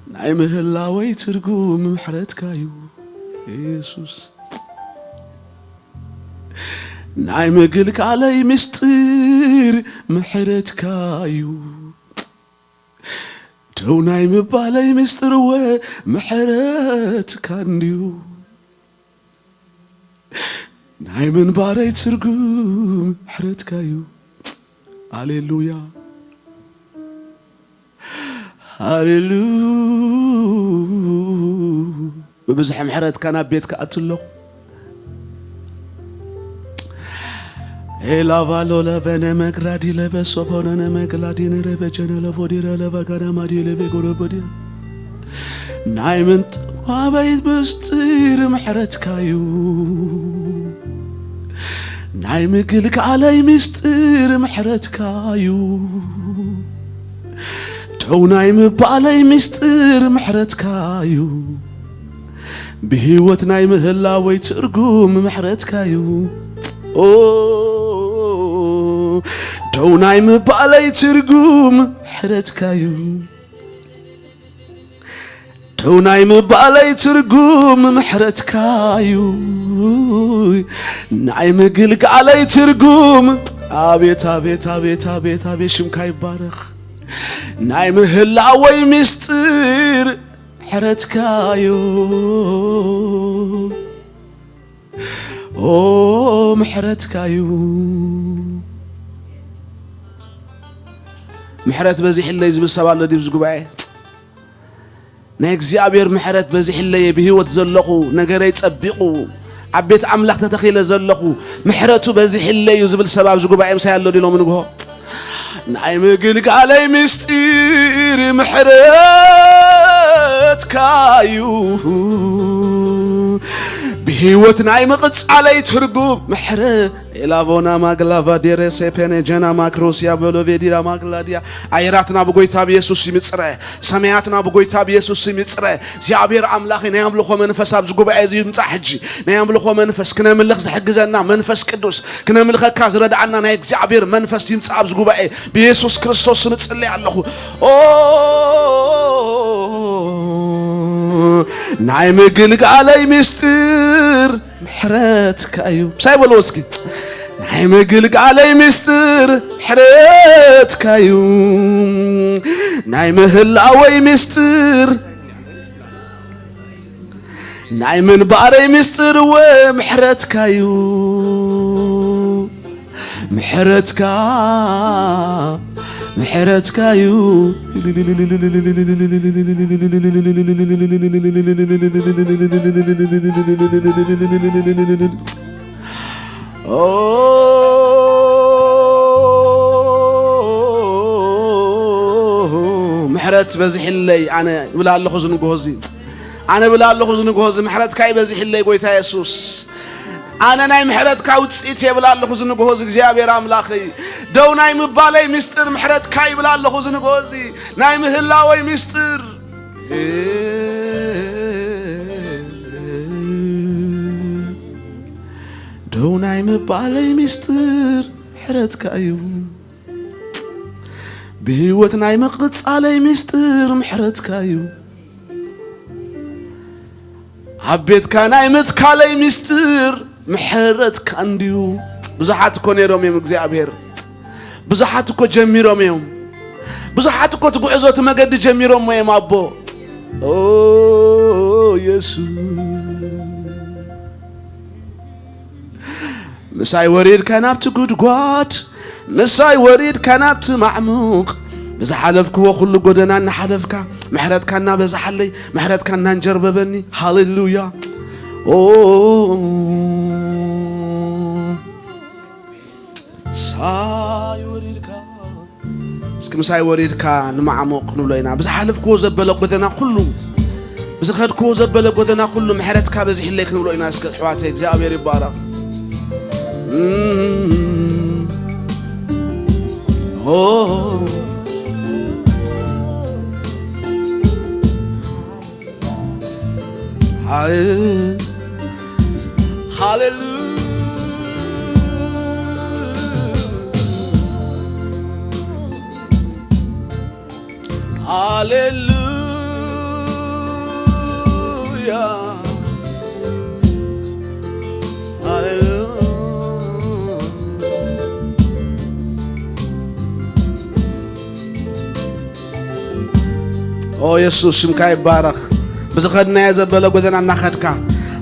ናይ ምህላወይ ትርጉም ምሕረትካ እዩ የሱስ። ናይ ምግልጋለይ ምስጢር ምሕረትካ እዩ። ደው ናይ ምባለይ ምስጢር እወ ምሕረትካ እንድዩ። ናይ ምንባረይ ትርጉም ምሕረትካ እዩ። ሃሌሉያ፣ ሃሌሉ። ብብዝሒ ምሕረትካ ናብ ቤት ክኣቱ ኣለኹ። ኤላቫሎ ለበነ መግራዲ ለበሶ ቦነነ መግላዲ ንረበጀነ ለቦዲረ ለበጋና ማዲ ለቤጎረቦዲያ ናይ ምንጥዋበይ ምስጢር ምሕረትካ እዩ። ናይ ምግልጋለይ ምስጢር ምሕረትካ እዩ። ደው ናይ ምባለይ ምስጢር ምሕረትካ እዩ። ብህይወት ናይ ምህላወይ ትርጉም ምሕረትካ እዩ። ኦ፣ ደው ናይ ምባለይ ትርጉም ምሕረትካ እዩ። ደው ናይ ምባለይ ትርጉም ምሕረትካ እዩ። ናይ ምግልጋለይ ትርጉም፣ ኣቤት፣ ኣቤት፣ ኣቤት፣ ኣቤት፣ ኣቤት፣ ሽምካ ይባረኽ። ናይ ምህላወይ ምስጢር ምሕረትካ እዩ። ኦ፣ ምሕረትካ እዩ። ምሕረት በዚሕለይ ዝብል ሰብ ኣሎ ድዩ ኣብዚ ጉባኤ? ናይ እግዚኣብሔር ምሕረት በዚሕለይ፣ ብህይወት ዘለኹ፣ ነገረይ ጸቢቑ፣ ኣብ ቤት ኣምላኽ ተተኺለ ዘለኹ፣ ምሕረቱ በዚሕለይ እዩ ዝብል ሰብ ኣብዚ ጉባኤ ምሳይ ኣሎ ድዩ ሎሚ ንግሆ? ናይ ምግልጋለይ ምስጢር ምሕረትካ እዩ። ብህይወት ናይ ምቕጻለይ ትርጉም ምሕረ-፣ ኤላቦና ማግላቫ ዴሬ ሴፔኔ ጀና ማክሮስያ ቨሎቬዲዳ ማግላዲያ። ኣየራትና ብጎይታ ብየሱስ ይምጽረ። ሰማያትና ብጎይታ ብየሱስ ይምጽረ። እግዚኣብሔር ኣምላኸይ ናይ ኣምልኾ መንፈስ ኣብዚ ጉባኤ እዚ ይምጻእ ሕጂ። ናይ ኣምልኾ መንፈስ ክነምልኽ ዝሕግዘና መንፈስ ቅዱስ ክነምልኸካ ዝረድኣና ናይ እግዚኣብሔር መንፈስ ይምጻእ ኣብዚ ጉባኤ። ብየሱስ ክርስቶስ ስም እጽልይ ኣለኹ። ኦ፣ ናይ ምግልጋለይ ምስጢር ምሕረትካ እዩ። ምሳይ በልዎ እስኪ። ናይ ምግልጋለይ ምስጢር ምሕረትካ እዩ። ናይ ምህላወይ ምስጢር፣ ናይ ምንባረይ ምስጢር እወ ምሕረትካ እዩ። ምሕረትካ፣ ምሕረትካ እዩ። ኦ፣ ምሕረት በዚሕለይ ኣነ እብል ኣለኹ ዝንግሆ እዚ። ኣነ እብል ኣለኹ ዝንግሆ እዚ፣ ምሕረትካ ይበዚሕለይ ጎይታ የሱስ። ኣነ ናይ ምሕረትካ ውጽኢት እየ እብል ኣለኹ ዝንግሆ እዚ፣ እግዚኣብሔር ኣምላኸይ። ደው ናይ ምባለይ ምስጢር ምሕረትካ ይብል ኣለኹ ዝንግሆ እዚ፣ ናይ ምህላወይ ምስጢር። ደው ናይ ምባለይ ምስጢር ምሕረትካ እዩ። ብህይወት ናይ ምቕጻለይ ምስጢር ምሕረትካ እዩ። ኣብ ቤትካ ናይ ምትካለይ ምስጢር ምሕረትካ እንድዩ። ብዙሓት እኮ ነይሮም እዮም እግዚኣብሔር። ብዙሓት እኮ ጀሚሮም እዮም። ብዙሓት እኮ እቲ ጉዕዞ እቲ መገዲ ጀሚሮሞ እዮም ኣቦ። ኦ የሱስ። ምሳይ ወሪድካ ናብቲ ጉድጓድ፣ ምሳይ ወሪድካ ናብቲ ማዕሙቕ፣ ብዝሓለፍክዎ ኩሉ ጎደና እናሓለፍካ፣ ምሕረትካ እናበዝሓለይ፣ ምሕረትካ እናንጀርበበኒ። ሃሌሉያ። ኦ፣ ምሳይ ወሪድካ። እስኪ ምሳይ ወሪድካ ንማዕሙቕ ክንብሎ ኢና። ብዝሓለፍክዎ ዘበለ ጎደና ኩሉ፣ ብዝኸድክዎ ዘበለ ጎደና ኩሉ ምሕረትካ በዚሕለይ ክንብሎ ኢና። እስኪ ኣሕዋተይ፣ እግዚኣብሔር ይባረኽ። እም፣ ኦ፣ ሃይ፣ ሃሌሉ፣ ሃሌሉ። ኦ የሱስ፣ ሽምካ ይባረኽ። ብዝኸድናዮ ዘበለ ጎደና እናኸድካ፣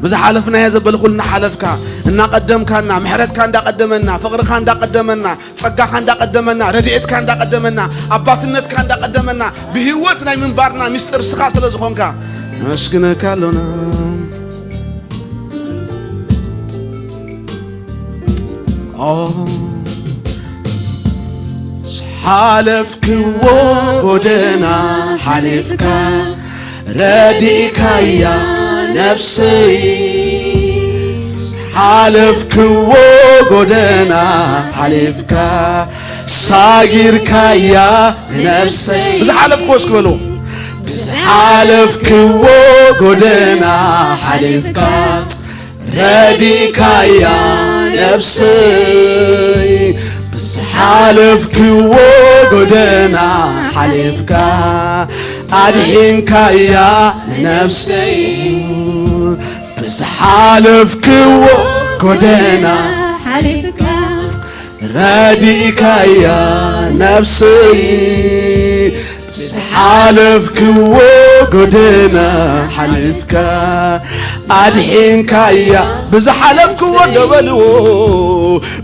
ብዝሓለፍናዮ ዘበለ ኩሉ እናሓለፍካ፣ እናቐደምካና፣ ምሕረትካ እንዳቐደመና፣ ፍቕርኻ እንዳቐደመና፣ ጸጋኻ እንዳቐደመና፣ ረድኤትካ እንዳቐደመና፣ ኣባትነትካ እንዳቐደመና፣ ብህይወት ናይ ምንባርና ሚስጥር ስኻ ስለ ዝኾንካ ነመስግነካ ኣሎና። ኦ፣ ዝሓለፍክዎ ጎደና ሓሊፍካ፣ ረዲእካያ ነፍሰይ። ዝሓለፍክዎ ጎደና ሓሊፍካ፣ ሳጊርካያ ነፍሰይ። ብዝሓለፍክዎ እስኪ በሉ። ብዝሓለፍክዎ ጎደና ሓሊፍካ፣ ረዲእካያ ነፍሰይ። ብዝሓለፍክዎ ጎደና ሓሊፍካ፣ ኣድሒንካያ ነፍሰይ። ብዝሓለፍክዎ ጎደና ሓሊፍካ፣ ረዲእካያ ነፍሰይ። ዝሓለፍክዎ ጎደና ሓሊፍካ፣ ኣድሒንካያ። ብዝሓለፍክዎ ደበልዎ፣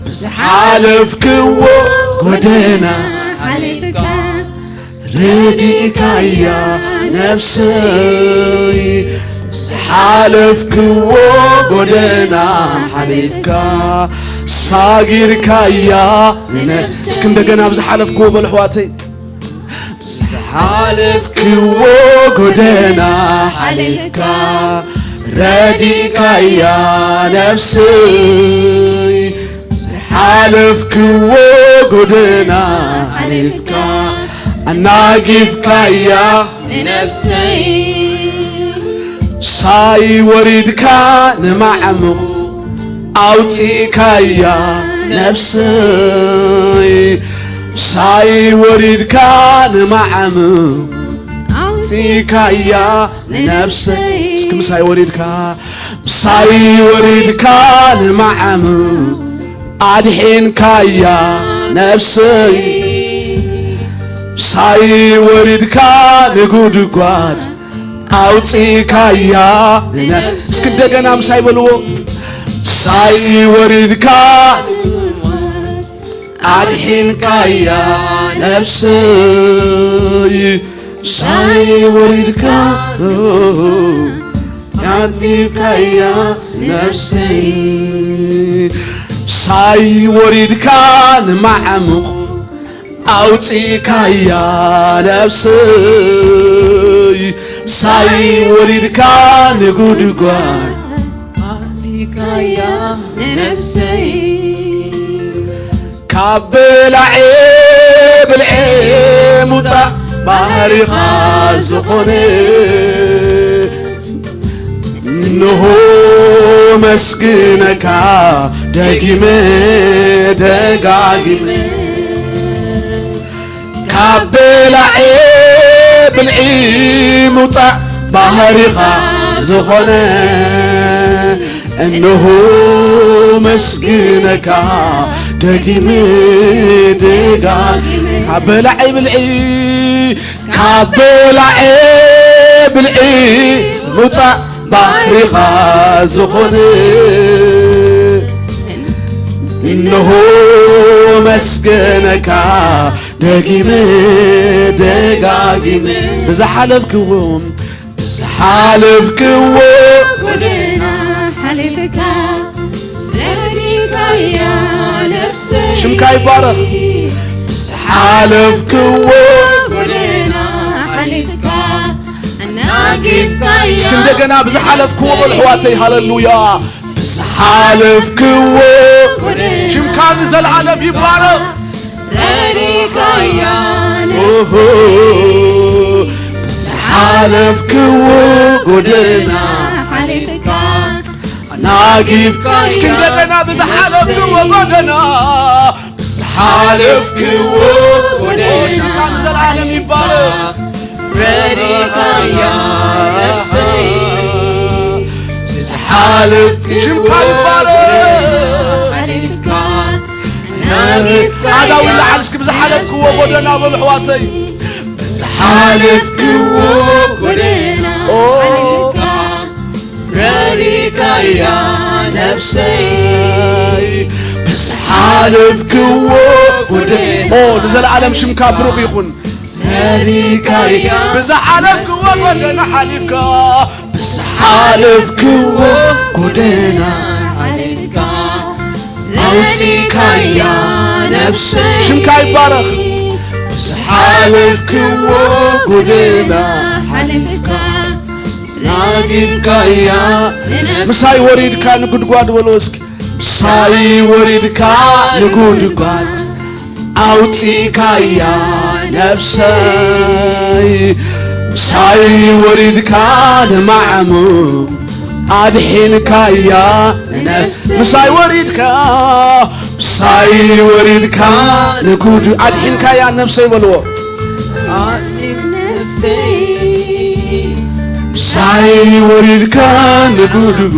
ብዝሓለፍክዎ ጎደና ሓሊፍካ፣ ረዲእካያ ነፍሰይ። ዝሓለፍክዎ ጎደና ሓሊፍካ፣ ሳጊርካያ ነፍሰይ። እስኪ እንደገና ብዝሓለፍክዎ በሉ ኣሕዋተይ። ዝሓለፍክዎ ጎደና ሓሊፍካ፣ ረዲእካያ ነፍሰይ። ዝሓለፍክዎ ጎደና ሓሊፍካ፣ ኣናጊፍካያ ንነፍሰይ። ሳይወሪድካ ንማዕሙቕ ኣውፂእካያ ነፍሰይ። ሳይወሪድካ ንማዕሙቕ ኣውፂእካያ ንነፍሰይ። እስኪ ምሳይ ወሪድካ፣ ምሳይ ወሪድካ ንማዕሙቕ ኣድሒንካያ ነፍሰይ። ሳይወሪድካ ንጉድጓድ ኣውፂእካያ ንነፍሰይ። እስኪ እንደገና ምሳይ በልዎ። ሳይወሪድካ ኣድሒንካያ ነፍሰይ። ሳይወሪድካ ኣንጢብካያ ነፍሰይ። ሳይወሪድካ ንማዕሙቕ ኣውፂእካያ ነፍሰይ። ሳይወሪድካ ንጉድጓድ ኣውፂእካያ ነፍሰይ። ካብ ብላዔ ብልዔ ምውፃእ ባህሪኻ ዝኾነ፣ እንሆ መስግነካ ደጊመ ደጋጊመ። ካብ ብላዔ ብልዒ ምውፃእ ባህሪኻ ዝኾነ፣ እንሆ መስግነካ ደጊመ ደጋጊመ። ካብ ብላዔ ብልዒ፣ ካብ ብላዔ ብልዒ ምውፃእ ባህሪኻ ዝኾነ፣ እንሆ መስገነካ ደጊመ ደጋጊመ። ብዝሓለፍክዎ፣ ብዝሓለፍክዎ ጎደና ሓሊፍካ ረዲእካያ ነፍሰይ። ሽምካ ይባረኽ። ብዝሓለፍክዎ ጎደና ሓሊፍካ ኣናጊፍካያ። እስኪ እንደገና ብዝሓለፍክዎ በሉ ኣሕዋተይ። ሃሌሉያ። ብዝሓለፍክዎ ጎደና ሽምካ ንዘለዓለም ይባረኽ። ረዲእካያ ኦሆ፣ ብዝሓለፍክዎ ጎደና ሓሊፍካ ኣናጊፍካ። እስኪ እንደገና ብዝሓለፍክዎ ጎደና፣ ብዝሓለፍክዎ ጎደና ሽምካ ንዘለዓለም ይባረኽ። ረዲእካያ ነፍሰይ። ብዝሓለፍክዎ ሽምካ ይባረኽ። ሓሊፍካ ኣናጊፍካ። ኣዳው ይለዓል እስኪ ብዝሓለፍክዎ ጎደና በሉ ኣሕዋተይ። ብዝሓለፍክዎ ነብሰይ ብዝሓለፍክዎ ጎደና ኦ ንዘለኣለም ሽምካ ብሩኽ ይኹን። መሪካያ ብዝሓለፍክዎ ጎደና ሓሊፍካ ብዝሓለፍክዎ ጎደና ሓሊፍካ ኣውፂካያ ነብሰይ ሽምካ ይባረኽ። ብዝሓለፍክዎ ጎደና ሓሊፍካ ናጊካያ ምሳይ ወሪድካ ንጉድጓድ በሎ እስኪ። ምሳይ ወሪድካ ንጉድጓድ ኣውፂካያ ነብሰይ ምሳይ ወሪድካ ንማዕሙ ኣድሒንካያ ንነፍስ ምሳይ ወሪድካ ምሳይ ወሪድካ ንጉድ ኣድሒንካያ ነብሰይ በልዎ። ምሳይ ወሪድካ ንጉድጉ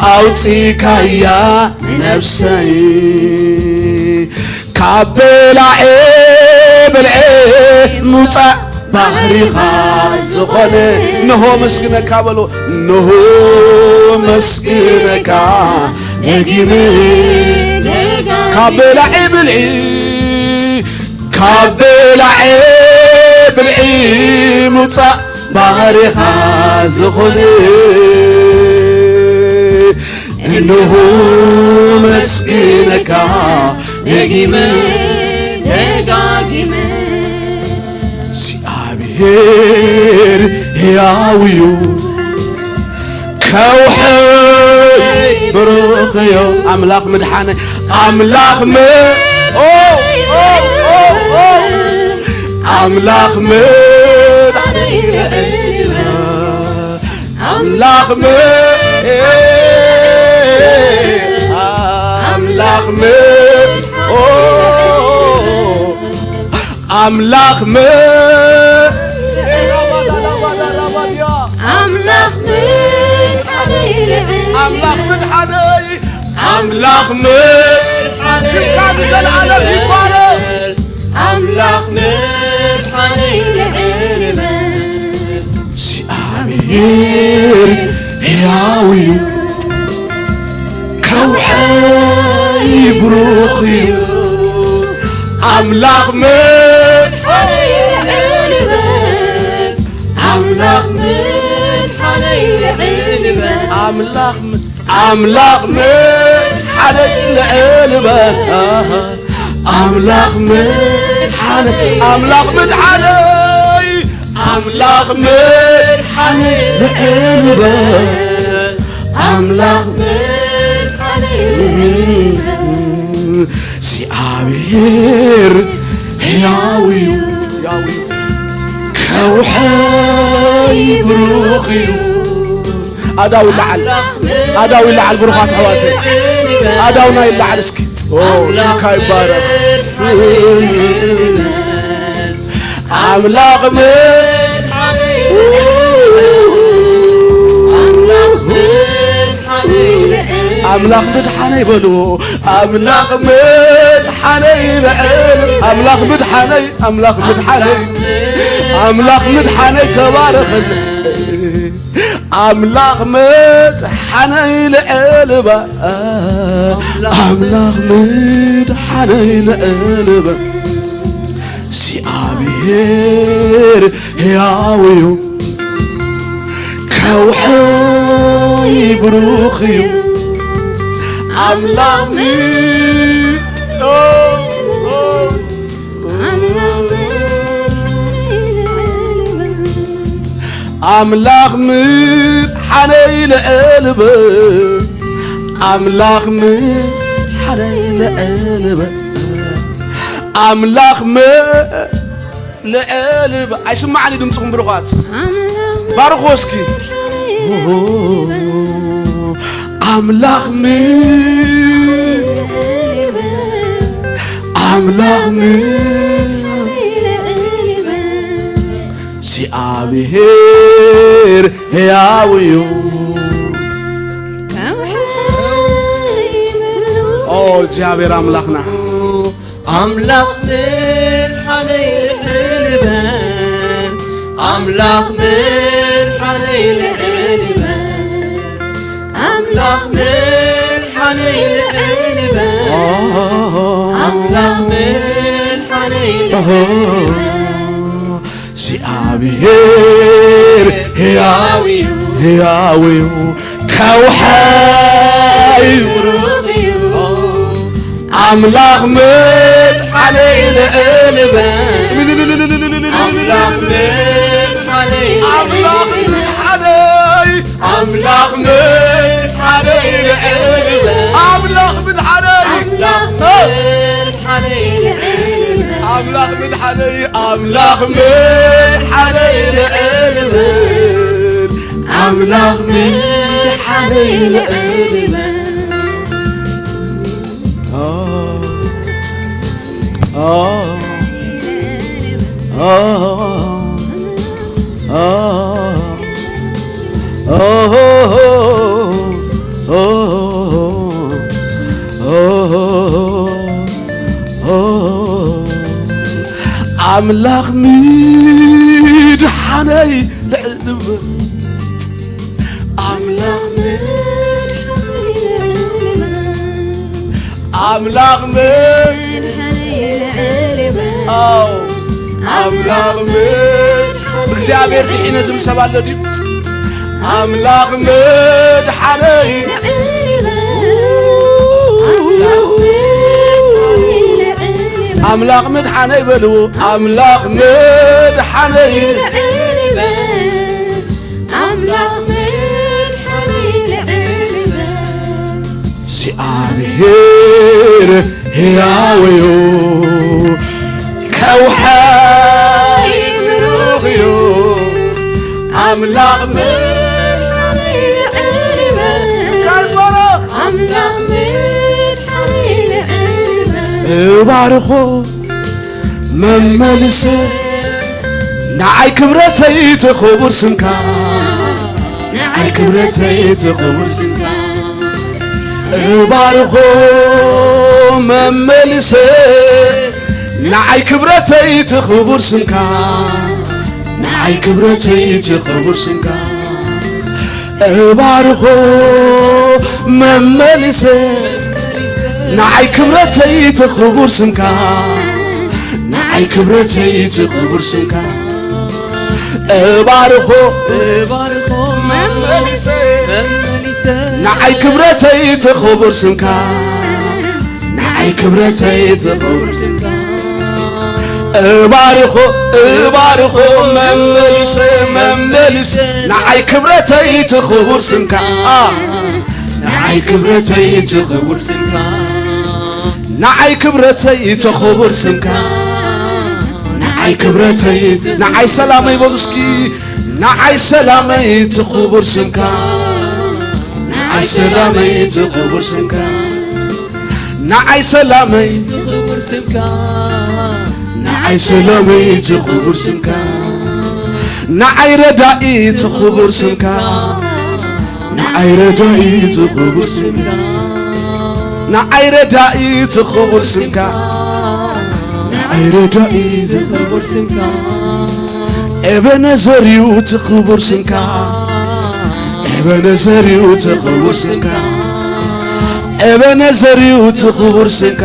ኣውፂካያ ንነብሰይ ካብ በላዔ ብልዔ ምውፃእ ባህሪኻ ዝኾነ እንሆ መስግነካ በሎ እንሆ መስግነካ ደጊመ ካብ በላዔ ብልዒ ካብ በላዔ ብልዒ ምውፃእ ባህሪኻ ዝኾነ እንሆ መስግነካ ደጊመ ደጋጊመ እግዚኣብሔር ሕያው እዩ ከውሐይ ብሩኽ እዩ ኣምላኽ ምድሓነ ኣምላኽ ም ኦ ኦ ኦ ኦ ኣምላኽ ምድሓነ ኣምላኽ ም ኣምላኽ ም ኦ ኣምላኽ ም ኣምላኽ ምድሓነይ ኣምላኽ ምድሓነይ ኣምላኽ ምድሓነይ ሽምካ ንዘለዓለም ይባረኽ ኣምላኽ ምድሓነይ ልዕል በል እግዚኣብሔር ሕያው እዩ ከውሐይ ብሩኽ እዩ ኣምላኽ ምድሓነይ ልዕል በል ኣምላኽ ምድሓነይ ልዕል በል ኣምላኽ ም ኣምላኽ ምድሓነይ ልዕል በል ኣምላኽ ምድሓነይ ኣምላኽ ምድሓነይ ኣምላኽ ምድሓነይ ልዕል በል ኣምላኽ ምድሓነይ እግዚኣብሔር ሕያው እዩ ከውሐ ይብሩኽ እዩ ኣዳው ይለዓል ኣዳው ይለዓል ብሩኻት ኣሕዋተይ ኣዳውና ይለዓል እስኪ ሽምካ ይባረኽ ኣምላኽ ምን ኣምላኽ ምድሓነይ በልዎ ኣምላኽ ምድሓነይ ልዕል ኣምላኽ ምድሓነይ ኣምላኽ ምድሓነይ ኣምላኽ ምድሓነይ ተባረኸኒ ኣምላኽ ምድሓነይ ልዕል በል ኣምላኽ ምድሓነይ ልዕል በል እግዚኣብሔር ሕያው እዩ ከውሐይ ብሩኽ እዩ ኣምላኽ ኣምላኽ ምድሓነይ ልዕል በል ኣምላኽ ምድሓነይ ልዕል በል ኣምላኽ ም ልዕል በል ኣይስማዕን እዩ ድምፅኹም ብሩኻት ባርኾ እስኪ ኣምላኽ ምን ኣምላኽ ምን እግዚኣብሔር ሕያው እዩ ኦ እግዚኣብሔር ኣምላኽና ኣምላኽ ምድሓነይ ልዕል በል ኣምላኽ ምድሓነይ ልዕል በል ኣምላኽ ኣምላኽ መድሓነይ ኦሆ፣ እግዚኣብሔር ሕያው እዩ፣ ሕያው እዩ፣ ከውሓይ ብሩኽ እዩ። ኣምላኽ መድሓነይ ልዕል በል። ኣምላኽ መድሓነይ ኣምላኽ መድሓነይ ኣምላኽ መድሓነይ ልዕል በል። ኣምላኽ መድሓነይ ኣምላኽ መድሓነይ ኣምላኽ መድሓነይ ኣምላኽ መድሓነይ ልዕል በል። ኣምላኽ መድሓነይ ልዕል በል። ኣምላኽ ምድሓነይ ልዕል በል። ኣምላኽ ምድሓነይ ልዕል በል። ኣምላኽ ምን ኣው ኣምላኽ ምን እግዚኣብሔር ድሒነ ዝብል ሰብ ኣሎ ድዩ? ኣምላኽ መድሓነይ ኣምላኽ መድሓነይ በልዎ ኣምላኽ መድሓነይ ኣምላኽ መድሓነይ ልዕል በል። እግዚኣብሔር ሕያው እዩ፣ ከውሓይ ብሩኽ እዩ፣ ኣምላኽ መድሓነይ ልዕል በል። ኣምላኽ መድሓነይ ልዕል በል። እባርኾ መመልሰ ንዓይ ክብረተይ እቲ ክቡር ስምካ ንዓይ ክብረተይ እቲ ክቡር ስምካ እባርኾ መመልሰ ንዓይ ክብረተይ እቲ ክቡር ስምካ ንዓይ ክብረተይ እቲ ክቡር ስምካ እባርኾ መመልሰ ንዓይ ክብረተይ እቲ ክቡር ስምካ ንዓይ ክብረተይ እቲ ክቡር ስምካ እባርኾ እባርኾ መመሊሰ መመሊሰ ንዓይ ክብረተይ እቲ ክቡር ስምካ ንዓይ ክብረተይ እቲ ክቡር ስምካ እባርኾ እባርኾ መመሊሰ መመሊሰ ንዓይ ክብረተይ እቲ ክቡር ስምካ ንዓይ ክብረተይ እቲ ክቡር ስምካ ንዓይ ክብረተይ እቲ ክቡር ስምካ ንዓይ ክብረተይ ንዓይ ሰላመይ በሉ እስኪ ንዓይ ሰላመይ እቲ ክቡር ስምካ ንዓይ ሰላመይ እቲ ክቡር ስምካ ንዓይ ሰላመይ እቲ ክቡር ስምካ ንዓይ ሰላመይ እቲ ክቡር ስምካ ንዓይ ረዳኢ እቲ ክቡር ስምካ ንዓይ ረዳኢ እቲ ክቡር ስምካ ንዓይ ረዳኢ እቲ ክቡር ስምካ ንዓይ ረዳኢ እቲ ክቡር ስምካ ኤበነዘር እዩ እቲ ክቡር ስምካ ኤበነዘር እዩ እቲ ክቡር ስምካ ኤበነዘር እዩ እቲ ክቡር ስምካ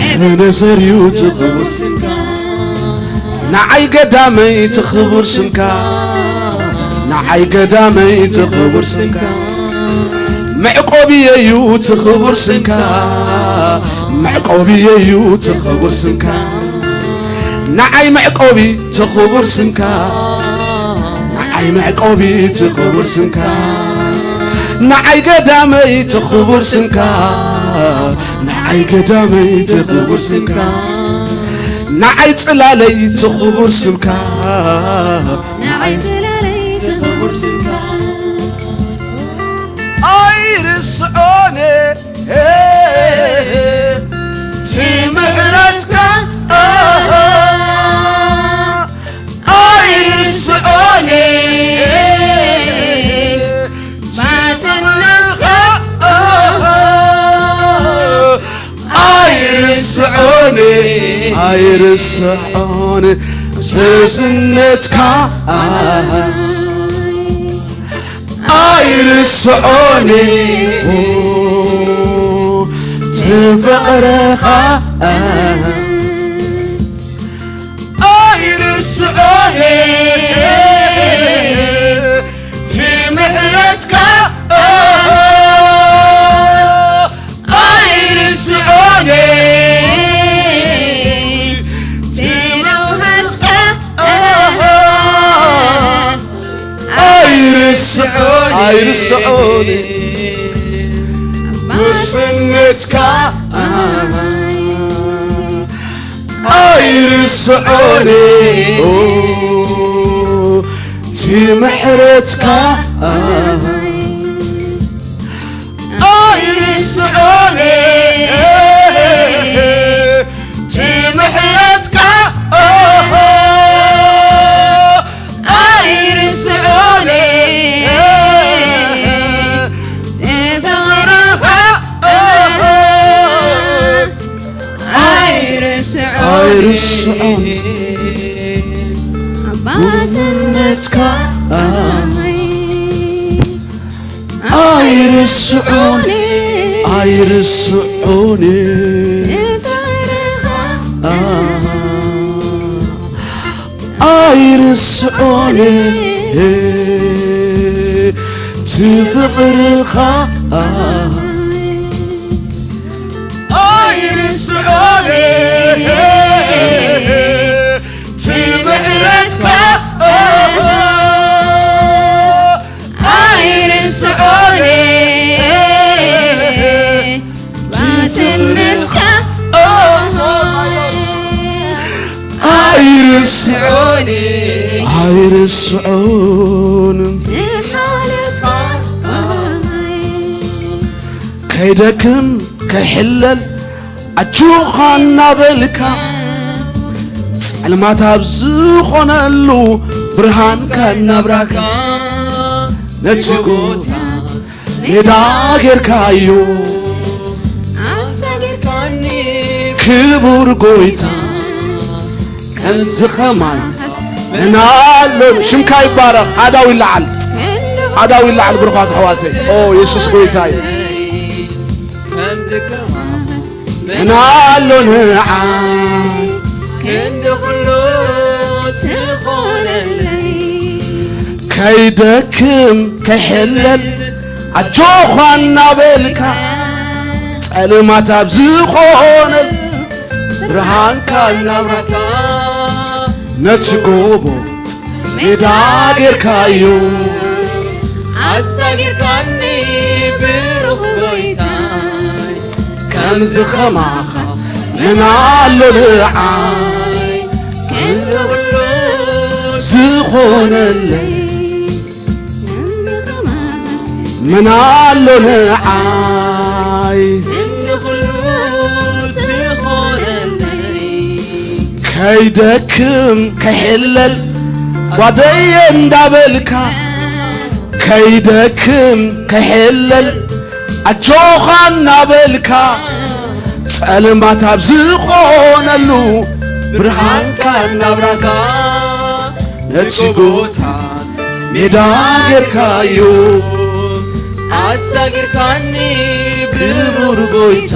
ኤበነዘር እዩ እቲ ክቡር ስምካ ንዓይ ገዳመይ እቲ ክቡር ስምካ ንዓይ ገዳመይ እቲ ክቡር ስምካ መዕቆብየ እዩ እቲ ክቡር ስምካ መዕቆብየ እዩ እቲ ክቡር ስምካ ንዓይ መዕቆቢ እቲ ክቡር ስምካ ንዓይ መዕቆቢ እቲ ክቡር ስምካ ንዓይ ገዳመይ እቲ ክቡር ስምካ ንዓይ ገዳመይ እቲ ክቡር ስምካ ንዓይ ጽላለይ እቲ ክቡር ስምካ ንዓይ ጽላለይ እቲ ክቡር ስምካ ኣይርስዖን እቲ ምሕረትካ ኣይርስዖን ማትነትካ ኣይርስዖን ኣይርስዖን ርዝነትካ ኣይርስዖን እቲ ፍቕርኻ፣ ኣይርስዖን እቲ ምሕረትካ፣ ኣይርስዖን እቲ ምሕረትካ፣ ኣይርስዖን፣ ኣይርስዖን። ምስነትካ ኣይርስዖን እቲ ምሕረትካ፣ ኣይርስዖን እቲ ምሕረትካ፣ ኣይርስዖን እቲ ፍቕርኻ፣ ኣይርስዖን። ኣይርስዖን። ኣባትነትካ ኣይርስዖን፣ ኣይርስዖን፣ ኣይርስዖን እቲ ፍቕርኻ፣ ኣይርስዖን እቲ ምሕረትካ፣ ኣይርስዖን ባትነትካ፣ ኣይርስዖን፣ ኣይርስዖን። ከይደክም ከይሕለል ኣጆኻ እናበልካ፣ ጸልማት ኣብ ዝኾነሉ ብርሃንካ እናብራካ፣ ነቲ ጎታ ሜዳ ጌርካዮ። ኣሳጊርካኒ ክቡር ጎይታ፣ ከምዚ ኸማን መን ኣሎ? ሽምካ ይባረኽ። ኣእዳው ይለዓል፣ ኣእዳው ይለዓል ብሩኻት ኣሕዋተይ። ኦ የሱስ ጎይታ እዩ። መን ኣሎ ንዓይ? ክንዲ ኩሉ ትኾነለይ። ከይደክም ከይሕለል ኣጆኻ እናበልካ፣ ጸልማት ኣብ ዝኾነል ብርሃንካ እናብራካ፣ ነቲ ጎቦ ሜዳ ጌርካዮ። ኣሳጊርካኒ ብሩኽ ጎይታ፣ ከምዚ ኸማኻስ መን ኣሎ ንዓይ? ክንዲ ኩሉ ዝኾነለይ፣ መን ኣሎ ንዓይ? ክንዲ ኩሉ ዝኾነለይ። ከይደክም ከይሕለል ጓደየ እንዳበልካ፣ ከይደክም ከይሕለል ኣጆኻ እናበልካ፣ ጸልማት ኣብ ዝኾነሉ ብርሃንካ እናብራካ፣ ነቲ ጎታ ሜዳ ጌርካዮ። ኣሳጊርካኒ ክቡር ጎይታ፣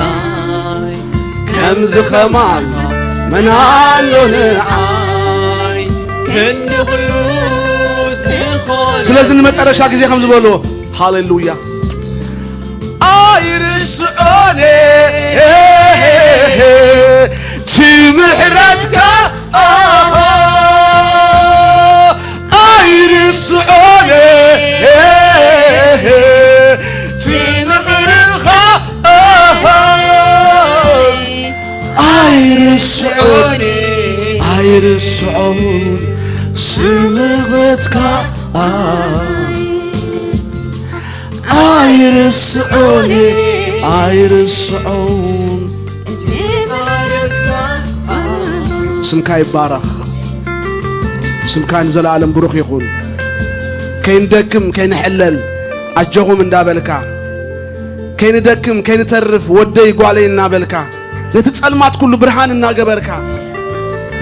ከምዚ ኸማን መን ኣሎ ንዓይ? ክንዲ ኩሉ ዝኾነ። ስለዚ ንመጨረሻ ግዜ ከም ዝበሎ፣ ሃሌሉያ። ኣይርስዖን እቲ ምሕረትካ፣ ኣይርስዖን እቲ ምሕረትካ፣ ኣይርስዖን፣ ኣይርስዖን ስምረትካ፣ ኣይርስዖን፣ ኣይርስዖን። ስምካ ይባረኽ፣ ስምካ ንዘለኣለም ብሩኽ ይኹን። ከይንደክም ከይንሕለል ኣጆኹም እንዳበልካ፣ ከይንደክም ከይንተርፍ ወደይ ጓለይ እናበልካ፣ ነቲ ጸልማት ኩሉ ብርሃን እናገበርካ፣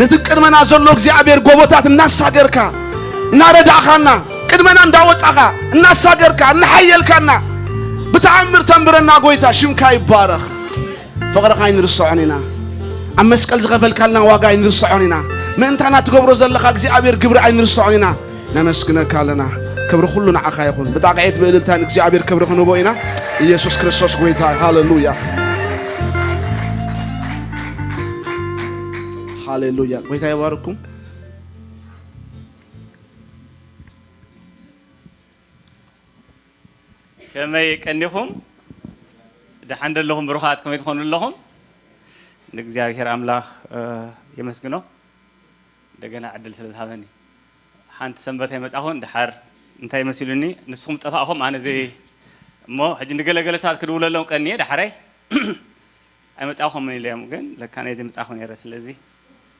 ነቲ ቅድመና ዘሎ እግዚኣብሔር ጎቦታት እናሳገርካ፣ እናረዳእኻና፣ ቅድመና እንዳወጻኻ፣ እናሳገርካ፣ እናሓየልካና፣ ብተኣምር ተንብረና ጎይታ፣ ሽምካ ይባረኽ። ፍቕርኻ ኣይንርስዖን ኢና። ኣብ መስቀል ዝኸፈልካልና ዋጋ ኣይንርስዖን ኢና። ምእንታና ትገብሮ ዘለኻ እግዚኣብሔር ግብሪ ኣይንርስዖን ኢና። ነመስግነካ ኣለና። ክብሪ ኩሉ ንዓኻ ይኹን። ብጣቕዒት ብእልልታ ንእግዚኣብሔር ክብሪ ክንህቦ ኢና። ኢየሱስ ክርስቶስ ጎይታ። ሃሌሉያ። ሃሌሉያ። ጎይታ ይባርኩም። ከመይ ቀኒኹም? ደሓን ደለኹም ብሩኻት፣ ከመይ ትኾኑ ኣለኹም? ንእግዚኣብሔር ኣምላኽ፣ እ፣ የመስግኖ፣ እንደገና ዕድል ስለ ዝሃበኒ። ሓንቲ ሰንበት ኣይመጻኹን፣ ደሓር እንታይ መሲሉኒ፣ ንስኹም ጠፋእኹም፣ ኣነ ዘይ-፣ እሞ ሕጂ ንገለገለ ሰባት ክድውለሎም ቀንየ፣ ደሓረይ ኣይመጻኹምን ኢለዮም፣ ግን ለካ ናይ ዘይመጻኹ ነይረ፣ ስለዚ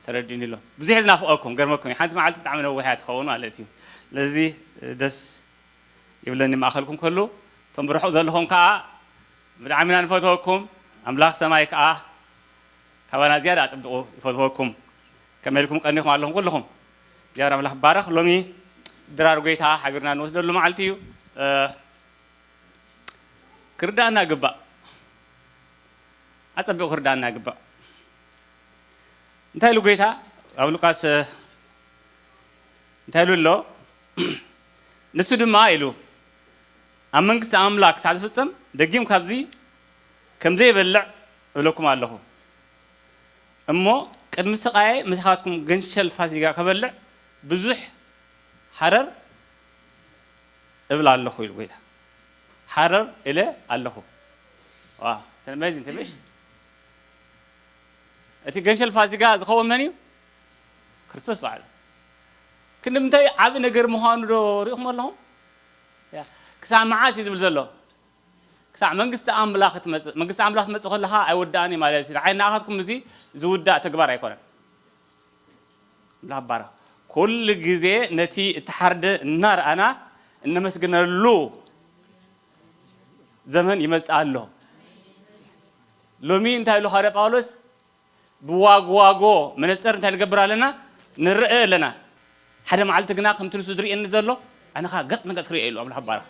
ተረዲኡኒ ኣሎ። ብዙሕ ዝናፍቐኩም፣ ገርመኩም እዩ። ሓንቲ መዓልቲ ብጣዕሚ ነዊሕ እያ ትኸውን ማለት እዩ። ስለዚ ደስ ይብለኒ ማእኸልኩም ከሉ። እቶም ብርሑቕ ዘለኹም ከኣ ብጣዕሚ ኢና ንፈትወኩም። ኣምላኽ ሰማይ ከኣ ካባና ዝያዳ ኣጸቢቑ ይፈትወኩም። ከመይ ኢልኩም ቀኒኹም ኣለኹም ኩልኹም? እግዚኣብሔር ኣምላኽ ይባረኽ። ሎሚ ድራር ጎይታ ሓቢርና ንወስደሉ መዓልቲ እዩ። እ፣ ክርዳእና ይግባእ። ኣጸቢቑ ክርዳእና ይግባእ። እንታይ ኢሉ ጎይታ ኣብ ሉቃስ፣ እ፣ እንታይ ኢሉ ኣሎ? ንሱ ድማ ኢሉ፣ ኣብ መንግስቲ ኣምላክ ክሳዕ ዝፍጸም ደጊም ካብዚ ከም ዘይበልዕ እብለኩም ኣለኹ። እሞ ቅድሚ ስቓየ ምሳኻትኩም ገንሸል ፋሲጋ ከበልዕ ብዙሕ ሓረር እብል ኣለኹ ኢሉ ጎይታ። ሓረር ኢለ ኣለኹ። ዋ፣ it's amazing to me። እቲ ገንሸል ፋሲጋ ዝኸውን መን እዩ? ክርስቶስ ባዕሉ። ክንዲ ምንታይ ዓቢ ነገር ምዃኑ ዶ ርኢኹም ኣለኹም? ያ፣ ክሳዕ መዓስ እዩ ዝብል ዘሎ? ክሳዕ መንግስቲ ኣምላኽ ትመጽእ። መንግስቲ ኣምላኽ ትመጽእ ከለኻ ኣይወዳእን እዩ ማለት እዩ። ንዓይ ንኣኻትኩም እዚ ዝውዳእ ተግባር ኣይኮነን። ኣምላኽ ይባረኽ። ኩሉ ግዜ ነቲ እተሓርደ እናረኣና እነመስግነሉ ዘመን ይመጽእ ኣሎ። ሎሚ እንታይ ኢሉ ሃዋርያ ጳውሎስ? ብዋጎ ዋጎ መነጽር እንታይ ንገብር ኣለና? ንርእ ኣለና። ሓደ መዓልቲ ግና ከምቲ ንሱ ዝርእየኒ ዘሎ፣ ኣነ ኸኣ ገጽ ንገጽ ክርእዮ ኢሉ ኣምላኽ ይባረኽ።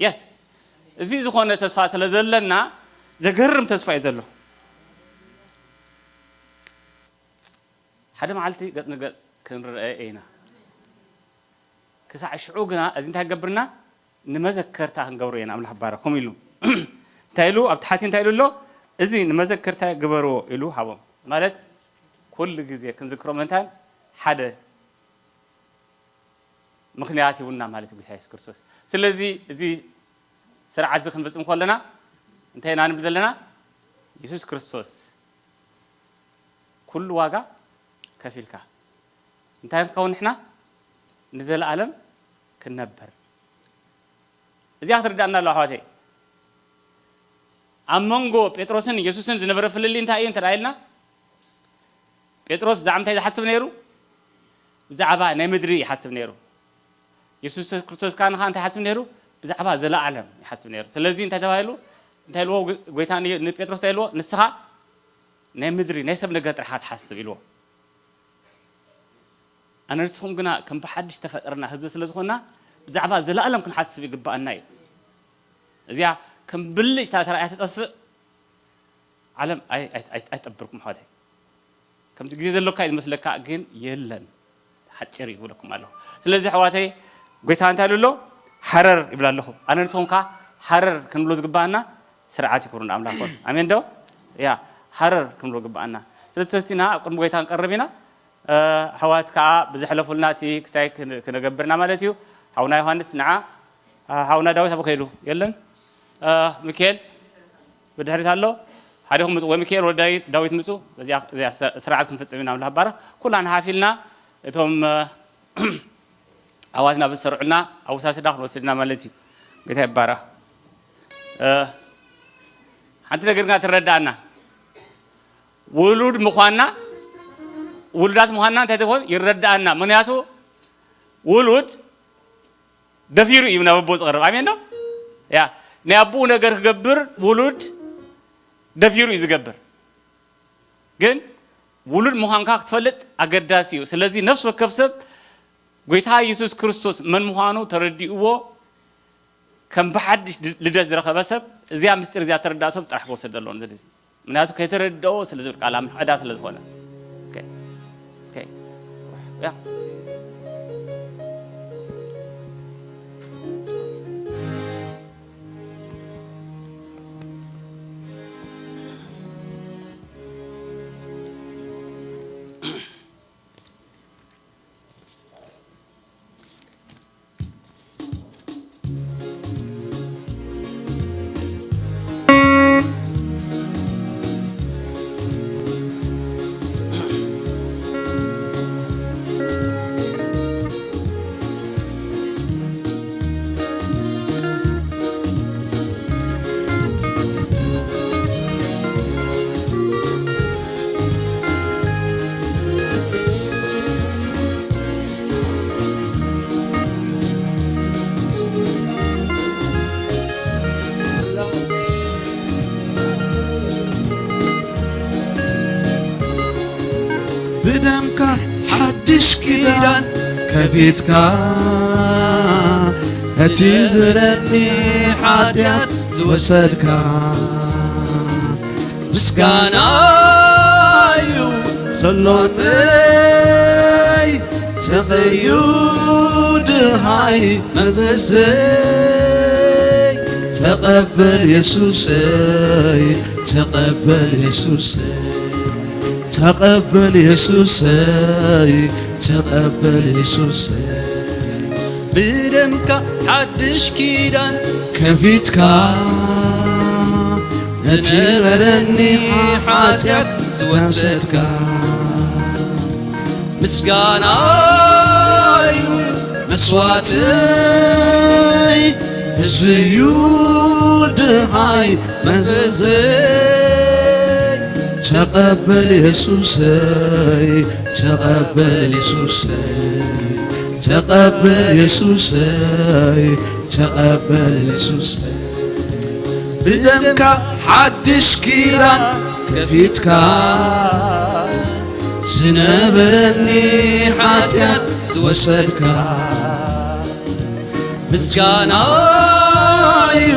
የስ። እዚ ዝኾነ ተስፋ ስለ ዘለና፣ ዘገርም ተስፋ እዩ ዘሎ። ሓደ መዓልቲ ገጽ ንገጽ ክንርአ ኢና። ክሳዕ ሽዑ ግና እዚ እንታይ ክገብርና? ንመዘከርታ ክንገብሮ ኢና። ኣምላኽ ይባረኽ። ከምኡ ኢሉ እንታይ ኢሉ? ኣብ ታሕቲ እንታይ ኢሉ ኣሎ? "እዚ ንመዘከርታ ግበርዎ" ኢሉ ሃቦም። ማለት ኩሉ ግዜ ክንዝክሮ ምእንታን ሓደ ምኽንያት ሂቡና ማለት እዩ ጎይታ የሱስ ክርስቶስ። ስለዚ እዚ ስርዓት እዚ ክንፍጽም ከለና እንታይ ኢና ንብል ዘለና? የሱስ ክርስቶስ ኩሉ ዋጋ ከፊልካ እንታይ ንክኸውን ንሕና ንዘለኣለም ክንነብር። እዚኣ ክትርዳእና ኣለዋ ኣሕዋተይ። ኣብ መንጎ ጴጥሮስን የሱስን ዝነበረ ፍልልይ እንታይ እዩ እንተ ደኣ ኢልና፣ ጴጥሮስ ብዛዕባ እንታይ ዝሓስብ ነይሩ? ብዛዕባ ናይ ምድሪ ይሓስብ ነይሩ። የሱስ ክርስቶስ ከኣ ንኻ እንታይ ይሓስብ ነይሩ? ብዛዕባ ዘለኣለም ይሓስብ ነይሩ። ስለዚ እንታይ ተባሂሉ? እንታይ ኢልዎ? ጎ-፣ ጎይታ ን-፣ ንጴጥሮስ እንታይ ኢልዎ? "ንስኻ ናይ ምድሪ ናይ ሰብ ነገር ጥራሕ ኢኻ ትሓስብ" ኢልዎ። ኣነ ንስኹም ግና ከም ብሓድሽ ተፈጠርና ህዝቢ ስለ ዝኾንና፣ ብዛዕባ ዘለኣለም ክንሓስብ ይግብኣና እዩ። እዚኣ ከም ብልጭታ ተራእያ ትጠፍእ ዓለም ኣይ-፣ ኣይ-፣ ኣይ-፣ ኣይትጠብርኩም ኣሕዋተይ። ከምዚ ግዜ ዘሎካ እዩ ዝመስለካ፣ ግን የለን። ሓጺር እዩ ክብለኩም ኣለኹ። ስለዚ ኣሕዋተይ፣ ጎይታ እንታይ ኢሉ ኣሎ? ሃረር ይብል ኣለኹ። ኣነ ንስኹም ከኣ ሃረር ክንብሎ ዝግብኣና ስርዓት ይኹን ኣምላኽ ኮን። ኣሜን ዶ? ያ፣ ሃረር ክንብሎ ግብኣና። ስለዚ ተስቲና ኣብ ቅድሚ ጎይታ ክንቀርብ ኢና። እ፣ ኣሕዋት ከኣ ብዘሕለፉልና እቲ ክስታይ ክን-፣ ክነገብርና ማለት እዩ። ሓውና ዮሃንስ ንዓ፣ እ፣ ሓውና ዳዊት ኣበይ ከይዱ? የለን? እ፣ ሚካኤል ብድሕሪት ኣሎ። ሓዲኹም ምጹ፣ ወይ ሚካኤል ወይ ዳዊት፣ ዳዊት ምጹ። እዚኣ፣ እዚኣ ስ-፣ ስርዓት ክንፍጽም ኢና፣ ኣምላኽ ይባረኽ። ኩላን ሓፊልና እቶም፣ እ፣ ኣሕዋትና ብዝሰርዑልና ኣወሳስዳ ክንወስድ ኢና ማለት እዩ። ጎይታ ይባረኽ። እ፣ ሓንቲ ነገር ግና ትረዳእና። ውሉድ ምዃንና፣ ውሉዳት ምዃንና እንታይ ትኾን ይረዳእና። ምኽንያቱ ውሉድ ደፊሩ እዩ ናብ ኣቦኡ ዝቐርብ። ኣሜን ዶ? ያ፣ ናይ ኣቦኡ ነገር ክገብር ውሉድ ደፊሩ እዩ ዝገብር። ግን ውሉድ ምዃንካ ክትፈልጥ ኣገዳሲ እዩ። ስለዚ ነፍሲ ወከፍ ሰብ ጎይታ የሱስ ክርስቶስ መን ምዃኑ ተረዲእዎ፣ ከም ብሓድሽ ድ-፣ ልደት ዝረኸበ ሰብ፣ እዚኣ ምስጢር እዚኣ ተረድኣ ሰብ ጥራሕ ክወስድ ዘለዎ ነዚ። ምኽንያቱ ከይተረድኦ ስለ ዝብል ቃል ኣምላኽ ዕዳ ስለ ዝኾነ። ኦኬ። ኦኬ። ያ። ብደምካ ሓድሽ ኪዳን ከፊትካ፣ እቲ ዝረኒ ሓጢኣት ዝወሰድካ፣ ምስጋና እዩ ጸሎተይ፣ ተቐዩ ድሃይ መዘዘይ። ተቐበል የሱሰይ፣ ተቐበል የሱሰይ፣ ተቐበል የሱሰይ፣ ተቐበል የሱሰይ። ብደምካ ሓድሽ ኪዳን ከፊትካ፣ ዝነበረኒ ሓጢኣት ዝወሰድካ፣ ምስጋና እዩ መስዋዕተይ፣ እዚ እዩ ድሃይ መዘዘይ። ተቐበል የሱሰይ፣ ተቐበል የሱሰይ፣ ተቐበል የሱሰይ፣ ተቐበል የሱሰይ። ብደምካ ሓድሽ ኪዳን ከፊትካ፣ ዝነበረኒ ሓጢኣት ዝወሰድካ፣ ምስጋና እዩ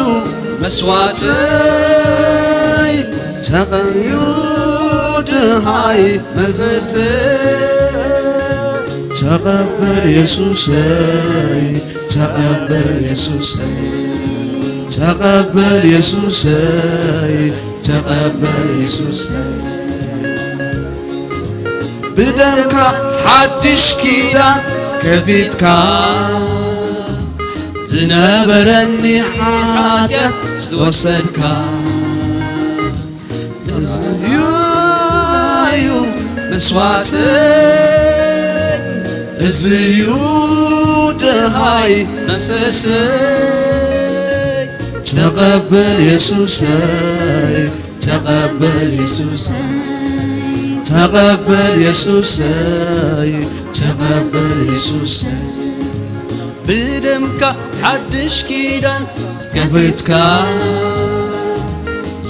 መስዋዕተይ፣ ተቐዩ ድሃይ መዘዘይ። ተቐበል የሱሰይ፣ ተቐበል የሱሰይ፣ ተቐበል የሱሰይ፣ ተቐበል የሱሰይ። ብደምካ ሓድሽ ኪዳን ከፊትካ፣ ዝነበረኒ ሓጢኣት ዝወሰድካ፣ እዚ እዩ መስዋዕተይ፣ እዚ እዩ ደሃይ መንፈሰይ። ተቐበል የሱሰይ፣ ተቐበል የሱሰይ፣ ተቐበል የሱሰይ፣ ተቐበል የሱሰይ። ብደምካ ሓድሽ ኪዳን ከፊትካ፣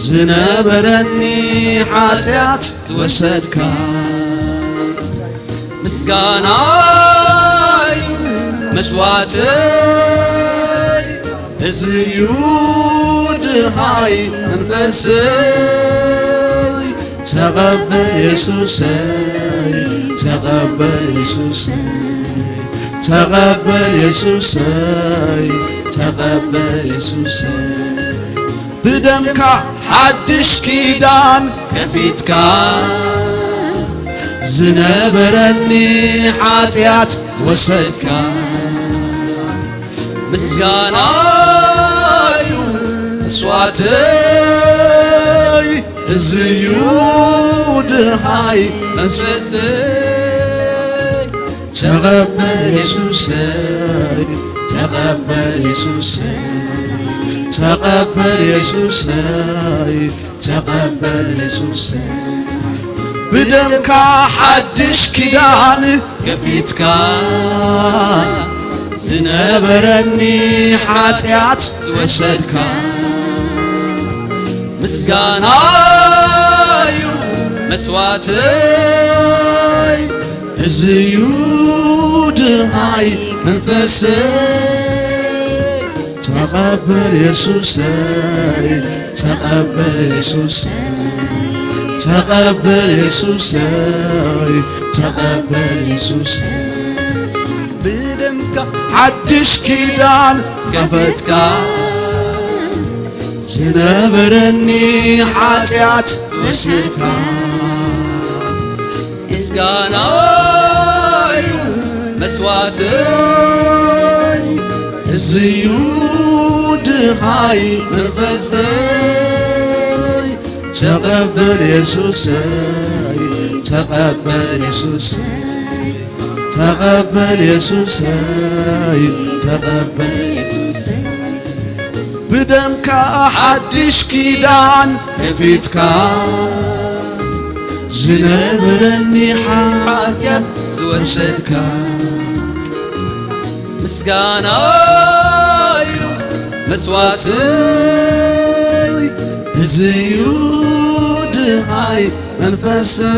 ዝነበረኒ ሓጢኣት ዝወሰድካ፣ ምስጋና እዩ መስዋዕተይ፣ እዚ እዩ ድሃይ መንፈሰይ። ተቐበል የሱሰይ፣ ተቐበል የሱሰይ፣ ተቐበል የሱሰይ፣ ተቐበል የሱሰይ። ብደምካ ሓድሽ ኪዳን ከፊትካ፣ ዝነበረኒ ሓጢኣት ወሰድካ። ምስጋና እዩ መስዋዕተይ፣ እዚ እዩ ድሃይ መንፈሰይ። ተቐበል የሱሰይ፣ ተቐበል የሱሰይ፣ ተቐበል የሱሰይ፣ ተቐበል የሱሰይ። ብደምካ ሓድሽ ኪዳን ከፊትካ፣ ዝነበረኒ ሓጢኣት ወሰድካ። ምስጋና እዩ መስዋዕተይ፣ እዝዩ ድሃይ መንፈሰይ ተቐበል የሱሰይ፣ ተቐበል የሱሰይ፣ ተቐበል የሱሰይ፣ ተቐበል የሱሰይ። ብደምካ ሓድሽ ኪዳን ዝኸፈትካ፣ ዝነበረኒ ሓጢኣት ወሲድካ፣ ምስጋናይ መስዋዕተይ፣ እዝዩ ድሃይ መንፈሰይ። ተቐበል የሱሰይ፣ ተቐበል የሱሰይ፣ ተቐበል የሱሰይ፣ ተቐበል የሱሰይ። ብደምካ ሓድሽ ኪዳን ከፊትካ፣ ዝነበረኒ ሓጢኣት ዝወሰድካ፣ ምስጋናዩ መስዋዕተይ፣ እዝዩ ድሃይ መንፈሰይ።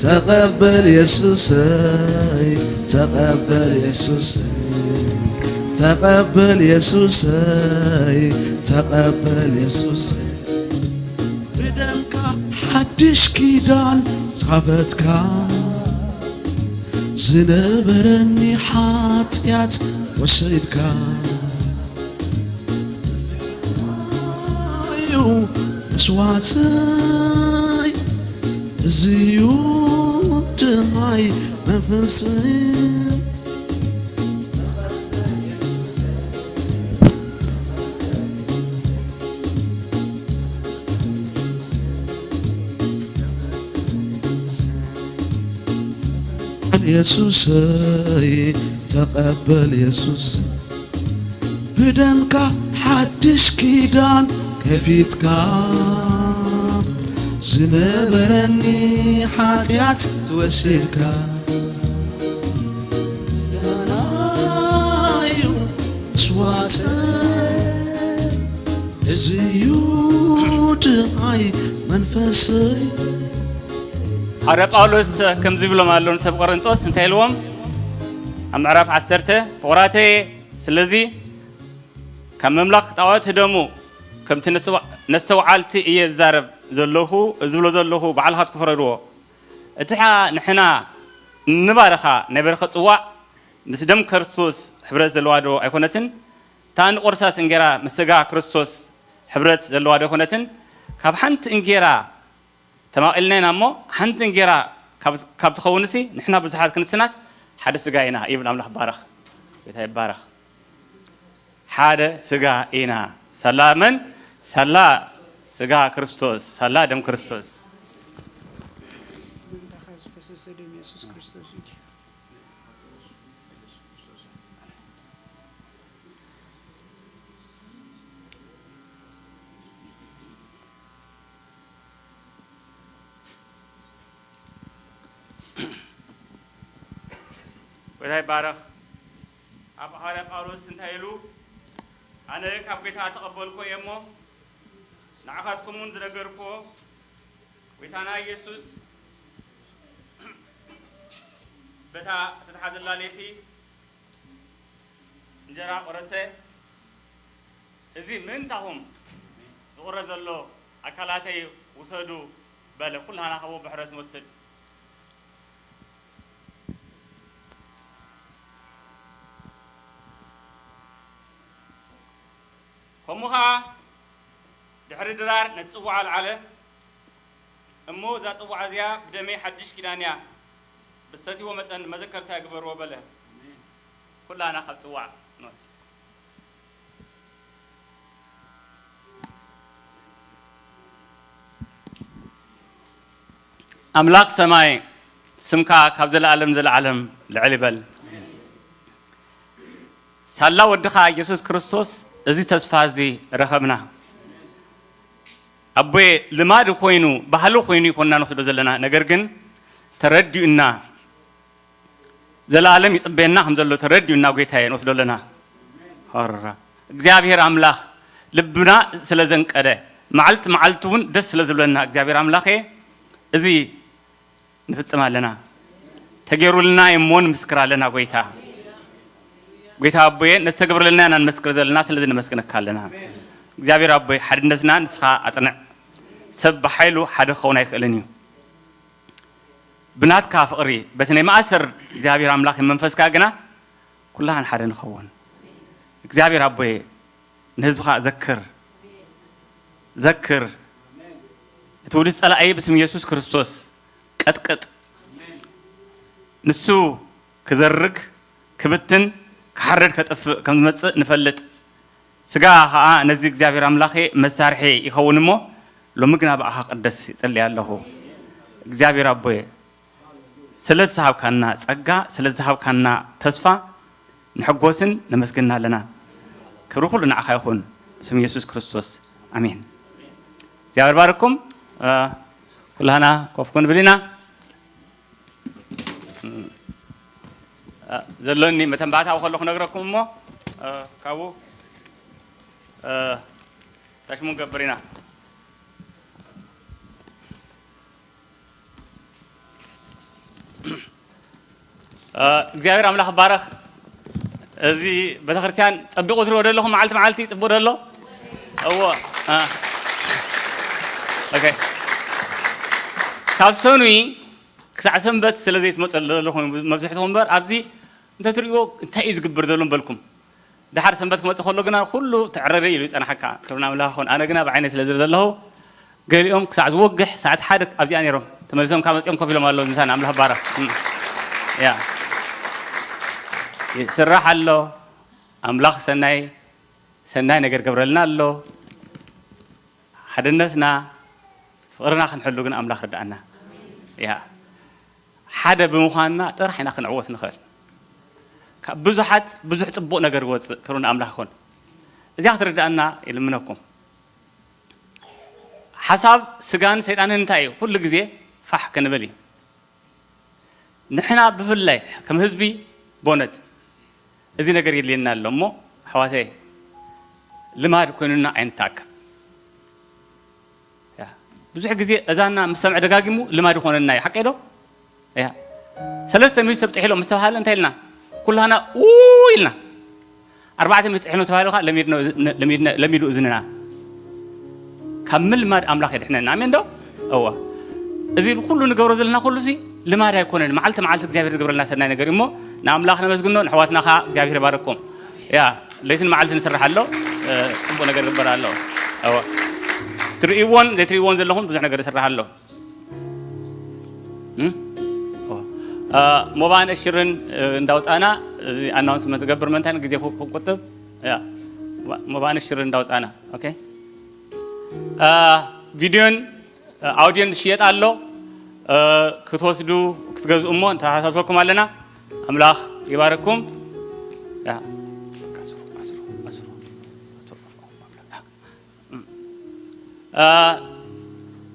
ተቐበል የሱሰይ፣ ተቐበል የሱሰይ፣ ተቐበል የሱሰይ፣ ተቐበል የሱሰይ። ብደምካ ሓድሽ ኪዳን ዝኸፈትካ፣ ዝነበረኒ ሓጢኣት ወሰድካ። እዩ መስዋዕተይ፣ እዝዩ ድሃይ መንፈሰይ። የሱሰይ፣ ተቐበል የሱስ። ብደምካ ሓድሽ ኪዳን ከፊትካ፣ ዝነበረኒ ሓጢኣት ዝወሰድካ፣ ምስጋናዩ መስዋዕተይ፣ እዝዩ ድሃይ መንፈሰይ። ሃዋርያ ጳውሎስ ከምዚ ይብሎም ኣሎ ንሰብ ቆሮንጦስ፣ እንታይ ኢልዎም? ኣብ ምዕራፍ ዓሰርተ፣ ፍቑራተየ፣ ስለዚ ካብ መምላኽ ጣዖት ህደሙ፣ ከምቲ ነስተዋ-፣ ነስተውዓልቲ እየ ዝዛረብ ዘለኹ፣ ዝብሎ ዘለኹ፣ ባዕልኻትኩም ፍረድዎ። እቲ ሓ-፣ ንሕና እንባረኻ ናይ በረኸት ጽዋዕ፣ ምስ ደም ክርስቶስ ሕብረት ዘለዋ ዶ ኣይኮነትን? እታ እንቆርሳስ እንጌራ ምስ ስጋ ክርስቶስ ሕብረት ዘለዋ ዶ ኣይኮነትን? ካብ ሓንቲ እንጌራ ተማቒልና ኢና እሞ፣ ሓንቲ እንጌራ ካብ፣ ካብ ትኸውንሲ፣ ንሕና ብዙሓት ክንስናስ ሓደ ስጋ ኢና ይብል። ኣምላኽ ባረኽ። ጌታ ይባረኽ። ሓደ ስጋ ኢና። ሳላ መን? ሳላ ስጋ ክርስቶስ፣ ሳላ ደም ክርስቶስ። መንታኻ ዝፈሰሰ ደም የሱስ ክርስቶስ እዩ። ጎይታ ይባረኽ። ኣብ ሃዋርያ ጳውሎስ እንታይ ኢሉ? ኣነ ካብ ጎይታ ተቐበልኮ እየ እሞ ንዓኻትኩም እውን ዝነገርኩዎ፣ ጎይታና ኢየሱስ በታ እተተሓዘላ ለይቲ እንጀራ ቆረሰ፣ እዚ ምእንታኹም ዝቑረ ዘሎ ኣካላተይ ውሰዱ በለ። ኩላህና ካብኡ ብሕረት ንወስድ። ከምኡ ኸዓ ድሕሪ ድራር ነቲ ጽዋዕ ኣልዓለ። እሞ እዛ ጽዋዕ እዚኣ ብደመይ ሓድሽ ኪዳን እያ፣ ብትሰትይዎ መጠን መዘከርታ ግበርዎ በለ። ኩላና ካብ ጽዋዕ ንወስድ። ኣምላኽ ሰማይ ስምካ ካብ ዘለኣለም ዘለኣለም ልዕል ይበል። ሳላ ወድኻ ኢየሱስ ክርስቶስ እዚ ተስፋ እዚ ረኸብና። ኣቦየ ልማድ ኮይኑ ባህሊ ኮይኑ ይኮንና ንወስዶ ዘለና፣ ነገር ግን ተረዲኡና ዘለኣለም ይጽበየና ከም ዘሎ ተረዲኡና ጎይታየ ንወስዶ ኣለና። ሆራ እግዚኣብሔር ኣምላኽ ልብና ስለ ዘንቀደ መዓልቲ መዓልቲ እውን ደስ ስለ ዝብለና እግዚኣብሔር ኣምላኸ እዚ ንፍጽም ኣለና። ተገይሩልና እሞ ንምስክር ኣለና። ጎይታ፣ ጎይታ ኣቦየ፣ ነቲ ተገብረልና ኢና ንመስክር ዘለና። ስለዚ ነመስግነካ ኣለና። እግዚኣብሔር ኣቦይ፣ ሓድነትና ንስኻ ኣጽንዕ። ሰብ ብሓይሉ ሓደ ክኸውን ኣይክእልን እዩ። ብናትካ ፍቕሪ፣ በቲ ናይ ማእሰር እግዚኣብሔር ኣምላኽ መንፈስካ ግና ኩላህን ሓደ ንኸውን። እግዚኣብሔር ኣቦይ፣ ንህዝብኻ ዘክር፣ ዘክር። እቲ ውዲ ጸላኢ ብስም ኢየሱስ ክርስቶስ ቀጥቅጥ። ንሱ ክዘርግ፣ ክብትን፣ ክሓርድ፣ ከጥፍእ ከም ዝመጽእ ንፈልጥ። ስጋ ኸኣ ነዚ እግዚኣብሔር ኣምላኸ መሳርሒ ይኸውን እሞ፣ ሎሚ ግና ብኣኻ ቅደስ ይጽሊ ኣለኹ። እግዚኣብሔር ኣቦየ፣ ስለ ዝሃብካና ጸጋ፣ ስለ ዝሃብካና ተስፋ ንሕጎስን ነመስግንና ኣለና። ክብሪ ኩሉ ንዓኻ ይኹን፣ ብስም ኢየሱስ ክርስቶስ፣ ኣሜን። እግዚኣብሔር ባርኩም። እ፣ ኩላህና ኮፍ ክንብል ኢና። እ፣ ዘሎኒ መተንባእታ ከሎ ክነግረኩም እሞ፣ እ፣ ካብኡ፣ እ፣ ታሽሙ ንገብር ኢና። እ፣ እግዚኣብሔር ኣምላኽ ይባረኽ። እዚ ቤተክርስትያን ጸቢቑ ትሪኦ ዶ ኣለኹም? መዓልቲ መዓልቲ ጽቡቕ ዶ ኣሎ? እዎ። እ፣ ኦኬ። ካብ ሰኑይ ክሳዕ ሰንበት ስለ ዘይትመጹ ዘለኹም መብዝሕትኹም እምበር፣ ኣብዚ እንተትሪእዎ እንታይ እዩ ዝግበር ዘሎ ምበልኩም። ደሓር ሰንበት ክመጽእ ከሎ ግና ኩሉ ትዕረሪ ኢሉ ይጸንሓካ። ክብሪ ንኣምላኽ ይኹን። ኣነ ግና ብዓይነይ ስለ ዝርኢ ዘለኹ፣ ገሊኦም ክሳዕ ዝወግሕ ሰዓት ሓደ ኣብዚኣ ነይሮም። ተመሊሶም ካብ መጺኦም ኮፍ ኢሎም ኣለዉ። ምሳና ኣምላኽ ይባረኽ። እም። ያ። ይስራሕ ኣሎ። ኣምላኽ ሰናይ፣ ሰናይ ነገር ገብረልና ኣሎ። ሓድነትና፣ ፍቕርና ክንሕሉ ግን ኣምላኽ ርድኣና። ያ። ሓደ ብምዃንና ጥራሕ ኢና ክንዕወት ንኽእል። ካብ ብዙሓት ብዙሕ ጽቡቕ ነገር ይወጽእ። ክብሪ ንኣምላኽ ይኹን። እዚኣ ክትርድኣና ይልምነኩም። ሓሳብ ስጋን ሰይጣንን እንታይ እዩ? ኩሉ ግዜ ፋሕ ክንብል እዩ። ንሕና ብፍላይ ከም ህዝቢ ቦነት እዚ ነገር የድልየና ኣሎ እሞ፣ ኣሕዋተይ፣ ልማድ ኮይኑና ኣይንተኣከብ። ያ፣ ብዙሕ ግዜ እዛና ምስ ሰምዐ ደጋጊሙ ልማድ ይኾነና እዩ። ሓቀይ ዶ? ያ፣ ሰለስተ ሚእቲ ሰብ ጥሒሎም ምስ ተባሃለ እንታይ ኢልና? ኩላና ኡ ኢልና። ኣርባዕተ ሚእቲ ጥሒሎም ተባሂሉ ከዓ ለሚድኖ-፣ ለሚድነ-፣ ለሚዱ እዝንና። ካብ ምልማድ ኣምላኽ የድሕነና። ኣሜን ዶ? እዋ። እዚ ኩሉ ንገብሮ ዘለና ኩሉ ሲ ልማድ ኣይኮነን። መዓልቲ መዓልቲ እግዚኣብሔር ዝገብረልና ሰናይ ነገር እዩ እሞ፣ ንኣምላኽ ነመስግኖ፣ ንኣሕዋትና ከዓ እግዚኣብሔር ይባርኩም። ያ፣ ለይትን መዓልትን ይስራሕ ኣሎ፣ እ፣ ጽቡቕ ነገር ይግበር ኣሎ። እዋ። ትርእይዎን ዘይትርእይዎን ዘለኹም ብዙሕ ነገር ይስራሕ ኣሎ። እም? ኦ። እ፣ ሞባን እሽርን፣ እ፣ እንዳውጻና፣ እዚ ኣናውንስመንት እገብር፣ መንታን ግዜ ክ-፣ ክቁጥብ። ያ። ሞባ-፣ ሞባን እሽርን እንዳውጻና። ኦኬ። እ፣ ቪድዮን፣ እ፣ ኣውዲዮን ዝሽየጥ ኣሎ። እ፣ ክትወስዱ፣ ክትገዝኡ እሞ ንተሓሳስበኩም ኣለና። ኣምላኽ ይባርኩም። ያ። ኣስሩ፣ ኣስሩ፣ ኣስሩ። እ፣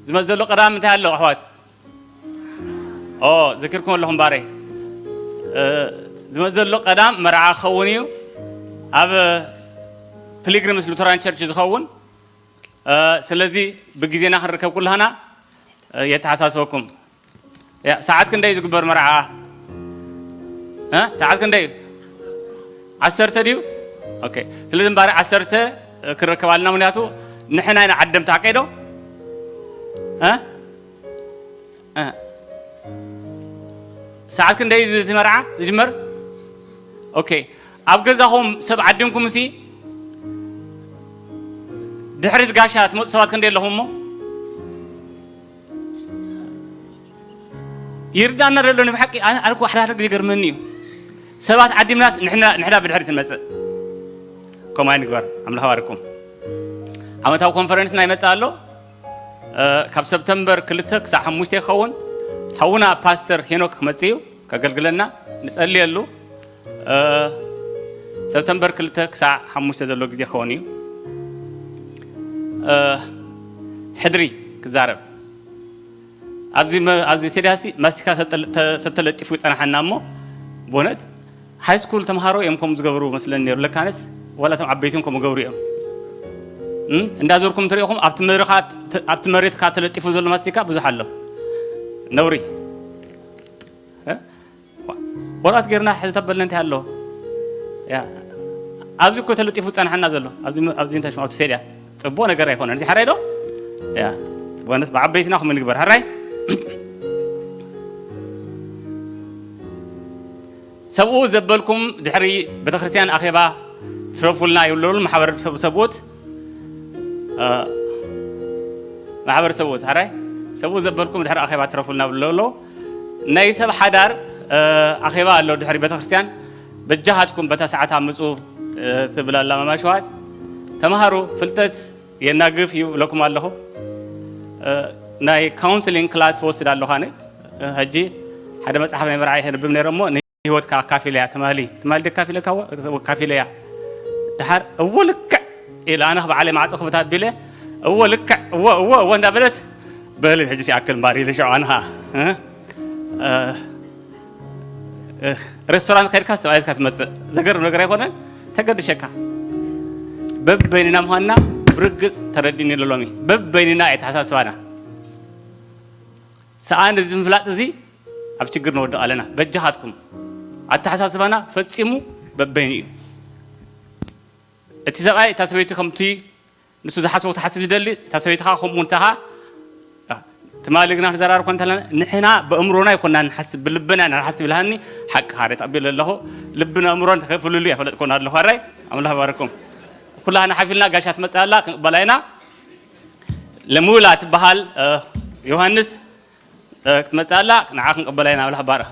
ዝመጽእ ዘሎ ቀዳም እንታይ ኣሎ ኣሕዋት? ኦ፣ ዘኪርኩም ኣለኹም ባረይ። እ፣ ዝመጽእ ዘሎ ቀዳም መርዓ ክኸውን እዩ። ኣብ ፒልግሪምስ ሉተራን ቸርች ዝኸውን። እ፣ ስለዚ ብግዜና ክንርከብ ኩላህና፣ እ፣ የተሓሳስበኩም። ያ፣ ሰዓት ክንደይ ዝግበር መርዓ? እ? ሰዓት ክንደይ እዩ? ዓሰርተ ድዩ? ኦኬ። ስለዚ እምበኣር ዓሰርተ ክንረከብ ኣለና፣ ምክንያቱ ንሕና ኢና ዓደምቲ፣ ሓቀይ ዶ? እ? እ። ሰዓት ክንደይ እዩ እቲ መርዓ ዝጅመር? ኦኬ። ኣብ ገዛኹም ሰብ ዓዲምኩም ሲ ድሕሪት ጋሻ ትመፁ ሰባት ክንደይ ኣለኹም እሞ? ይርዳና ዘሎ ንብሓቂ፣ ኣነ፣ ኣነ እኮ ሓደ ሓደ ግዜ ገርመኒ እዩ። ሰባት ዓዲምናስ ንሕና፣ ንሕና ብድሕሪት ንመጽእ። ከምኡ ኣይንግበር። ኣምላኽ ባርኩም። ዓመታዊ ኮንፈረንስና ይመጽእ ኣሎ። እ፣ ካብ ሰፕተምበር ክልተ ክሳዕ ሓሙሽተ ይኸውን። ሓውና ፓስተር ሄኖክ ክመጽእ እዩ፣ ከገልግለና፣ ንጸልየሉ። እ፣ ሰፕተምበር ክልተ ክሳዕ ሓሙሽተ ዘሎ ግዜ ክኸውን እዩ። እ፣ ሕድሪ ክዛረብ። ኣብዚ መ-፣ ኣብዚ ስቴድያሲ ማስቲካ ተጠል-፣ ተ-፣ ተተለጢፉ ይጸናሓና እሞ፣ ብእውነት ሃይ ስኩል ተምሃሮ እዮም ከምኡ ዝገብሩ መስለኒ ነይሩ። ለካነስ ዋላ እቶም ዓበይቲ እውን ከምኡ ገብሩ እዮም። እም? እንዳዞርኩም ትሪኢኹም ኣብቲ መድረኻ ተ-፣ ኣብቲ መሬትካ ተለጢፉ ዘሎ ማስቲካ ብዙሕ ኣሎ። ነውሪ። ወረቐት ጌርና ሕዚ ተበልና እንታይ ኣሎ? ያ፣ ኣብዚ እኮ ተለጢፉ ጸንሓና ዘሎ። ኣብዚ፣ ኣብዚ እንታይ ሽሙ፣ ኣብዚ ሴድያ። ጽቡቕ ነገር ኣይኮነን። እዚ ሓራይ ዶ? ያ፣ ብእውነት ብዓበይትና ከምኡ ንግበር። ሓራይ? ሰብኡ ዘበልኩም ድሕሪ ቤተክርስትያን ኣኼባ ትረፉልና ይብሉ ኣለዉ። ማሕበር ሰብ-፣ ሰብኡት፣ እ፣ ማሕበር ሰብኡት፣ ሓራይ? ሰብኡ ዘበልኩም ድሕሪ ኣኼባ ትረፉልና ይብሉ ኣለዉ። ናይ ሰብ ሓዳር፣ እ፣ ኣኼባ ኣሎ ድሕሪ ቤተክርስትያን። በጃኻትኩም በታ ሰዓት ኣምጹ፣ እ፣ ትብል ኣላ ማማ ሸዋት። ተምሃሩ፣ ፍልጠት የናግፍ እዩ እብለኩም ኣለኹ። እ፣ ናይ ካውንስሊንግ ክላስ ወስድ ኣለኹ ኣነ። እ፣ ሕጂ ሓደ መጽሓፍ ናይ መርዓይ ከንብብ ነይረ እሞ፣ ንህይወትካ ኣካፊለያ ትማሊ። ትማሊ ድየ ኣካፊለካ? እወ፣ ኣካፊለያ። ደሓር፣ እወ፣ ልክዕ ኢለ፣ ኣነ ባዕለይ ማዕጾ ክፍት ኣቢለ፣ እወ፣ ልክዕ፣ እወ፣ እወ፣ እወ እንዳበለት፣ በል ሕጂ ሲኣክል እምበር ኢለ፣ ሽዑ ኣነ ኸኣ፣ እ፣ እ፣ እ፣ ሬስቶራንት ከድካ ዝተባሂልካ ትመጽእ። ዘገርም ነገር ኣይኮነን? ተገድሸካ። በበይንና ምዃንና ብርግጽ ተረዲእኒ ኣሎ ሎሚ። በበይንና ኣተሓሳስባና። ሰኣን እዚ ምፍላጥ እዚ ኣብ ችግር ንወድቕ ኣለና። በጃኻትኩም። ኣተሓሳስባና ፈጺሙ በበይኑ እዩ። እቲ ሰብኣይ እታ ሰበይቲ ከምቲ ንሱ ዝሓስቦ ክትሓስብ ዝደሊ፣ እታ ሰበይቲ ኸኣ ከምኡ ንሳ ኸኣ፣ አ፣ ትማሊ ግና ክንዘራረብ ኮን እንተለና፣ ንሕና በእምሮና ኣይኮና ንሓስብ፣ ብልብና ኢና ንሓስብ ኢልሃኒ፣ ሓቂ ሃረ ተቐቢለ ኣለኹ። ልብን ኣእምሮን ፍልልይ ኣይፈለጥኩን ኣለኹ። ኣራይ፣ ኣምላኽ ይባርኩም። ኩላህና ሓፊልና ጋሻ ትመጽእ ኣላ፣ ክንቅበላ ኢና። ለሙላ ትበሃል፣ እ፣ ዮሃንስ፣ እ፣ ክትመጽእ ኣላ፣ ንዓ ክንቅበላ ኢና። ኣምላኽ ይባርኽ።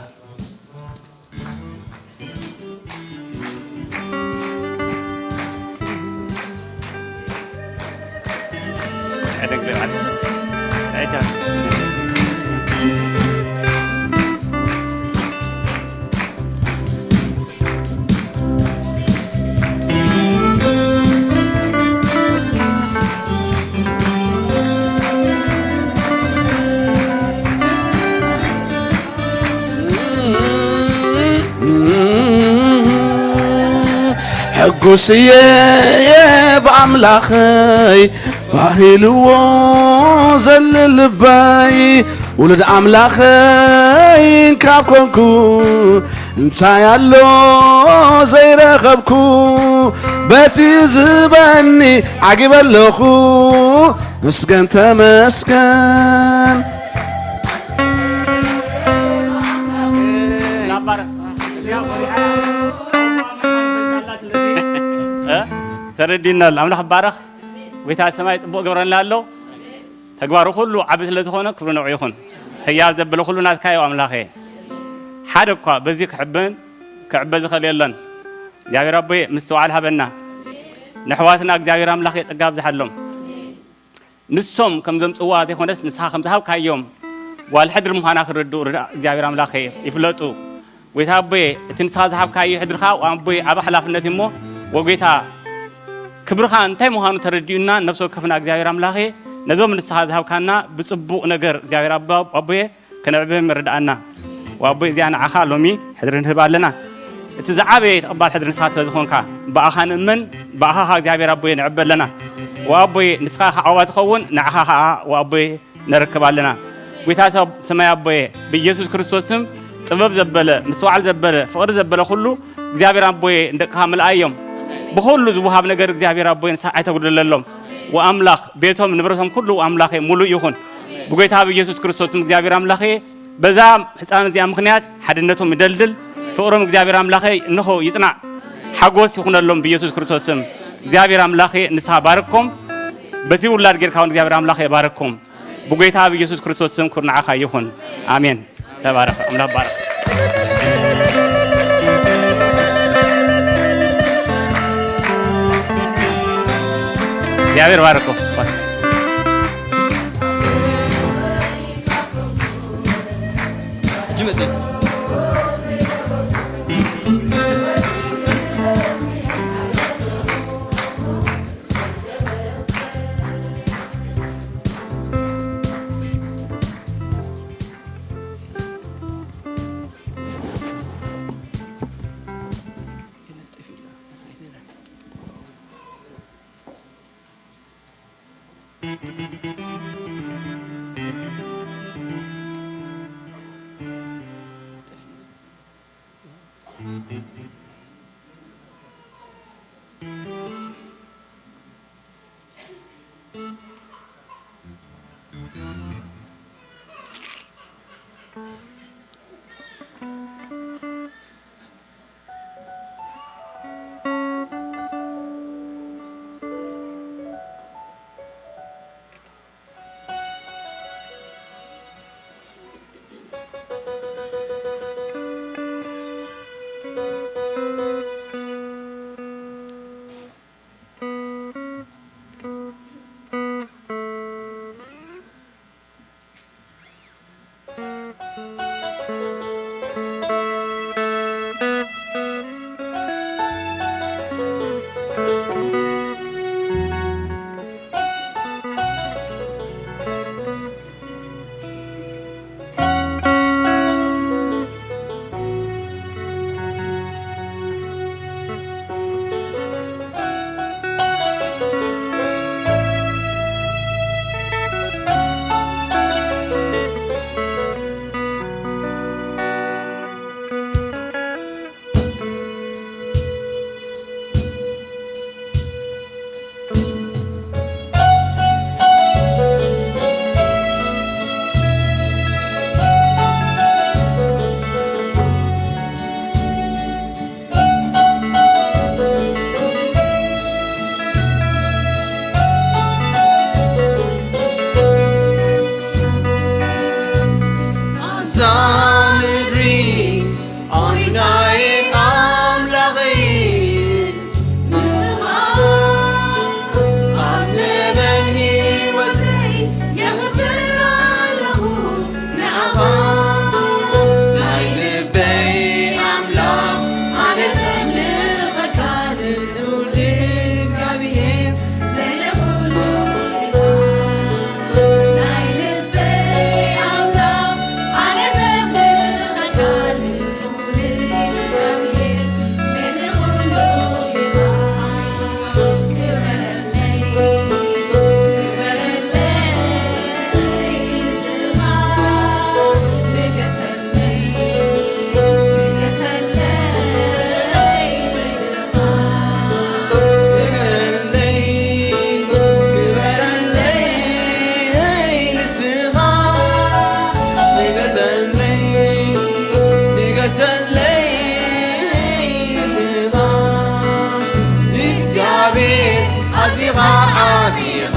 ሕጉስ እየ ብኣምላኸይ፣ ባሂልዎ ዘሊ ልበይ፣ ውሉድ ኣምላኸይ ካብ ኮንኩ፣ እንታይ ኣሎ ዘይረኸብኩ? በቲ ዝህበኒ ዓጊበ ኣለኹ፣ ምስገን ተመስገን። እ? ተረዲእና ኣሎ። ኣምላኽ ይባረኽ። ጎይታ ሰማይ ጽቡቕ ገብረልና ኣሎ። ተግባሩ ኩሉ ዓቢ ስለ ዝኾነ ክብሪ ንዕኡ ይኹን። ህያብ ዘበለ ኩሉ ናትካ እዩ ኣምላኸ። ሓደ እኳ በዚ ክዕበን ክዕበ ዝኽእል የለን። እግዚኣብሔር ኣቦየ ምስትውዓል ሃበና። ነሕዋትና እግዚኣብሔር ኣምላኸ ጸጋ ኣብዝሓሎም። ንሶም ከም ዘምጽዋ ዘይኮነስ ንስኻ ከም ዝሃብካዮም ጓል ሕድሪ ምዃና ክርድኡ ርዳ-፣ እግዚኣብሔር ኣምላኸ ይፍለጡ። ጎይታ ኣቦየ፣ እቲ ንስኻ ዝሃብካዮ ሕድርኻ ኣቦየ ዓቢ ሓላፍነት እዩ እሞ፣ ወጎይታ ክብርኻ እንታይ ምዃኑ ተረዲኡና፣ ነፍሲ ወከፍና እግዚኣብሔር ኣምላኸ ነዞም ንስኻ ዝሃብካና ብጽቡቕ ነገር እግዚኣብሔር ኣባ-፣ ኣቦየ ከነዕብዮም ይርድኣና። ወኣቦይ እዚኣ ንዓኻ ሎሚ ሕድሪ ንህብ ኣለና። እቲ ዝዓበየ ተቐባል ሕድሪ ንስኻ ስለ ዝኾንካ፣ ብኣኻ ንእመን፣ ብኣኻ ኸኣ እግዚኣብሔር ኣቦይ ንዕቢ ኣለና። ወኣቦይ ንስኻ ኸዓ ዓዋ ትኸውን፣ ንዓኻ ኸዓ ወኣቦይ ነረክብ ኣለና። ጐይታ ሰብ-፣ ሰማይ ኣቦየ፣ ብኢየሱስ ክርስቶስ ስም ጥበብ ዘበለ፣ ምስትውዓል ዘበለ፣ ፍቕሪ ዘበለ ኹሉ እግዚኣብሔር ኣቦየ ንደቅኻ ምልኣዮም። ብኹሉ ዝወሃብ ነገር እግዚኣብሔር ኣቦየ ንስኻ ኣይተጉድለሎም። ወኣምላኽ ቤቶም ንብረቶም ኩሉ ኣምላኸ ሙሉእ ይኹን። ብጎይታ ብኢየሱስ ክርስቶስ ስም እግዚኣብሔር ኣምላኸ በዛ ህፃን እዚኣ ምኽንያት ሓድነቶም ይደልድል፣ ፍቕሮም እግዚኣብሔር ኣምላኸ እንሆ ይጽናዕ፣ ሓጎስ ይኹነሎም ብኢየሱስ ክርስቶስ ስም። እግዚኣብሔር ኣምላኸ ንስኻ ባርኮም፣ በቲ ውላድ ጌርካ እውን እግዚኣብሔር ኣምላኸ ይባርኮም። ብጎይታ ብኢየሱስ ክርስቶስ ስም ኩርናዓኻ ይኹን። ኣሜን። ተባረኽ፣ ኣምላኽ ባረኽ። እግዚኣብሔር ባርኮ። ሕጂ መጽእ። ኣብዛ ምድሪ ኣሚናይ ኣምላኸይ፣ ንስኻ ኣብ ዘመን ህይወተይ የኽብር ኣለኹ። ንዓኻ ናይ ልበይ ኣምላኽ፣ ኣነ ዘምልኸካ ልዑል እግዚኣብሔር፣ ልዕሊ ኩሉ ኢኻ። ናይ ልበይ ኣምላኽ፣ ኣነ ዘምልኸካ ልዑል እግዚኣብሔር፣ ልዕሊ ኩሉ ኢኻ። እግዚኣብሔር ኣዚኻ ዓቢኻ፣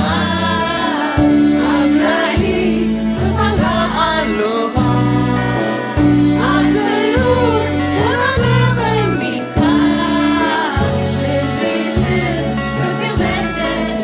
ኣብ ላዕሊ ዙፋንካ ኣሎኻ፣ ኣብ ኩሉ ቦታ ተቐሚጥካ፣ ክንዲ ትፍቅር መደብ።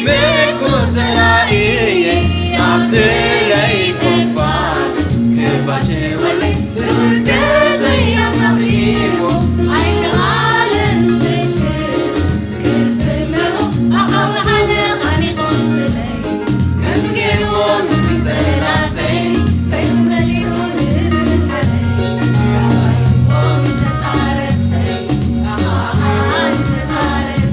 ምርኩስ ዘላኢየ ኣብ ስለይ ኮፋት ክባሽወለይ ብውርደተይ ኣማኺሞ ኣይከኣለን ዝክር ክፍመሮ ኣኻውሓነ ቃኒቆ ስለይ ከም ገይርዎ ንጸላተይ ሰይፍ መሊኡ ንልበይ ተባሂቦም ተጻረፍተይ ኣኻውሓነ ተጻረፍተይ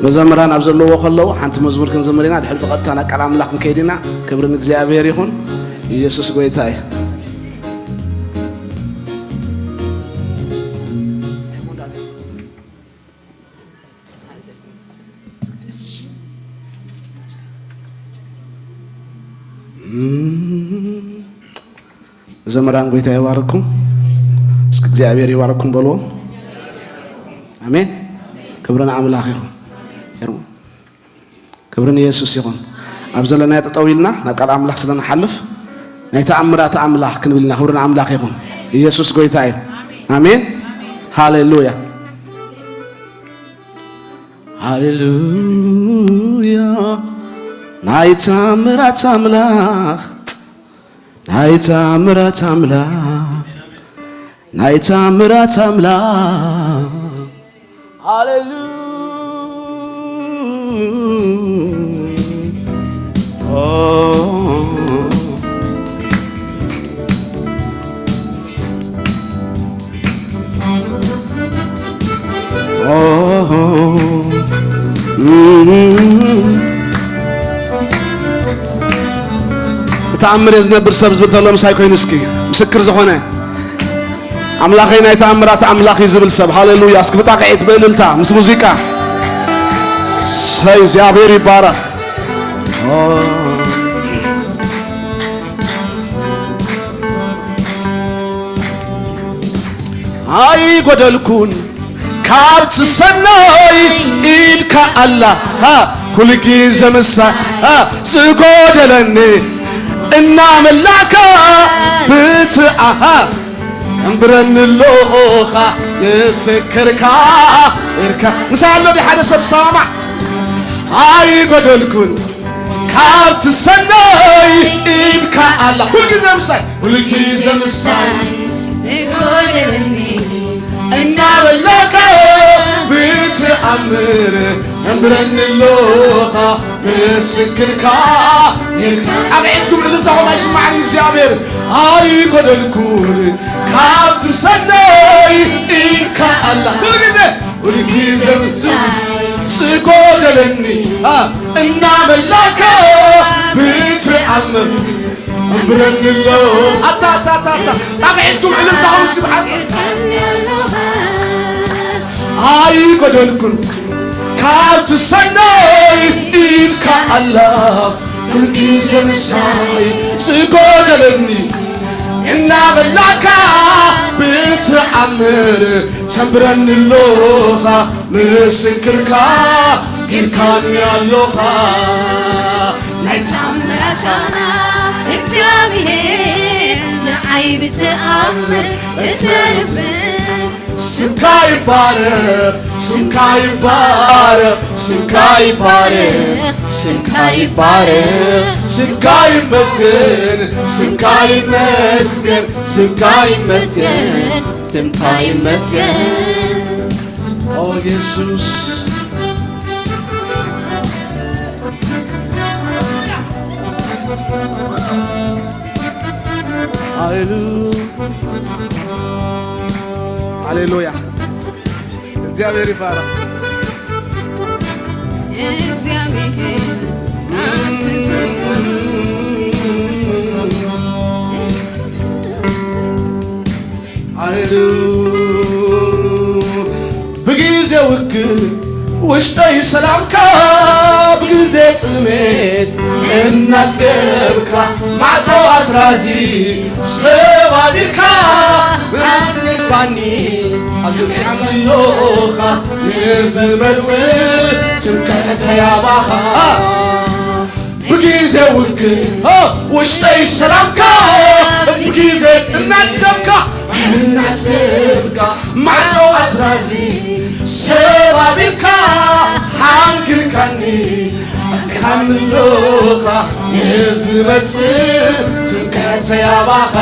መዘምራን ኣብ ዘለዎ ከለዉ ሓንቲ መዝሙር ክንዝምር ኢና። ድሕሪ ብቐጥታ ናብ ቃል ኣምላኽ ክንከይድ ኢና። ክብሪ ንእግዚኣብሔር ይኹን። ኢየሱስ ጎይታ እዩ። ዘመራን ጎይታ ይባርኩም። እስኪ እግዚኣብሔር ይባርኩም በልዎ። ኣሜን። ክብሪ ንኣምላኽ ይኹን። ክብሪ ንየሱስ ይኹን። ኣብ ዘለናዮ ጠጠው ኢልና ናብ ቃል ኣምላኽ ስለ ንሓልፍ ናይ ተኣምራት ኣምላኽ ክንብል ኢና። ክብሪ ንኣምላኽ ይኹን። ኢየሱስ ጎይታ እዩ። ኣሜን። ሃሌሉያ። ሃሌሉያ። ናይ ተኣምራት ኣምላኽ፣ ናይ ተኣምራት ኣምላኽ፣ ናይ ተኣምራት ኣምላኽ። ሃሌሉያ። ብተኣምር እየ ዝነብር ሰብ ዝብል ተሎ ምሳይ ኮይኑ እስኪ ምስክር ዝኾነ ኣምላኸይ ናይ ተኣምራት ኣምላኽ እዩ ዝብል ሰብ ሃሌሉያ። እስኪ ብጣቕዒት ብእልልታ ምስ ሙዚቃ ሰይ እግዚኣብሔር ይባረኽ። ኣይጎደልኩን ካብቲ ሰናይ ኢድካ ኣላ ኩሉ ግዜ ምሳይ ዝጎደለኒ እናመላእካ ብትኣ ተንብረኒ ኣለኻ ምስክርካ ኢርካ ምሳይ ኣሎ ድዩ ሓደ ሰብ ሰማዕ ኣይጎደልኩን ካብቲ ሰናይ ኢድካ ኣላ ኩሉ ግዜ ምሳይ ኩሉ ግዜ ምሳይ ይጎደለኒ እናበላካ ብትኣምር ተንብረኒ ኣለኻ ምስክርካ ኢርካ ኣቕዒድኩም እልልታኹም ኣይስማዓኒ እግዚኣብሔር ኣይጎደልኩን ካብቲ ሰናይ ኢድካ ኣላ ኩሉ ግዜ ኩሉ ግዜ ዝጎደለኒ እናመላእካ ብትኣምር ተንብረኒ ኣሎ ኣታ ኣታ ኣታ ኣታ ኣቕዒድኩም እልልታኹም ስብሓት ኣይጎደልኩን ካብቲ ሰናይ ኢድካ ኣላ ኩሉ ግዜ ምሳይ ዝጎደለኒ እናበላእካ ብትኣምር ተንብረኒ ኣለኻ ምስክርካ ኢልካኒ ኣለኻ ናይ ተኣምራት ኣምላኽ እግዚኣብሔር ንዓይ ብትኣምር እተርብን ስምካ ይባረኽ ስምካ ይባረኽ ስምካ ይባረኽ ስምካ ይባረኽ ስምካ ይመስገን ስምካ ይመስገን ስምካ ይመስገን ስምካ ይመስገን ኦ ኢየሱስ ሃሌሉያ። እግዚአብሔር ይባረክ። ብግዜ ውግእ ውሽጠይ ሰላምካ ብግዜ ጥሜት እናጽገብካ ማዕጾ ኣስራዚ ሰባቢርካ ኣትፋኒ ኣትጽዓመሎኻ ንዝመጽእ ስብከተይ ኣባኻ ብግዜ ውግእ ውሽጠይ ሰላምካ ብግዜ እናጽገብካ እናጽገብካ ማዕጾ ኣስራዚ ሰባቢርካ ሓንኪልካኒ ኣጽኻኒ ኣለኻ ንዝመጽእ ስብከተይ ኣባኻ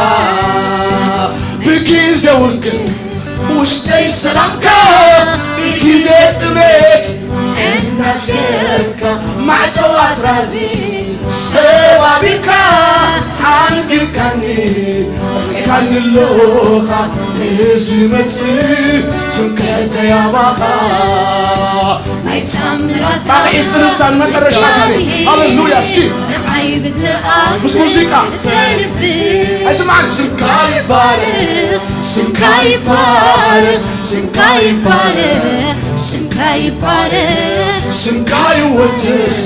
ብግዜ ውግእ ውሽጠይ ሰላምካ ግዜ ጥሜት እናሸካ ማዕጾ ኣስራዚ ሰባቢካ ሓንጊርካኒ ኣጽካኒ ኣለኻ ንዝመጽእ ስብከተይ ኣባኻ ናይ ታምራት ጣቕዒት እልልታን መጠረሻ ግዜ ሃሌሉያ እስኪ ንዓይ ብትኣምር ምስ ሙዚቃ ተንብር ኣይስማዕን ስምካ ይባረኽ ስምካ ይባረኽ ስምካ ይባረኽ ስምካ ይባረኽ ስምካ ይወደስ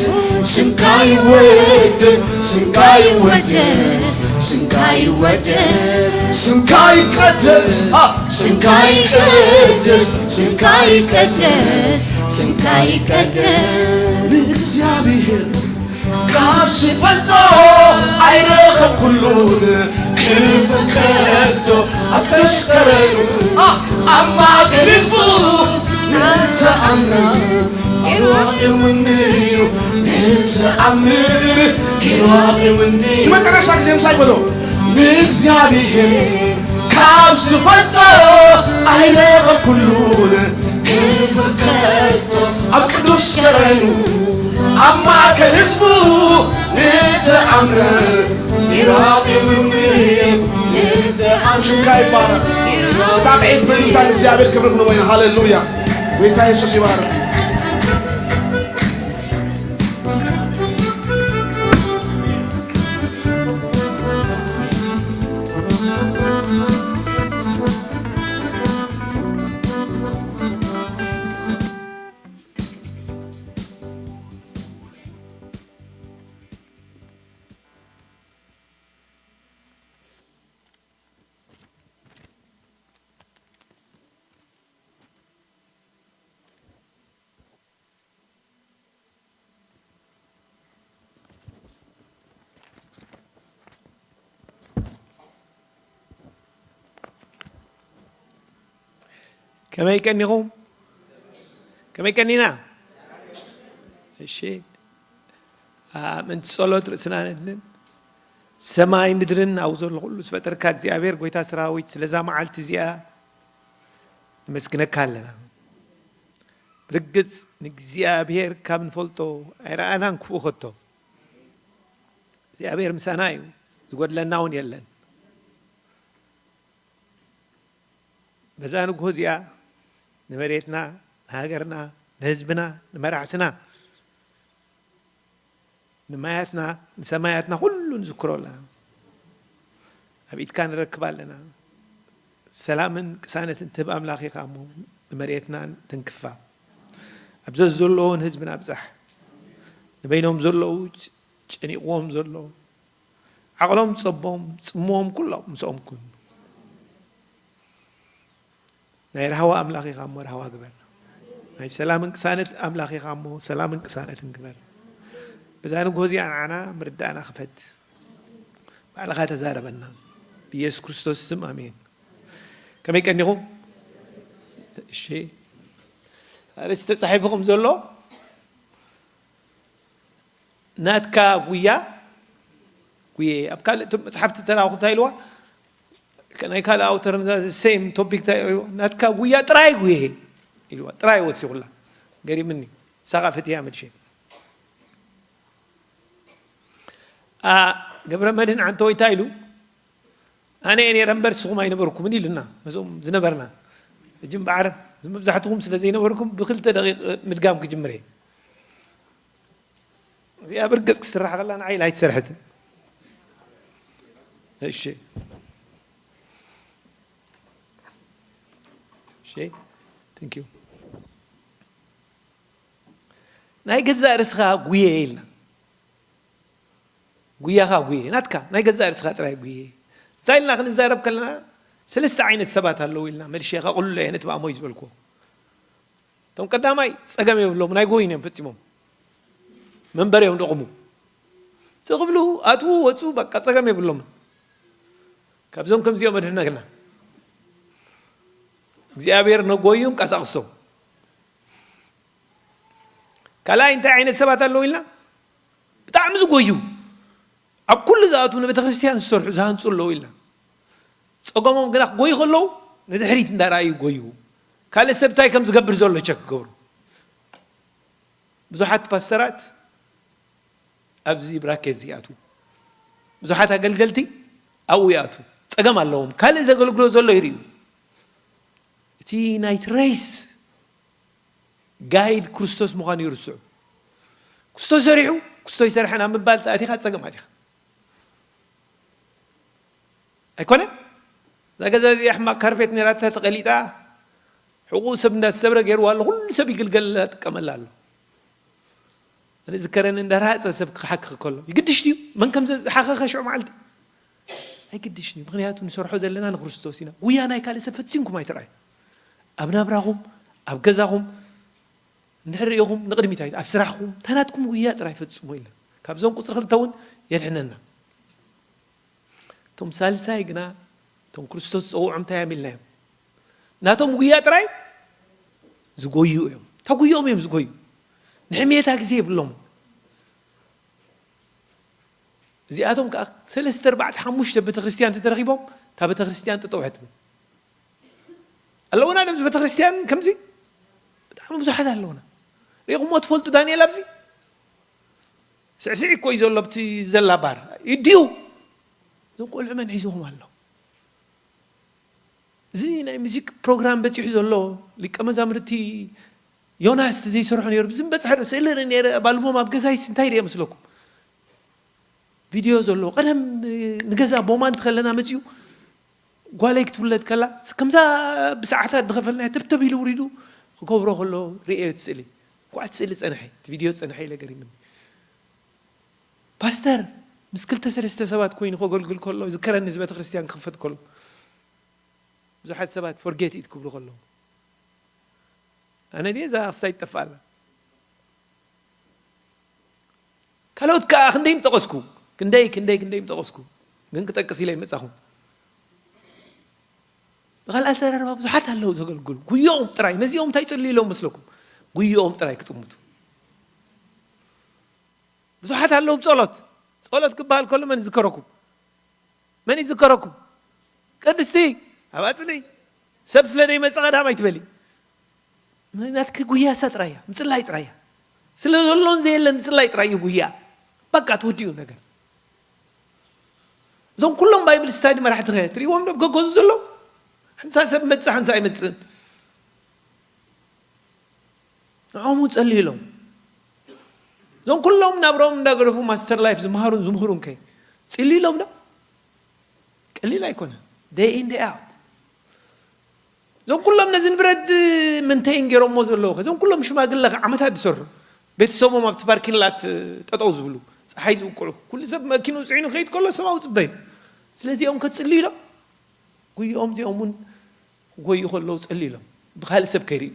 ስምካ ይወደስ፣ ስምካ ይወደስ፣ ስምካ ይወደስ፣ ስምካ ይቀደስ፣ አ፣ ስምካ ይቀደስ፣ ስምካ ይቀደስ፣ ስምካ ይቀደስ። ንእግዚኣብሔር ካብ ዝፈልጦ ኣይረኸብኩሉን ክፈከቶ ኣብ ቅዱስ ቀረኑ፣ አ፣ ኣብ ማእከል ህዝቡ ንተኣምር ይራቕ እውንዩ፣ ንተኣምር ይራቕ እውንዩ። መጨረሻ ግዜ ምሳይ በሎ። ንእግዚኣብሔር ካብ ዝፈልጦ ኣይረኸብኩሉን ክፈከቶ ኣብ ቅዱስ ቀረኑ፣ ኣብ ማእከል ህዝቡ ንተኣምር ይራቕ እውንዩ፣ ንተኣምር ሽምካ ይባረክ። ይራቕ ጣቕዒት ብምምታ ንእግዚኣብሔር ክብሪ ክንቦ ኢና። ሃሌሉያ። ጌታ የሱስ ይባረክ። ከመይ ቀኒኹም? ከመይ ቀኒና? እሺ፣ ኣብ ምእንቲ ጸሎት ርእስና ነድንን። ሰማይ ምድርን ኣብኡ ዘሎ ኩሉ ዝፈጠርካ እግዚኣብሔር፣ ጎይታ ሰራዊት፣ ስለዛ መዓልቲ እዚኣ ነመስግነካ ኣለና። ብርግጽ ንእግዚኣብሔር ካብ ንፈልጦ ኣይረኣናን ክፉእ ከቶ። እግዚኣብሔር ምሳና እዩ፣ ዝጎድለና እውን የለን። በዛ ንግሆ እዚኣ ንመሬትና፣ ንሃገርና፣ ንህዝብና፣ ንመራሕትና፣ ንማያትና፣ ንሰማያትና ኩሉ ንዝክሮ ኣለና። ኣብ ኢድካ ንረክብ ኣለና። ሰላምን ቅሳነትን ትህብ ኣምላኽ ኢኻ እሞ ንመሬትና ተንክፋ። ኣብ ዘዘለዎ ንህዝብና ኣብጻሕ። ንበይኖም ዘለዉ ጨኒቕዎም ዘሎ ዓቕሎም ጸቦም፣ ጽምዎም ኩሎም ምስኦም ኩን። ናይ ራህዋ ኣምላኽ ኢኻ እሞ ራህዋ ግበር። ናይ ሰላምን ቅሳነት ኣምላኽ ኢኻ እሞ ሰላምን ቅሳነትን ግበር። በዛ ንግሆ እዚኣ ንዓና ምርዳእና ክፈት። ባዕልኻ ተዛረበና። ብኢየሱስ ክርስቶስ ስም ኣሜን። ከመይ ቀኒኹም? እሺ። ኣርእስቲ ተጻሒፉ ከም ዘሎ ናትካ ጉያ ጉየ። ኣብ ካልእ ቶ-፣ መጽሓፍቲ ተራኹ እንታይ ኢልዋ? ከ-፣ ናይ ካልእ ኣውተር ነዛ ሴም ቶፒክ እንታይ ኢልዋ? ናትካ ጉያ ጥራይ ጉየ ኢልዋ። ጥራይ ወሲኹላ። ገሪምኒ። ሳኻ ፈትያ መድሽን። ኣ፣ ገብረ መድህን ዓንተወይ እንታይ ኢሉ? ኣነ እየ ነይረ እምበር ንስኹም ኣይነበርኩምን ኢሉና። ምስኦም ዝነበርና። ሕጂ እምበኣር፣ እዚ መብዛሕትኹም ስለ ዘይነበርኩም ብክልተ ደቂቕ ምድጋም ክጅምር እየ። እዚኣ ብርግጽ ክትስራሕ ከላ ንዓይ ኣይትሰርሐትን። እሺ። እሺ። Thank you። ናይ ገዛእ ርእስኻ ጉየ ኢልና። ጉያኻ ጉየ፣ ናትካ ናይ ገዛእ ርእስኻ ጥራይ ጉየ። እንታይ ኢልና ክንዛረብ ከለና፣ ሰለስተ ዓይነት ሰባት ኣለዉ ኢልና መልሼ ከቕልሎ እየ ነቲ ብኣሞይ ዝበልክዎ። እቶም ቀዳማይ ጸገም የብሎም፣ ናይ ጎይን እዮም ፈጺሞም። መንበር እዮም ደቑሙ። ስቕ ብሉ ኣትዉ ወጹ፣ በቃ ጸገም የብሎም። ካብዞም ከምዚኦም ኣድሕነና። እግዚኣብሔር ነጎዩ እንቀሳቕሶም። ካልኣይ እንታይ ዓይነት ሰባት ኣለዉ ኢልና? ብጣዕሚ ዝጎዩ፣ ኣብ ኩሉ ዝኣትዉ ንቤተ ክርስቲያን ዝሰርሑ ዝሃንጹ ኣለዉ ኢልና። ጸገሞም ግና ክጎዩ ከለዉ ንድሕሪት እንዳረኣዩ ይጎዩ። ካልእ ሰብ እንታይ ከም ዝገብር ዘሎ ቸክ ክገብሩ። ብዙሓት ፓስተራት ኣብዚ ብራኬት እዚ ይኣትዉ። ብዙሓት ኣገልገልቲ ኣብኡ ይኣትዉ። ጸገም ኣለዎም። ካልእ ዘገልግሎ ዘሎ ይርእዩ። እቲ ናይቲ ሬስ ጋይድ ክርስቶስ ምዃኑ ይርስዑ። ክስቶ ሰሪሑ፣ ክስቶ ይሰርሐን ኣብ ምባል ተኣቲኻ ጸገም ኣቲኻ። ኣይኮነ? እዛ ገዛ እዚኣ ሕማቕ ካርፔት ነይራታ ተቐሊጣ፣ ሕቑኡ ሰብ እንዳተሰብረ ገይርዋ ኣሎ። ኩሉ ሰብ ይግልገለላ፣ ጥቀመላ ኣሎ። ዝከረኒ እንዳረሃፀ ሰብ ክሓክኽ ከሎ ይግድሽ ድዩ? መን ከም ዝሓኸኸ ሽዑ መዓልቲ ኣይግድሽን እዩ። ምኽንያቱ ንሰርሖ ዘለና ንክርስቶስ ኢና። ጉያ ናይ ካልእ ሰብ ፈጺምኩም ኣይትርኣዩ። ኣብ ናብራኹም፣ ኣብ ገዛኹም እንድሕር ርኢኹም ንቕድሚት ኣይ-፣ ኣብ ስራሕኹም እታ ናትኩም ጉያ ጥራይ ፈጽሙ ኢልና። ካብዞም ቁጽሪ ክልተ እውን የድሕነና። እቶም ሳልሳይ ግና እቶም ክርስቶስ ዝጸውዖም እንታይ እዮም ኢልናዮም? ናቶም ጉያ ጥራይ ዝጎዩ እዮም። እታ ጉያኦም እዮም ዝጎዩ። ንሕሜታ ግዜ የብሎምን። እዚኣቶም ከዓ ሰለስተ፣ ኣርባዕተ፣ ሓሙሽተ ቤተክርስትያን ተተረኺቦም እታ ቤተክርስትያን ጠጠው እያ ትብል። ኣለውና ኣብዚ ቤተክርስትያን ከምዚ ብጣዕሚ ብዙሓት ኣለውና። ሪኢኹምዎ ትፈልጡ ዳንኤል ኣብዚ ስዕስዒ እኮ እዩ ዘሎ ኣብቲ ዘላ ባር። ይድዩ እዞም ቆልዑ መን ሒዝዎም ኣሎ? እዚ ናይ ሙዚክ ፕሮግራም በጺሑ ዘሎ ሊቀ መዛምርቲ ዮናስ እቲ ዘይሰርሖ ነይሩ። ብዝም በጽሐ ዶ ስእሊ ርኢ ነይረ፣ ኣብ ኣልቦም ኣብ ገዛይስ እንታይ ርእየ መስለኩም? ቪድዮ ዘሎ ቀደም ንገዛ ቦማን ትኸለና መጺኡ ጓለይ ክትውለድ ከላ ስ-፣ ከምዛ ብሰዓታት ድኸፈልናያ ተብተብ ኢሉ ውሪዱ ክገብሮ ከሎ ርእየ እቲ ስእሊ። እንኳዕ እቲ ስእሊ ጸንሐ፣ እቲ ቪድዮ ጸንሐ ኢለ ገሪምኒ። ፓስተር ምስ ክልተ ሰለስተ ሰባት ኮይኑ ከገልግል ከሎ ዝከረኒ፣ እዚ ቤተክርስትያን ክኽፈት ከሎ ብዙሓት ሰባት ፎርጌት ኢት ክብሉ ከለዉ ኣነ ድየ እዛ ክስታይ ትጠፍኣላ? ካልኦት ከኣ ክንደይ ምጠቐስኩ፣ ክንደይ፣ ክንደይ፣ ክንደይ ምጠቐስኩ፣ ግን ክጠቅስ ኢለ ይመጻኹ። ብኻልእ ኣዘራርባ ብዙሓት ኣለዉ ዘገልግሉ። ጉዮኦም ጥራይ፣ ነዚኦም እንታይ ጽልዩ ኢሎም መስለኩም? ጉዮኦም ጥራይ ክጥምቱ። ብዙሓት ኣለዉ ብጸሎት። ጸሎት ክበሃል ከሎ መን ይዝከረኩም? መን ይዝከረኩም? ቅድስቲ፣ ኣብ ኣጽንዒ። ሰብ ስለ ዘይመጸ ቀዳም ኣይትበሊ። ናትኪ ጉያ እሳ ጥራይ እያ፣ ምጽላይ ጥራይ እያ። ስለ ዘሎን ዘየለን ምጽላይ ጥራይ እዩ ጉያ። በቃ ተወዲኡ ነገር። እዞም ኩሎም ባይብል ስታዲ መራሕቲ ኸ ትርእይዎም ዶ? ኣብ ገገዙ ዘለዉ ሓንሳ ሰብ መጽእ ሓንሳ ኣይመጽእን። ንዖም እውን ጸልዩ ኢሎም። እዞም ኩሎም ናብሮም እንዳገደፉ ማስተር ላይፍ ዝመሃሩን ዝምህሩን ከ ጽልዩ ኢሎም ዶ? ቀሊል ኣይኮነን። ደይ ኢን ደይ ኣውት። እዞም ኩሎም ነዚ ንብረት ምንተይን ገይሮሞ ዘለዉ ከ? እዞም ኩሎም ሽማግለ ከ ዓመታት ዝሰርሑ ቤተሰቦም ኣብቲ ፓርኪን ላት ጠጠው ዝብሉ፣ ፀሓይ ዝውቅዑ፣ ኩሉ ሰብ መኪኑ ፅዒኑ ከይድ ከሎ ሰማዊ ፅበዩ። ስለዚኦም ከ ጽልዩ ኢሎም? ጉይኦም እዚኦም እውን ክጎዩ ከለዉ ጸሊ ኢሎም ብኻልእ ሰብ ከይርእዩ።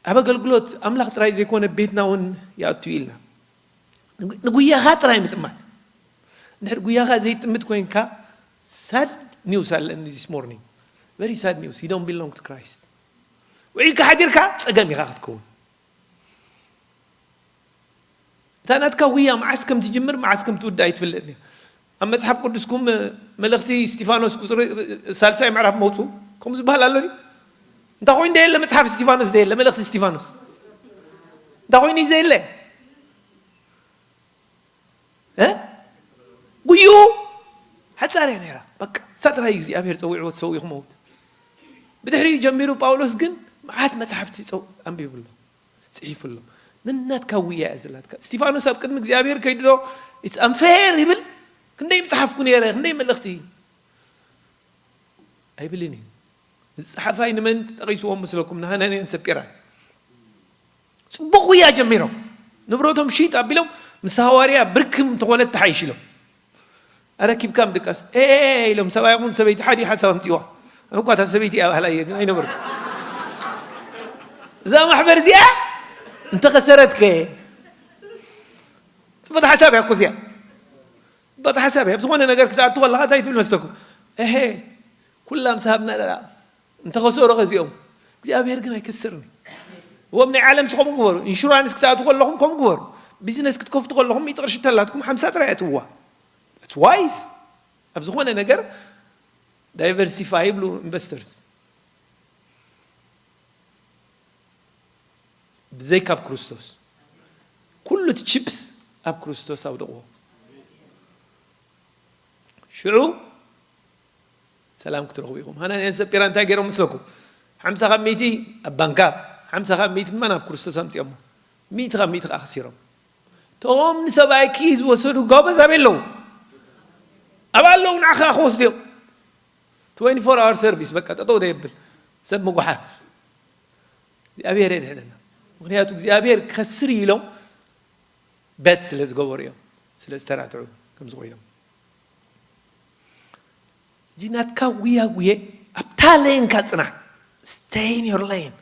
ኣብ ኣገልግሎት ኣምላኽ ጥራይ ዘይኮነ ቤትና እውን ይኣቱ ኢልና። ንጉ-፣ ንጉያኻ ጥራይ ምጥማት። እንድሕር ጉያኻ ዘይጥምት ኮይንካ፣ ሳድ ኒውስ ኣለኒ this morning። Very sad news. You don't belong to Christ። ውዒልካ ሓዲርካ ጸገም ኢኻ ክትከውን። እታ ናትካ ጉያ መዓስ ከም ትጅምር መዓስ ከም ትውድእ ኣይትፍለጥን እያ። ኣብ መጽሓፍ ቅዱስኩም መልእኽቲ እስጢፋኖስ ቁጽሪ ሳልሳይ ምዕራፍ መውጹ ከምኡ ዝበሃል ኣሎ ድዩ? እንታይ ኮይኑ ደየለ መጽሓፍ እስጢፋኖስ ደየለ መልእኽቲ እስጢፋኖስ እንታይ ኮይኑ እዩ ዘየለ? እ? ጉዩ ሓጻር እያ ነይራ። በቃ እሳ ጥራይ እዩ እግዚኣብሔር ጸዊዕዎ ተሰዊኡ ክመውት። ብድሕሪኡ ጀሚሩ ጳውሎስ ግን መዓት መጽሓፍቲ ጸው-፣ ኣንቢቡ ኣሎ። ጽሒፉ ኣሎ። ነናትካ ውያ እያ ዘላትካ። እስቲፋኖስ ኣብ ቅድሚ እግዚኣብሔር ከይዱ ዶ it's unfair ይብል? ክንደይ ምጽሓፍኩ ነይረ፣ ክንደይ መልእኽቲ ኣይብልን እዩ። እዚ ጸሓፋይ ንመን ተጠቒስዎም መስለኩም? ንሃናንያን ሰጲራን። ጽቡቕ ውያ ጀሚሮም። ንብረቶም ሽጥ ኣቢሎም ምስ ሃዋርያ ብርክም እንተኾነ ተሓይሽ ኢሎም። ኣረኪብካ ምድቃስ። ኤ ኢሎም ሰብኣይ ይኹን ሰበይቲ ሓዲ ሓሳብ ኣምጺዋ። እኳ እታ ሰበይቲ እያ ባህላ እየ ግን ኣይነበርኩ። እዛ ማሕበር እዚኣ እንተኸሰረት ከ? ጽቡቕ ሓሳብ እያ እኮ እዚኣ። ጽቡቕ ሓሳብ እያ። ኣብ ዝኾነ ነገር ክትኣቱ ከለኻ እንታይ ትብል መስለኩም? እሄ ኩላ ምስ ሃብና ደኣ እንተኸሰሩ ከዚኦም እግዚኣብሔር ግን ኣይከስርን። እዎም ናይ ዓለም ስኸም ግበሩ። ኢንሹራንስ ክትኣቱ ከለኹም ከም ግበሩ። ቢዝነስ ክትከፍቱ ከለኹም ሚእቲ ቅርሺ ተላትኩም ሓምሳ ጥራይ ኣትዋ። That's wise። ኣብ ዝኾነ ነገር ዳይቨርሲፋይ ይብሉ ኢንቨስተርስ። ብዘይካብ ክርስቶስ ኩሉ እቲ ቺፕስ ኣብ ክርስቶስ ኣውደቕዎ። ሽዑ ሰላም ክትረኽቡ ኢኹም። ሃናንያን ሰጲራ እንታይ ገይሮም ምስለኩም? ሓምሳ ካብ ሚእቲ ኣብ ባንካ፣ ሓምሳ ካብ ሚእቲ ድማ ናብ ክርስቶስ ኣምጺኦሞ። ሚእቲ ካብ ሚእቲ ከዓ ከሲሮም። እቶም ንሰብኣይኪ ዝወሰዱ ጎበዝ ኣበይ ኣለዉ? ኣብ ኣለዉ ንዓኻ ክወስዱ እዮም። ትዌንቲ ፎር ኣወር ሰርቪስ በቃ ጠጠው ደየብል ሰብ ምጉሓፍ። እግዚኣብሔር የድሕነና። ምክንያቱ እግዚኣብሔር ክኸስር ኢሎም በት ስለ ዝገበሩ እዮም፣ ስለ ዝተራትዑ ከምዚ ኮይኖም። እዚ ናትካ ጉያ ጉየ ኣብታ ለይንካ ጽናሕ። Stay in your lane።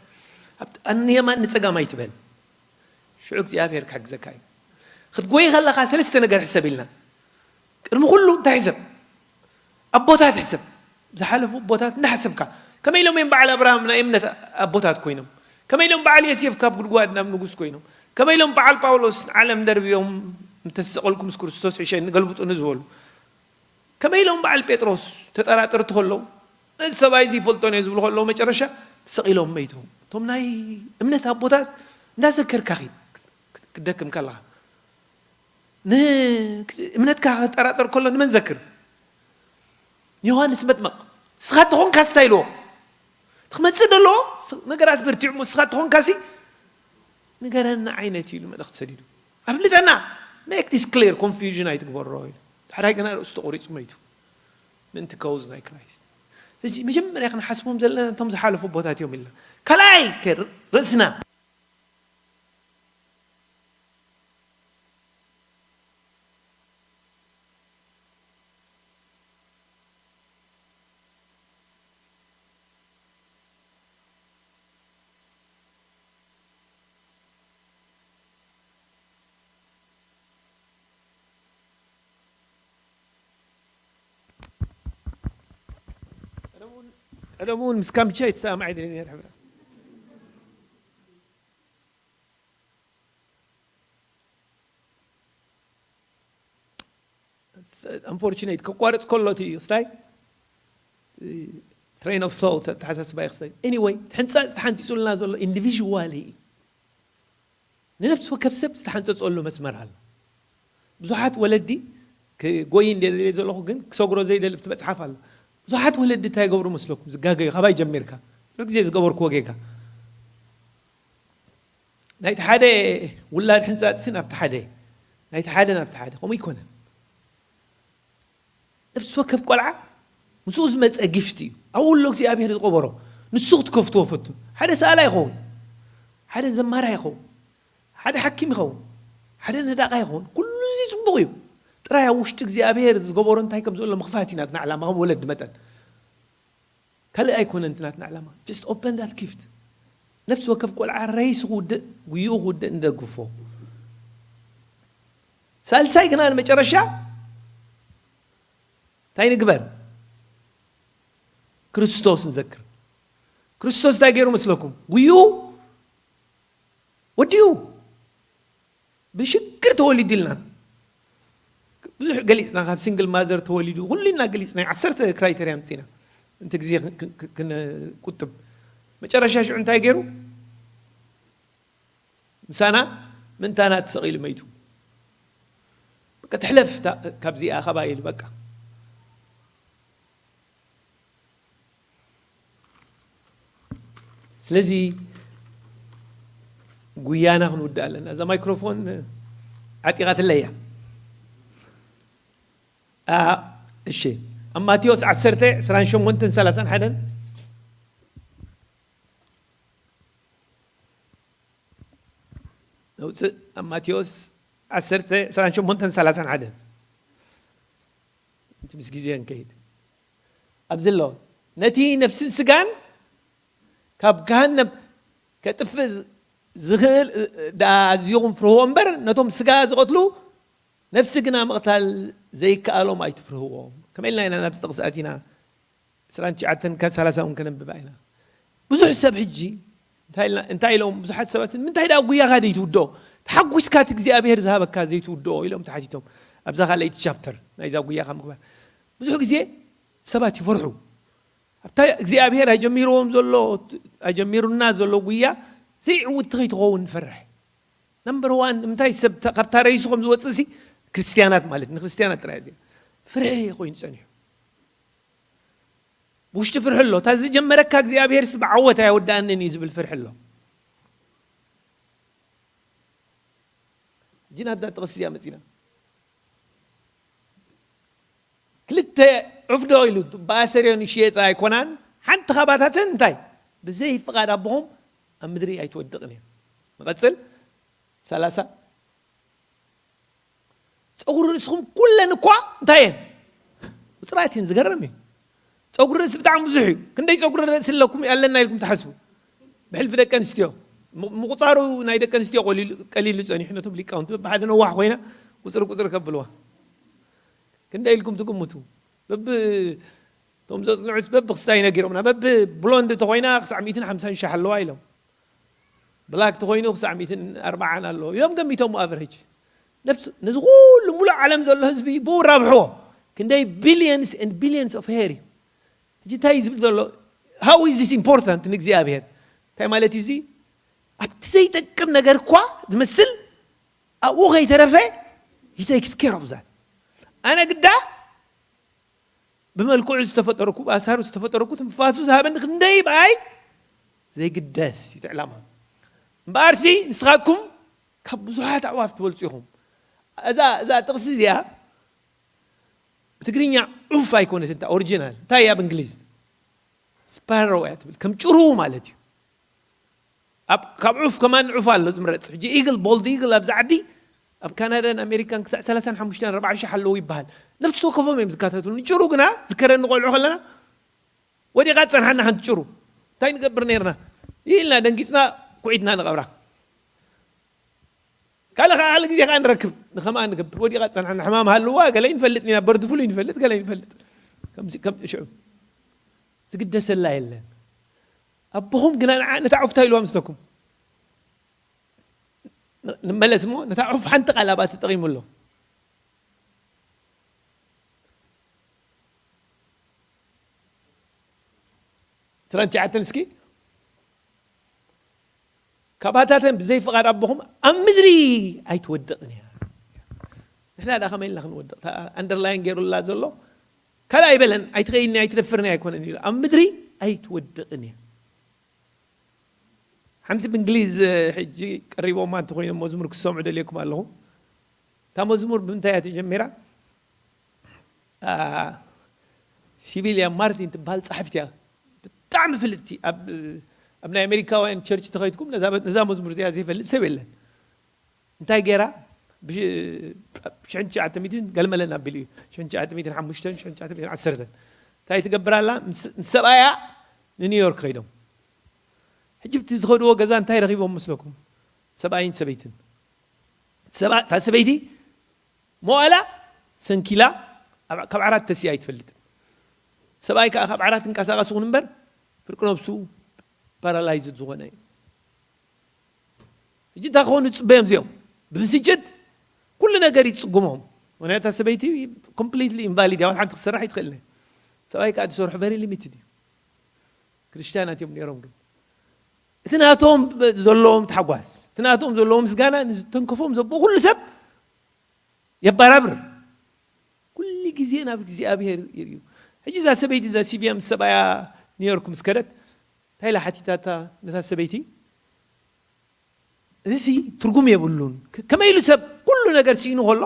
ኣብ- ንየማን ንጸጋም ኣይትበል። ሽዑ እግዚኣብሔር ክሕግዘካ እዩ። ክትጎይ ከለኻ ሰለስተ ነገር ሕሰብ ኢልና። ቅድሚ ኩሉ እንታይ ሕሰብ? ኣቦታት ሕሰብ። ዝሓለፉ ኣቦታት እንዳሓሰብካ፣ ከመይ ኢሎም እዮም በዓል ኣብርሃም ናይ እምነት ኣቦታት ኮይኖም? ከመይ ኢሎም በዓል ዮሴፍ ካብ ጉድጓድ ናብ ንጉስ ኮይኖም? ከመይ ኢሎም በዓል ጳውሎስ ዓለም ደርብዮም እንተዝሰቐልኩ ምስ ክርስቶስ ሕሸ ንገልብጡ ንዝበሉ? ከመይ ኢሎም በዓል ጴጥሮስ ተጠራጠርቲ ከለዉ፣ እዚ ሰብኣይ እዚ ይፈልጦን እየ ዝብሉ ከለዉ መጨረሻ ተሰቒሎም መይቶም? እቶም ናይ እምነት ኣቦታት እንዳዘከርካ ኺድ ክትደክም ከለኻ። ን- እምነትካ ክጠራጠር ከሎ ንመን ዘክር? ንዮሃንስ መጥመቕ። ንስኻ ተኾንካስ እንታይ ኢልዎ? እቲ ክመጽእ ደሎ ነገራት በርቲዑ እሞ ንስኻ ተኾንካሲ ንገረና ዓይነት ኢሉ መልእኽቲ ሰዲዱ። ኣፍልጠና። Make this clear፣ confusion ኣይትግበሮ ኢሉ። ዳሕራይ ግና ርእሱ ተቖሪጹ መይቱ። ምእንቲ ከውዝ ናይ ክራይስት። እዚ መጀመርያ ክንሓስቦም ዘለና እቶም ዝሓለፉ ኣቦታት እዮም ኢልና። ካልኣይ ከ ርእስና ቀደም እውን ምስ ካምቻ ይተሰማማዕ ይደሊ ነይረ ሕብረ። Unfortunate፣ ከቋርጽ ከሎ እቲ ክስታይ train of thought፣ ኣተሓሳስባ እዩ ክስታይ። Anyway፣ እቲ ሕንጻጽ ተሓንጺጹልና ዘሎ individually እዩ። ንነፍሲ ወከፍ ሰብ ዝተሓንጸጸሉ መስመር ኣሎ። ብዙሓት ወለዲ ክጎይ እንደ ደልየ ዘለኹ ግን ክሰግሮ ዘይደሊ ኣብቲ መጽሓፍ ኣሎ። ብዙሓት ወለዲ እንታይ ይገብሩ መስለኩም? ዝጋገዩ ካባይ ጀሚርካ ብዙሕ ግዜ ዝገበርክዎ ጌጋ። ናይቲ ሓደ ውላድ ሕንጻጽሲ ናብቲ ሓደ፣ ናይቲ ሓደ ናብቲ ሓደ። ከምኡ ኣይኮነን። ነፍሲ ወከፍ ቆልዓ ምስኡ ዝመጸ ጊፍት እዩ። ኣብኡ ኣሎ እግዚኣብሔር ዝቐበሮ። ንሱ ክትከፍትዎ ፈቱ። ሓደ ሰኣላ ይኸውን፣ ሓደ ዘማራ ይኸውን፣ ሓደ ሓኪም ይኸውን፣ ሓደ ነዳቓ ይኸውን። ኩሉ እዚ ጽቡቕ እዩ። ጥራይ ኣብ ውሽጢ እግዚኣብሔር ዝገበሮ እንታይ ከም ዘሎ ምኽፋት እዩ ናትና ዕላማ ከም ወለዲ መጠን። ካልእ ኣይኮነን እቲ ናትና ዕላማ። Just open that gift። ነፍሲ ወከፍ ቆልዓ ረይሱ ክውድእ፣ ጉይኡ ክውድእ እንደግፎ። ሳልሳይ ግና ንመጨረሻ እንታይ ንግበር? ክርስቶስ ንዘክር። ክርስቶስ እንታይ ገይሩ መስለኩም? ጉይኡ ወዲኡ። ብሽግር ተወሊዱ ኢልና ብዙሕ ገሊጽና፣ ካብ ሲንግል ማዘር ተወሊዱ ኩሉ ኢልና ገሊጽና፣ ዓሰርተ ክራይተርያ ኣምጺና እንተ ግዜ ክን- ክን- ክን- ክንቁጥብ። መጨረሻ ሽዑ እንታይ ገይሩ? ምሳና ምንታና ተሰቒሉ መይቱ። በቃ ትሕለፍ እታ- ካብዚኣ ካባይ ኢሉ በቃ። ስለዚ ጉያና ክንውድእ ኣለና። እዛ ማይክሮፎን ዓጢቓትለይ እያ። ኣ፣ እሺ፣ ኣብ ማቴዎስ ዓሰርተ ዕስራን ሸሞንተን ሰላሳን ሓደን ነውፅእ። ኣብ ማቴዎስ ዓሰርተ ዕስራን ሸሞንተን ሰላሳን ሓደን። እቲ ምስ ግዜ ንከይድ ኣብዚ ኣሎ፣ ነቲ ነፍስን ስጋን ካብ ገሃነም ከጥፍእ ዝኽእል ደኣ ኣዚኹም ፍርህዎ እምበር፣ ነቶም ስጋ ዝቐትሉ ነፍሲ ግና ምቕታል ዘይከኣሎም ኣይትፍርህዎም። ከመይ ኢልና ኢና ናብዚ ጥቕሲ ኣቲና? ዕስራን ትሽዓተን ካብ ሰላሳ እውን ከነንብባ ኢና። ብዙሕ ሰብ ሕጂ እንታይ ኢልና- እንታይ ኢሎም ብዙሓት ሰባት፣ "ንምንታይ ደኣ ጉያኻ ዘይትውድኦ? ተሓጒስካ እቲ እግዚኣብሔር ዝሃበካ ዘይትውድኦ?" ኢሎም ተሓቲቶም። ኣብዛ ካልኣይቲ ቻፕተር ናይዛ ጉያኻ ምግባር ብዙሕ ግዜ ሰባት ይፈርሑ። ኣብታ እግዚኣብሔር ኣጀሚርዎም ዘሎ ኣጀሚሩና ዘሎ ጉያ ዘይዕውቲ ከይትኸውን ንፈርሕ። ነምበር ዋን ንምንታይ ሰብ ተ- ካብታ ረይሱ ከም ዝወፅእ ሲ ክርስትያናት ማለት ንክርስትያናት ጥራይ እዚ ፍርሒ ኮይኑ ፀኒሑ። ብውሽጢ ፍርሒ ኣሎ። እታ ዝጀመረካ እግዚኣብሔር ሲ ብዓወት ኣየወዳእንን እዩ ዝብል ፍርሒ ኣሎ። እጂ ናብዛ ጥቕሲ እዚኣ መፂና ክልተ ዕፍዶ ኢሉ ብኣሰርዮን ይሽየጣ ኣይኮናን። ሓንቲ ካባታተን እንታይ ብዘይ ፍቓድ ኣቦኹም ኣብ ምድሪ ኣይትወድቕን እያ። ንቐጽል። ሰላሳ። ጸጉሪ ርእስኹም ኩለን እኳ እንታይ እየን? ቁጽራት እየን። ዝገርም እዩ። ጸጉሪ ርእሲ ብጣዕሚ ብዙሕ እዩ። ክንደይ ጸጉሪ ርእሲ ኣለኩም ኣለና ኢልኩም ትሓስቡ? ብሕልፊ ደቂ ኣንስትዮ ም- ምቁጻሩ ናይ ደቂ ኣንስትዮ ቀሊሉ- ቀሊሉ ጸኒሑ፣ ነቶም ሊቃውንቲ በብሓደ ነዋሕ ኮይና ቁጽሪ ቁጽሪ ከብልዋ። ክንደይ ኢልኩም ትግምቱ? በብ እቶም ዘጽንዑስ በብ ክስታይ ነጊሮምና። በብ ብሎንድ ተኾይና ክሳዕ ሚእትን ሓምሳን ሻሕ ኣለዋ ኢሎም። ብላክ ተኾይኑ ክሳዕ ሚእትን ኣርባዓን ኣለዎ ኢሎም ገሚቶም። ኣቨሬጅ ነፍስ ነዚ ኩሉ ሙሉእ ዓለም ዘሎ ህዝቢ ብኡ ራብሕዎ። ክንደይ billions and billions of hair እዩ። ሕጂ እንታይ እዩ ዝብል ዘሎ? How is this important ንእግዚኣብሔር? እንታይ ማለት እዩ እዚ? ኣብቲ ዘይጠቅም ነገር እኳ ዝመስል ኣብኡ ከይተረፈ he takes care of that። ኣነ ግዳ ብመልክዑ ዝተፈጠረኩ፣ ብኣሳሩ ዝተፈጠረኩ፣ ትንፋሱ ዝሃበኒ ክንደይ ብኣይ ዘይግደስ እዩ እቲ ዕላማ። እምበኣርሲ ንስኻትኩም ካብ ብዙሓት ኣዕዋፍ ትበልጹ ኢኹም። እዛ እዛ ጥቕሲ እዚኣ ብትግርኛ ዑፍ ኣይኮነትን፣ እታ ኦሪጂናል እንታይ እያ? ብእንግሊዝ ስፓሮ እያ ትብል፣ ከም ጭሩ ማለት እዩ። ኣብ ካብ ዑፍ ከማን ዑፍ ኣሎ ዝምረጽ። ሕጂ ኢግል፣ ቦልድ ኢግል ኣብዚ ዓዲ ኣብ ካናዳን ኣሜሪካን ክሳዕ ሰላሳን ሓሙሽተን ኣርባዕተ ሺሕ ኣለዉ ይበሃል። ነፍሲ ወከፎም እዮም ዝካተቱሉ። ንጭሩ ግና ዝከረኒ ቆልዑ ከለና ወዲቓ ትጸንሓና ሓንቲ ጭሩ። እንታይ ንገብር ነይርና? ኢልና ደንጊጽና ኩዒትና ንቐብራ። ካልእ ከዓ ካልእ ግዜ ከዓ ንረክብ። ንኸምኣ ንገብር። ወዲቓ ትጸንሓና ሕማም ሃልዋ ገለ ይንፈልጥ ኢና። በርድፍሉ ይንፈልጥ፣ ገለ ይንፈልጥ። ከምዚ ከም ሽዑ ዝግደሰላ የለን። ኣቦኹም ግና ንዓ- ነታ ዑፍ እንታይ ኢልዋ ምስለኩም? ን- ንመለስ እሞ ነታ ዑፍ ሓንቲ ቃል ኣብኣ ተጠቒሙ ኣሎ። ዕስራን ትሽዓተን እስኪ። ካባታተን ብዘይ ፍቓድ ኣቦኹም ኣብ ምድሪ ኣይትወድቕን እያ። ንሕና ደኣ ከመይ ኢልና ክንወድቕ? እታ ኣንደርላይን ገይሩላ ዘሎ ካልእ ኣይበለን፣ ኣይትኸይድን ኣይትደፍርን ኣይኮነን ኢሉ። ኣብ ምድሪ ኣይትወድቕን እያ። ሓንቲ ብእንግሊዝ ሕጂ ቀሪቦማ እንተኾይኖም መዝሙር ክሰምዑ ደልየኩም ኣለኹ። እታ መዝሙር ብምንታይ እያ ተጀሚራ? ሲቪሊያ ማርቲን ትበሃል ጸሓፊት እያ። ብጣዕሚ ፍልጥቲ። ኣብ ኣብ ናይ ኣሜሪካውያን ቸርች ተኸይድኩም ነዛ ነዛ መዝሙር እዚኣ ዘይፈልጥ ሰብ የለን። እንታይ ገይራ? ብሽሕን ትሽዓተ ሚእትን ገልመለን ኣቢሉ እዩ። ሽሕን ትሽዓተ ሚእትን ሓሙሽተን፣ ሽሕን ትሽዓተ ሚእትን ዓሰርተን። እንታይ ትገብር ኣላ? ምስ ምስ ሰብኣያ ንኒውዮርክ ከይዶም። ሕጂ ብቲ ዝኸድዎ ገዛ እንታይ ረኺቦም መስለኩም? ሰብኣይን ሰበይትን። ሰባ- እታ ሰበይቲ መዋእላ ሰንኪላ ኣብ- ካብ ዓራት ተሲኣ ኣይትፈልጥን። ሰብኣይ ከዓ ካብ ዓራት እንቀሳቐስ ይኹን እምበር ፍርቂ ነብሱ ፓራላይዝድ ዝኾነ እዩ። ሕጂ እንታይ ክኾኑ ዝፅበዮም እዚኦም? ብብስጭት ኩሉ ነገር ይፅጉሞም። ምክንያቱ እታ ሰበይቲ ኮምፕሊትሊ ኢንቫሊድ እያ፣ ዋላ ሓንቲ ክትሰርሕ ኣይትኽእልን እያ። ሰብኣይ ከዓ ዝሰርሑ ቨሪ ሊሚትድ እዩ። ክርስትያናት እዮም ነይሮም፣ ግን እቲ ናቶም ዘለዎም ታሕጓስ፣ እቲ ናቶም ዘለዎም ምስጋና ንዝተንከፎም ዘቦ ኩሉ ሰብ የባራብር። ኩሉ ግዜ ናብ እግዚኣብሔር ይርእዩ። ሕጂ እዛ ሰበይቲ እዛ ሲቪያ ምስ ሰብኣያ ኒውዮርክ ምስ ከደት እንታይ ኢላ ሓቲታታ ነታ ሰበይቲ? እዚ ሲ ትርጉም የብሉን። ከ- ከመይ ኢሉ ሰብ ኩሉ ነገር ስኢኑ ከሎ?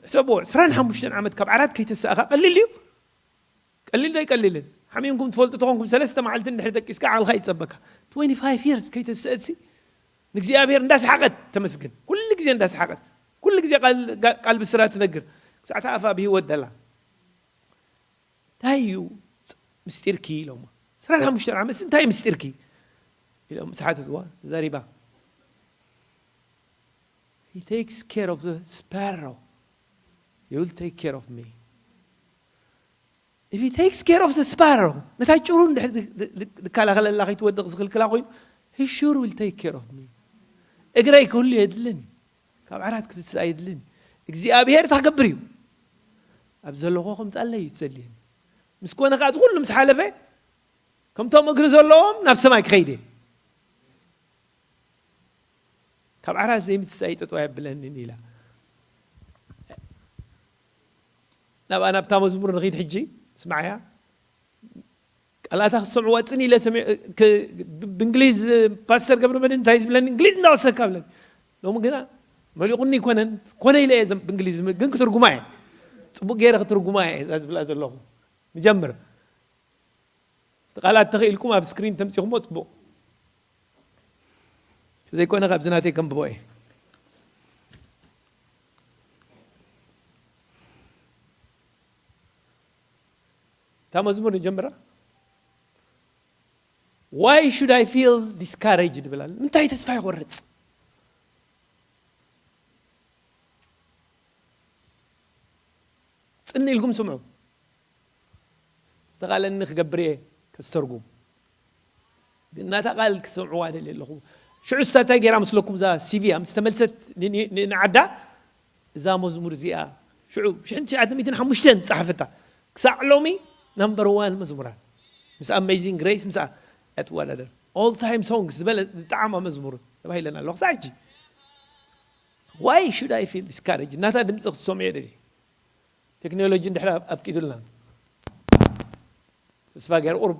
ሕሰብዎ፣ ዕስራን ሓሙሽተን ዓመት ካብ ዓራት ከይተሳእኻ ቀሊል ድዩ? ቀሊል ዶ ኣይቀሊልን? ሓሚምኩም ትፈልጡ ተኾንኩም ሰለስተ መዓልቲ እንድሕር ደቂስካ ዓቕልኻ ይጸበካ። ትዌንቲ ፋይቭ ይርስ ከይተስአትሲ ንእግዚኣብሔር እንዳሰሓቐት ተመስግን። ኩሉ ግዜ እንዳሰሓቐት። ኩሉ ግዜ ቃል- ጋ- ቃል ብስራት ትነግር። ክሳዕ እታ ኣፋ ብህይወት ደላ። እንታይ እዩ ምስጢርኪ ኢሎማ። ዕስራን ሓሙሽተን ዓመት እንታይ ምስጢርኪ ኢሎም ዝሓተትዋ ተዛሪባ። He takes care of the sparrow. He will take care of me. If he takes care of the sparrow, ነታ ጭሩ እንድሕር ዝ- ዝ- ዝ- ዝከላኸለላ ከይትወድቕ ዝኽልክላ ኮይኑ, he sure will take care of me. እግረይ ክህሉ የድልን እዩ። ካብ ዓራት ክትስኣ የድልን እዩ። እግዚኣብሔር እንታይ ክገብር እዩ? ኣብ ዘለኹ ከምፃለይ እዩ ትዘልየኒ። ምስ ኮነ ከዓ እዚ ኩሉ ምስ ሓለፈ ከምቶም እግሪ ዘለዎም ናብ ሰማይ ክኸይድ እየ። ካብ ዓራት ዘይምትሳይ ጠጠው ኣየብለንን ኢላ። ናብኣ ናብታ መዝሙር ንኺድ ሕጂ ስማዕያ። ቃላታ ክሰምዕዋ ፅን ኢለ ሰሚዕ- ክ- ብ- ብእንግሊዝ ፓስተር ገብረ መድህን እንታይ ዝብለኒ እንግሊዝ እንዳወሰካ ብለኒ። ሎሚ ግና መሊቑኒ ይኮነን ኮነ ኢለ እየ ዘም- ብእንግሊዝ ም- ግን ክትርጉማ እየ። ፅቡቅ ገይረ ክትርጉማ እየ እዛ ዝብላ ዘለኹ። ንጀምር። እቲ ቃላት ተኽኢልኩም ኣብ ስክሪን ተምፂኹሞ ፅቡቕ። ዘይኮነ ካብዚ ናተይ ከንብቦ እየ። እታ መዝሙር ንጀምራ። Why should I feel discouraged? ይብላል። ምንታይ ተስፋ ይቆርጽ? ጽን ኢልኩም ስምዑ። ዝተቓለኒ ክገብር እየ ከስተርጉም። ግን ናታ ቃል ክሰምዕዋ ደልየ ኣለኹ። ሽዑ እሳ እንታይ ገይራ መስለኩም? እዛ ሲቪያ ምስ ተመልሰት ን-፣ ን-፣ ን-፣ ንዓዳ፣ እዛ መዝሙር እዚኣ ሽዑ ሽሕን ትሽዓተ ሚእትን ሓሙሽተን ዝጸሓፈታ፣ ክሳዕ ሎሚ ናምበር ዋን መዝሙራት፣ ምስ ኣሜዚንግ ግሬስ ምስኣ እትወዳደር፣ ኦል ታይም ሶንግስ ዝበለ ዝጠዓማ መዝሙር ተባሂለን ኣለዋ። ክሳዕ ሕጂ ዋይ ሹድ ኣይ ፊል ዲስካሬጅ? ናታ ድምፂ ክትሰምዑ እየ ደልየ። ቴክኖሎጂ እንድሕር ኣፍ-፣ ኣፍቂዱልና፣ ተስፋ ገይረ ቁሩብ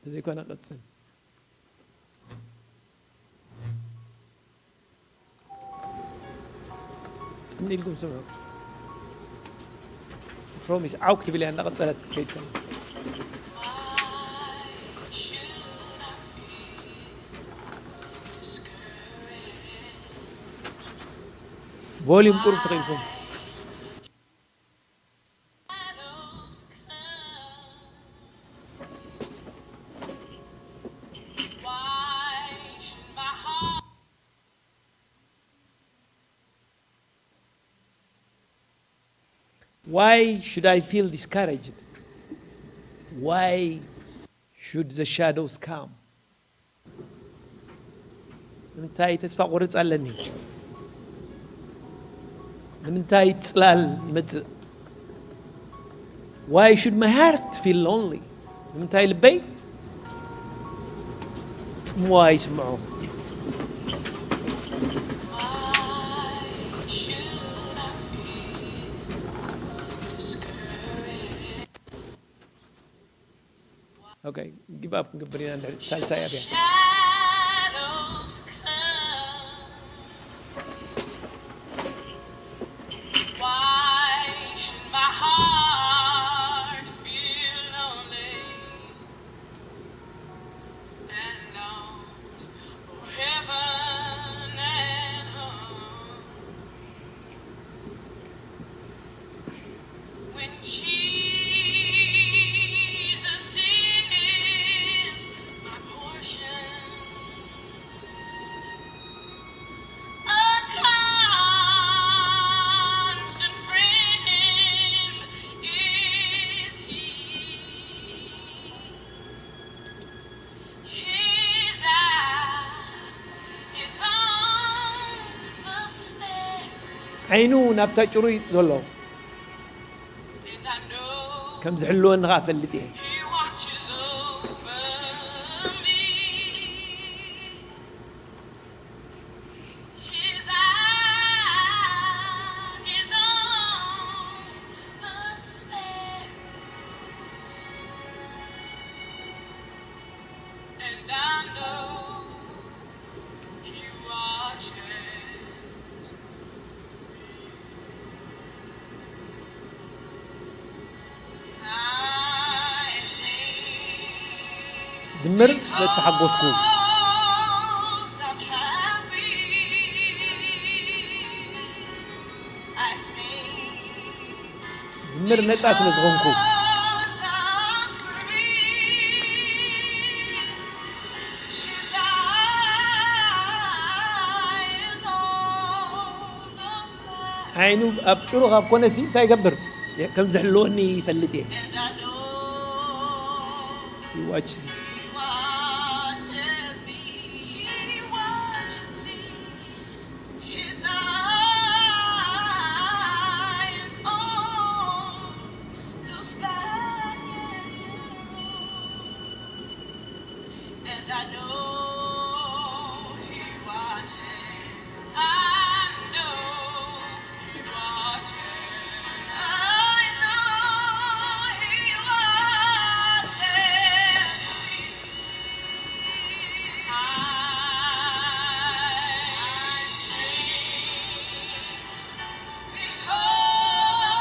ተዘይኮነ ቀጽል። ጽን ኢልኩም ስምዑ። ፕሮሚስ ዓው ክትብል እያ እንዳቐጸለት ክትከይድ ከላ። ቮሊዩም ቁሩብ ተኺልኩም። Why should I feel discouraged? Why should the shadows come? ንምንታይ ተስፋ ቆርጽ ኣለኒ? ንምንታይ ጽላል ይመጽእ? Why should my heart feel lonely? ንምንታይ ልበይ ጽምዋ ይስምዖ? ኦኬ፣ ጊቭ ኣፕ ክንገብር ኢና። እንድሕር ሳልሳይ ኣብያ። When Jesus is my portion, a constant friend is he. His eye is on the sparrow. ዓይኑ ናብታ ጭሩይ ዘሎ ከም ዝሕልወኒ ኸኣ እፈልጥ እየ። He watches over me. His eye is on the sparrow. And I know he watches me. I sing ዝምር ስለ እተሓጎስኩ። Because I'm happy. I sing ዝምር ነጻ ስለ ዝኾንኩ። ዓይኑ ኣብ ጭሩ ካብ ኮነሲ እንታይ ይገብር? ከም ዝሕልወኒ ይፈልጥ እየ። He watches me. His eyes on the sparrow, and I know he watches. I know he watches. I know he watches me. I sing. Because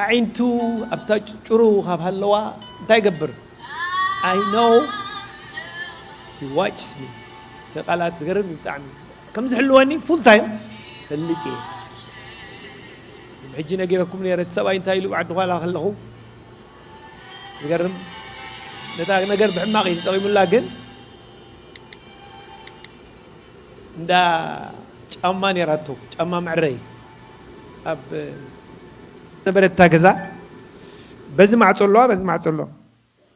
ኣዒንቱ ኣብታ ጭሩ ካብ ሃለዋ እንታይ ይገብር? I know he watches me። እቲ ቃላት ዝገርም እዩ ብጣዕሚ። ከም ዝሕልወኒ ፉል ታይም ፈልጥ እየ። ሕጂ ነጊረኩም ነረ፣ እቲ ሰብኣይ እንታይ ኢሉ ብዓዲ ኳላ ከለኹ ዝገርም፣ ነታ ነገር ብሕማቕ እዩ ተጠቒሙላ፣ ግን እንዳ ጫማ ነራቶ፣ ጫማ መዕረይ ኣብ ነበረታ ገዛ፣ በዚ ማዕጾ ኣለዋ፣ በዚ ማዕጾ ኣለዋ።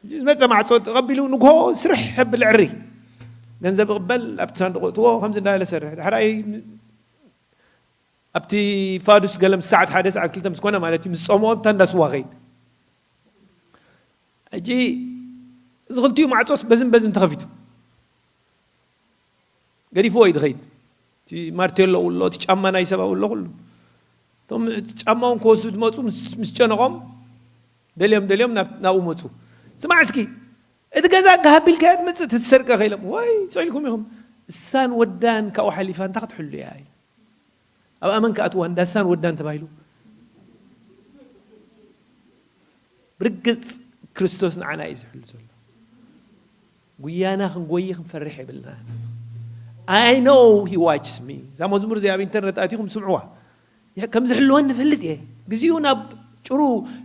ዝመጸ ማዕጾ ተቐቢሉ ንግሆ ስርሕ የብል ዕሪ። ገንዘብ ይቕበል፣ ኣብቲ ሳንዱቕ እትዎ፣ ከምዚ እንዳበለ ሰርሕ። ዳሕራይ ኣብቲ ፋዱስ ገለ ምስ ሰዓት ሓደ፣ ሰዓት ክልተ ምስ ኮነ ማለት እዩ፣ ምስ ጾምኦ ኣብታ እንዳ ስዋ ኸይድ። ሕጂ እዚ ክልቲኡ ማዕጾስ በዝን በዝን ተኸፊቱ። ገዲፍዎ እዩ ዝኸይድ። እቲ ማርቴሎ እውን ኣሎ፣ እቲ ጫማ ናይ ሰብ እውን ኣሎ፣ ኩሉ። እቶም እቲ ጫማውን ክወስዱ ዝመጹ ምስ፣ ምስ ጨነቖም፣ ደልዮም ደልዮም ናብ፣ ናብኡ መጹ። ስማዕ እስኪ፣ እቲ ገዛ ጋህ ኣቢልካዮ ትመጽእ፣ እቲ ትሰርቀ ከኢሎም። ወይ፣ ስቕ ኢልኩም ኢኹም። እሳን ወዳን ካብኡ ሓሊፋ እንታይ ክትሕሉ እያ? ኣብ ኣመን ክኣትዋ፣ እንዳ እሳን ወዳን ተባሂሉ። ብርግጽ ክርስቶስ ንዓና እዩ ዝሕሉ ዘሎ። ጉያና ክንጎይ ክንፈርሕ የብልናን። I know he watches me። እዛ መዝሙር እዚኣ ኣብ ኢንተርነት ኣቲኹም ስምዕዋ። ይሕ-፣ ከም ዝሕልወኒ እፈልጥ እየ። ግዜኡ ናብ ጭሩ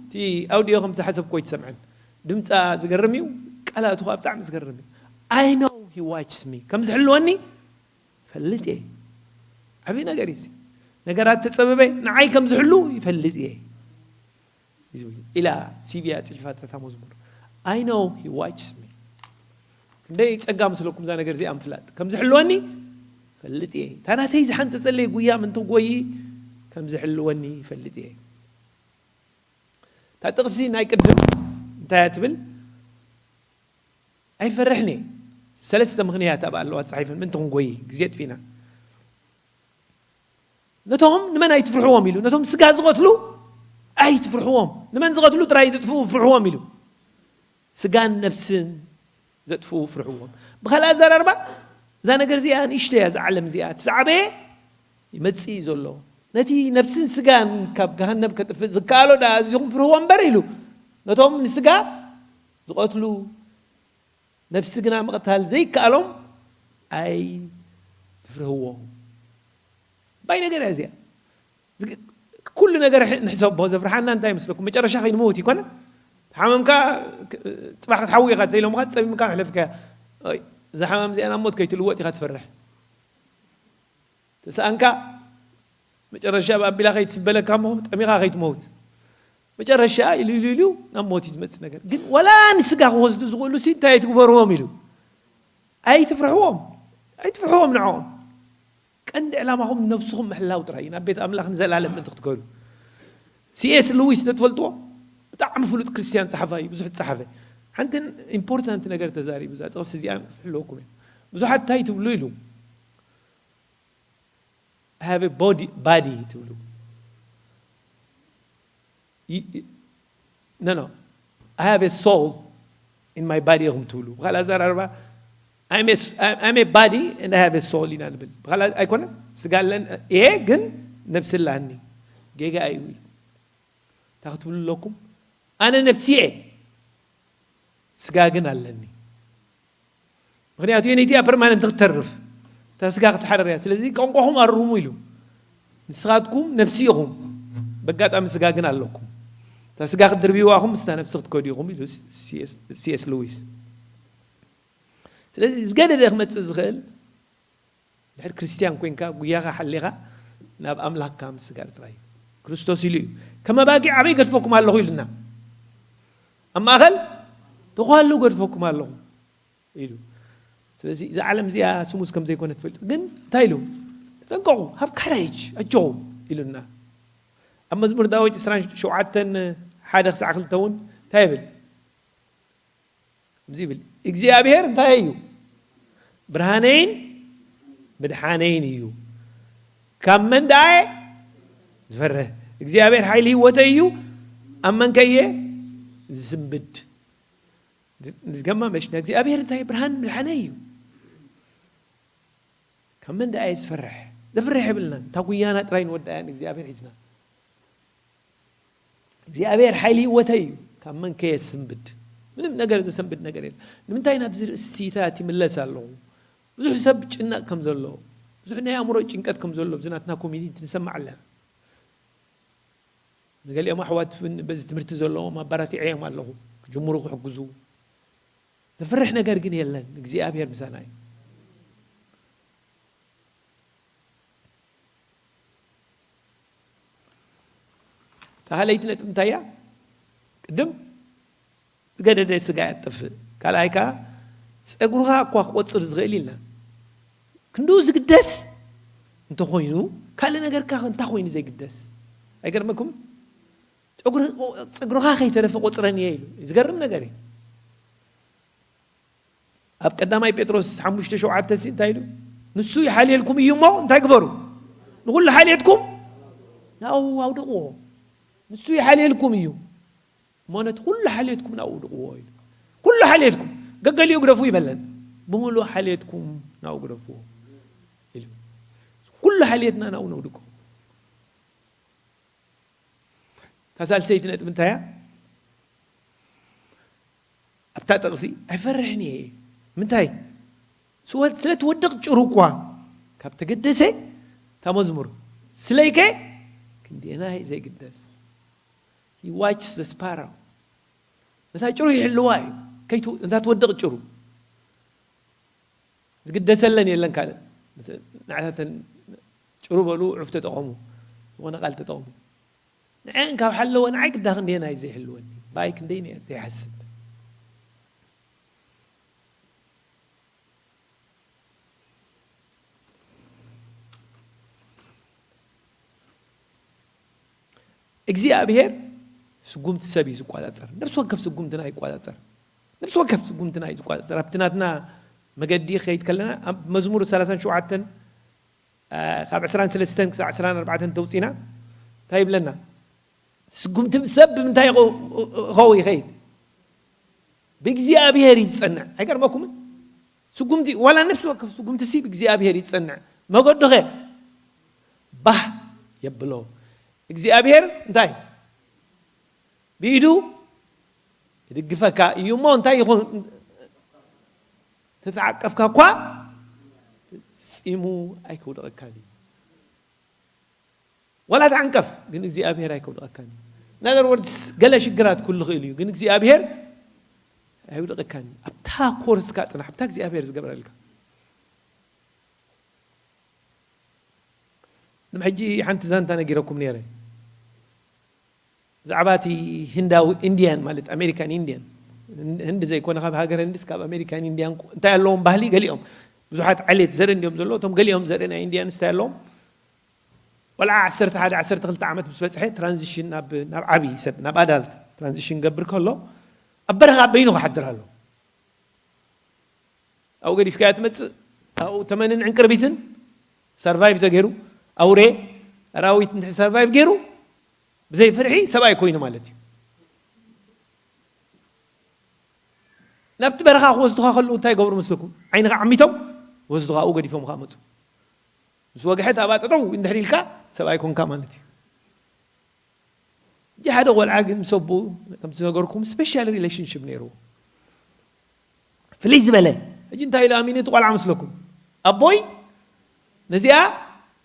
እቲ ኣውዲዮ ከም ዝሓሰብኩ ኣይትሰምዐን። ድምጻ ዝገርም እዩ፣ ቃላቱ ከኣ ብጣዕሚ ዝገርም እዩ። I know he watches me። ከም ዝሕልወኒ እፈልጥ እየ። ዓብዪ ነገር እዩ እዚ። ነገራት ተጸበበ፣ ንዓይ ከም ዝሕሉ ይፈልጥ እየ። ኢላ ሲቪያ ጽሒፋታ እታ መዝሙር። I know he watches me። ክንደይ ጸጋ መስለኩም እዛ ነገር እዚኣ ምፍላጥ። ከም ዝሕልወኒ ፈልጥ እየ። እታ ናተይ ዝሓንጸጸለይ ጉያ ምእንቲ ክጎይ ከም ዝሕልወኒ ይፈልጥ እየ። እታ ጥቕሲ ናይ ቅድም እንታይ እያ ትብል? ኣይፈርሕን እየ። ሰለስተ ምኽንያት ኣብኣ ኣለዋ ተጻሒፈን ምእንቲ ክንጎይ ግዜ ኣጥፊእና። ነቶም ንመን ኣይትፍርሕዎም ኢሉ፣ ነቶም ስጋ ዝቐትሉ ኣይትፍርሕዎም፣ ንመን ዝቐትሉ ጥራይ ዝጥፍኡ ፍርሕዎም ኢሉ። ስጋን ነፍስን ዘጥፍኡ ፍርሕዎም። ብኻልእ ኣዘራርባ፣ እዛ ነገር እዚኣ ንእሽተይ እያ፣ እዛ ዓለም እዚኣ፣ እቲ ዝዓበየ ይመጽእ እዩ ዘሎ። ነቲ ነፍስን ስጋን ካብ ገሃነብ ከጥፍእ ዝከኣሎ ደኣ ኣዚኹም ፍርህዎ እምበር ኢሉ። ነቶም ንስጋ ዝቐትሉ፣ ነፍሲ ግና ምቕታል ዘይከኣሎም ኣይትፍርህዎም። ባይ ነገር እያ እዚኣ። ዝግ-፣ ኩሉ ነገር ሕ-፣ ንሕሰቦ፣ ዘፍርሓና እንታይ ይመስለኩም? መጨረሻ ከይንመውት ይኮነ? ሓመምካ፣ ክ-፣ ጽባሕ ክትሓዊ ኢኻ ተይሎምካ፣ ጸሚምካ ሕለፍካያ። ኣይ፣ እዛ ሓማም እዚኣ ናብ ሞት ከይትልወጥ ኢኻ ትፈርሕ። ተሰኣንካ፣ መጨረሻ ብኣቢላ ከይትስበለካ እሞ፣ ጠሚኻ ከይትመውት። መጨረሻ ኢሉ፣ ኢሉ፣ ኢሉ ናብ ሞት እዩ ዝመጽእ ነገር። ግን ወላ ንስጋ ክወስዱ ዝኽእሉ ሲ እንታይ ኣይትግበርዎም ኢሉ። ኣይትፍርሕዎም። ኣይትፍርሕዎም ንዕኦም። ቀንዲ ዕላማኹም ነፍስኹም ምሕላው ጥራይ እዩ፣ ናብ ቤት ኣምላኽ ንዘላለም ምእንቲ ክትከዱ። ሲ ኤስ ሉዊስ ተትፈልጥዎ? ብጣዕሚ ፍሉጥ ክርስትያን ጸሓፋይ እዩ፣ ብዙሕ ዝጸሓፈ። ሓንቲ ኢምፖርታንት ነገር ተዛሪቡ፣ እዛ ጥቕሲ እዚኣ ክትሕልወኩም እያ። ብዙሓት እንታይ ትብሉ ኢሉ? I have a body, body ትብሉ። ይ-፣ ይ-፣ no, no. I have a soul in my body ኢኹም ትብሉ። ብኻልእ ኣዘራርባ፣ I'm a s-, I'm, I'm a body and I have a soul ኢና ንብል። ብኻልእ ኣይኮነን? ስጋ ኣለን፣ እየ ግን ነብሲ ኣላኒ። ጌጋ እዩ ኢሉ። እንታይ ክትብሉ ኣለኩም? ኣነ ነብሲ እየ፣ ስጋ ግን ኣለኒ። ምኽንያቱ የነይቲኣ ፐርማነንት ክትተርፍ፣ እታ ስጋ ክትሓረር እያ። ስለዚ ቋንቋኹም ኣርሙ ኢሉ። ንስኻትኩም ነፍሲ ኢኹም፣ በጋጣሚ ስጋ ግን ኣለኩም። እታ ስጋ ክትድርብይዋ ኢኹም፣ ምስታ ነፍሲ ክትከዱ ኢኹም ኢሉ ሲ ኤስ፣ ሲ ኤስ ሉዊስ። ስለዚ ዝገደደ ክመጽእ ዝኽእል፣ ድሕሪ ክርስትያን ኮይንካ፣ ጉያኻ ሓሊኻ ናብ ኣምላኽካ ምስጋር ጥራይ እዩ። ክርስቶስ ኢሉ እዩ፣ "ከም ኣባጊዕ ኣበይ ገድፈኩም ኣለኹ?" ኢሉና። ኣብ ማእከል ተዃሉ ገድፈኩም ኣለኹ ኢሉ። ስለዚ እዛ ዓለም እዚኣ ስሙዝ ከም ዘይኮነ ትፈልጡ። ግን እንታይ ኢሉ? "ተጠንቀቑ፣ ሃቭ ካሬጅ፣ ኣጆኹም" ኢሉና። ኣብ መዝሙር ዳዊት ዕስራን ሸውዓተን ሓደ ክሳዕ ክልተ እውን እንታይ ይብል? ከምዚ ይብል፣ "እግዚኣብሔር እንታይ እዩ? ብርሃነይን ምድሓነይን እዩ። ካብ መን ደኣ እየ ዝፈርህ? እግዚኣብሔር ሓይሊ ህይወተይ እዩ። ኣብ መን ከ እየ ዝስንብድ?" ንዝገማ መሽ፣ "ንእግዚኣብሔር እንታይ ብርሃን ምድሓነይ እዩ። ካብ መን ደኣ እየ ዝፈርሕ?" ዘፍርሕ የብልናን። እታ ጉያና ጥራይ ንወድኣያ ንእግዚኣብሔር ሒዝና። እግዚኣብሔር ሓይሊ ህይወተይ እዩ፣ ካብ መን ከየስንብድ? ምንም ነገር ዘሰንብድ ነገር የለ። ንምንታይ ናብዚ ርእስቲታት ይምለስ ኣለኹ? ብዙሕ ሰብ ጭነቕ ከም ዘሎ፣ ብዙሕ ናይ ኣእምሮ ጭንቀት ከም ዘሎ ኣብዚ ናትና ኮሚኒቲ ንሰማዕ ኣለና። ንገሊኦም ኣሕዋት እውን በዚ ትምህርቲ ዘለዎም ኣባራቲዐዮም ኣለኹ፣ ክጅምሩ ክሕግዙ። ዘፍርሕ ነገር ግን የለን፣ እግዚኣብሔር ምሳና እዩ። ተኻለይቲ ነጥብ እንታይ እያ? ቅድም ዝገደደ ስጋ እያ ትጠፍእ። ካልኣይ ከዓ ፀጉርኻ እኳ ክቆፅር ዝኽእል ኢልና ክንድኡ ዝግደስ እንተኾይኑ ካልእ ነገር ከዓ እንታይ ኮይኑ ዘይግደስ? ኣይገርመኩም? ፀጉርኻ ከይተረፈ ቆፅረን እየ ኢሉ። ዝገርም ነገር እዩ። ኣብ ቀዳማይ ጴጥሮስ ሓሙሽተ ሸውዓተ ሲ እንታይ ኢሉ? ንሱ ይሓልየልኩም እዩ እሞ እንታይ ግበሩ? ንኹሉ ሓልየትኩም ናብኡ ኣውድቕዎ። ንሱ ይሓልየልኩም እዩ እሞ ነቲ ኩሉ ሓልየትኩም ናብኡ ውድቕዎ ኢሉ። ኩሉ ሓልየትኩም፣ ገገሊኡ ግደፉ ይበለን። ብምሉእ ሓልየትኩም ናብኡ ግደፍዎ ኢሉ። ኩሉ ሓልየትና ናብኡ ነውድቆ። እታ ሳልሰይቲ ነጥብ እንታይ እያ? ኣብታ ጥቕሲ ኣይፈርሕን እየ። ምንታይ? ስወ-፣ ስለ ትወድቕ ጭሩ እኳ ካብ ተገደሰ፣ እታ መዝሙር፣ ስለይከ ክንደየናይ ዘይግደስ። He watches the sparrow። ነታ ጭሩ ይሕልዋ እዩ። ከይትው-፣ ነታ ትወድቕ ጭሩ። ዝግደሰለን የለን ካልእ። ንዓታተን ጭሩ በሉ፣ ዕፍ ተጠቐሙ፣ ዝኾነ ቃል ተጠቐሙ። ንዐን ካብ ሓለወ ንዓይ ግዳ ክንደየናይ ዘይሕልወኒ፣ ብኣይ ክንደይ እየ ዘይሓስብ። እግዚኣብሔር ስጉምቲ ሰብ እዩ ዝቆጻጸር። ነፍሲ ወከፍ ስጉምትና ይቆጻጸር። ነፍሲ ወከፍ ስጉምትና እዩ ዝቆጻጸር። ኣብቲ ናትና መገዲ ክኸይድ ከለና፣ ኣብ መዝሙር ሰላሳን ሸውዓተን፣ አ፣ ካብ ዕስራን ሰለስተን ክሳብ ዕስራን ኣርባዕተን ተውጺና፣ እንታይ ይብለና? ስጉምቲ ሰብ ብምንታይ ይኸው-፣ ይኸው ይኸይድ? ብእግዚኣብሔር እዩ ዝጸንዕ። ኣይገርመኩምን? ስጉምቲ፣ ዋላ ነፍሲ ወከፍ ስጉምቲ ሲ ብእግዚኣብሔር እዩ ዝጸንዕ። መገዱኸ ባህ የብሎ። እግዚኣብሔር እንታይ? ብኢዱ ይድግፈካ እዩ እሞ እንታይ ይኹን? ተተዓቀፍካ እኳ ፈጺሙ ኣይከውድቐካን እዩ። ዋላ ተዓንቀፍ፣ ግን እግዚኣብሔር ኣይከውድቐካን እዩ። In other words፣ ገለ ሽግራት ክህሉ ይኽእል እዩ፣ ግን እግዚኣብሔር ኣይውድቐካን እዩ። ኣብታ ኮርስካ ጽናሕ፣ ኣብታ እግዚኣብሔር ዝገበረልካ። ቅድሚ ሕጂ ሓንቲ ዛንታ ነጊረኩም ነይረ። ብዛዕባ እቲ ህንዳዊ ኢንድያን፣ ማለት ኣሜሪካን ኢንድያን፣ ህንዲ ዘይኮነ ካብ ሃገር ህንድስ ካብ ኣሜሪካን ኢንድያን እንታይ ኣለዎም ባህሊ ገሊኦም። ብዙሓት ዓሌት ዘርኢ እንዲዮም ዘለዎ፣ እቶም ገሊኦም ዘርኢ ናይ ኢንድያንስ እንታይ ኣለዎም? ቆልዓ ዓሰርተ ሓደ ዓሰርተ ክልተ ዓመት ምስ በጽሐ ትራንዚሽን ናብ፣ ናብ ዓቢ ሰብ፣ ናብ ኣዳልት ትራንዚሽን ገብር ከሎ ኣብ በረኻ በይኑ ክሓድር ኣሎ። ኣብኡ ገዲፍካዮ ትመጽእ፣ ኣብኡ ተመንን ዕንቅርቢትን ሰርቫይቭ ተገይሩ፣ ኣውሬ፣ ኣራዊት እንድሕር ሰርቫይቭ ገይሩ፣ ብዘይ ፍርሒ ሰብኣይ ኮይኑ ማለት እዩ። ናብቲ በረኻ ክወስዱኻ ከለዉ እንታይ ይገብሩ መስለኩም? ዓይንኻ ዓሚቶም ወስዱኻ ኣብኡ ገዲፎምኻ መጹ። ምስ ወግሐት ኣብኣ ጠጠው እንድሕር ኢልካ ሰብኣይ ኮንካ ማለት እዩ። ሕጂ ሓደ ቆልዓ ግን ምስ ኣቦኡ ከምቲ ዝነገርኩም ስፔሻል ሪሌሽንሽፕ ነይርዎ። ፍልይ ዝበለ። ሕጂ እንታይ ኢሉ ኣሚኑ እቲ ቆልዓ መስለኩም? ኣቦይ ነዚኣ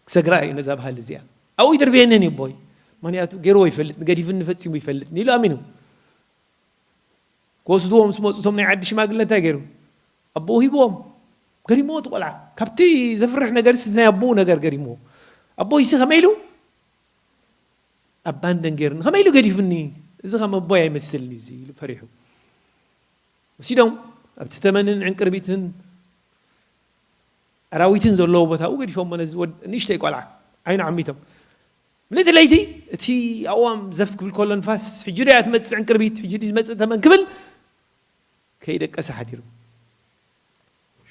ክሰግራ እዩ፣ ነዛ ባህሊ እዚኣ። ኣብኡ ይድርብየንን እዩ ኣቦይ። ምኽንያቱ ገይርዎ ይፈልጥ፣ ንገዲፍኒ ፈጺሙ ይፈልጥኒ ኢሉ ኣሚኑ። ክወስድዎ ምስ መጹ እቶም ናይ ዓዲ ሽማግለ እንታይ ገይሩ? ኣቦኡ ሂብዎም። ገሪምዎ እቲ ቆልዓ። ካብቲ ዘፍርሕ ነገር ሲ ናይ ኣቦኡ ነገር ገሪምዎ። ኣቦይ ሲ ከመይ ኢሉ? ኣባንደን ገይሩኒ። ከመይ ኢሉ ገዲፉኒ? እዚ ከም ኣቦይ ኣይመስልኒ እዚ ኢሉ ፈሪሑ። ወሲዶም ኣብቲ ተመንን ዕንቅርቢትን ኣራዊትን ዘለዎ ቦታ ኣብኡ ገዲፎሞ ነዚ ወድ-፣ ንእሽተይ ቆልዓ ዓይኑ ዓሚቶም። ምልእቲ ለይቲ እቲ ኣእዋም ዘፍ ክብል ከሎ ንፋስ፣ "ሕጂ ድያ ትመጽእ ዕንቅርቢት፣ ሕጂ ድዩ ዝመጽእ ተመን?" ክብል ከይደቀሰ ሓዲሩ።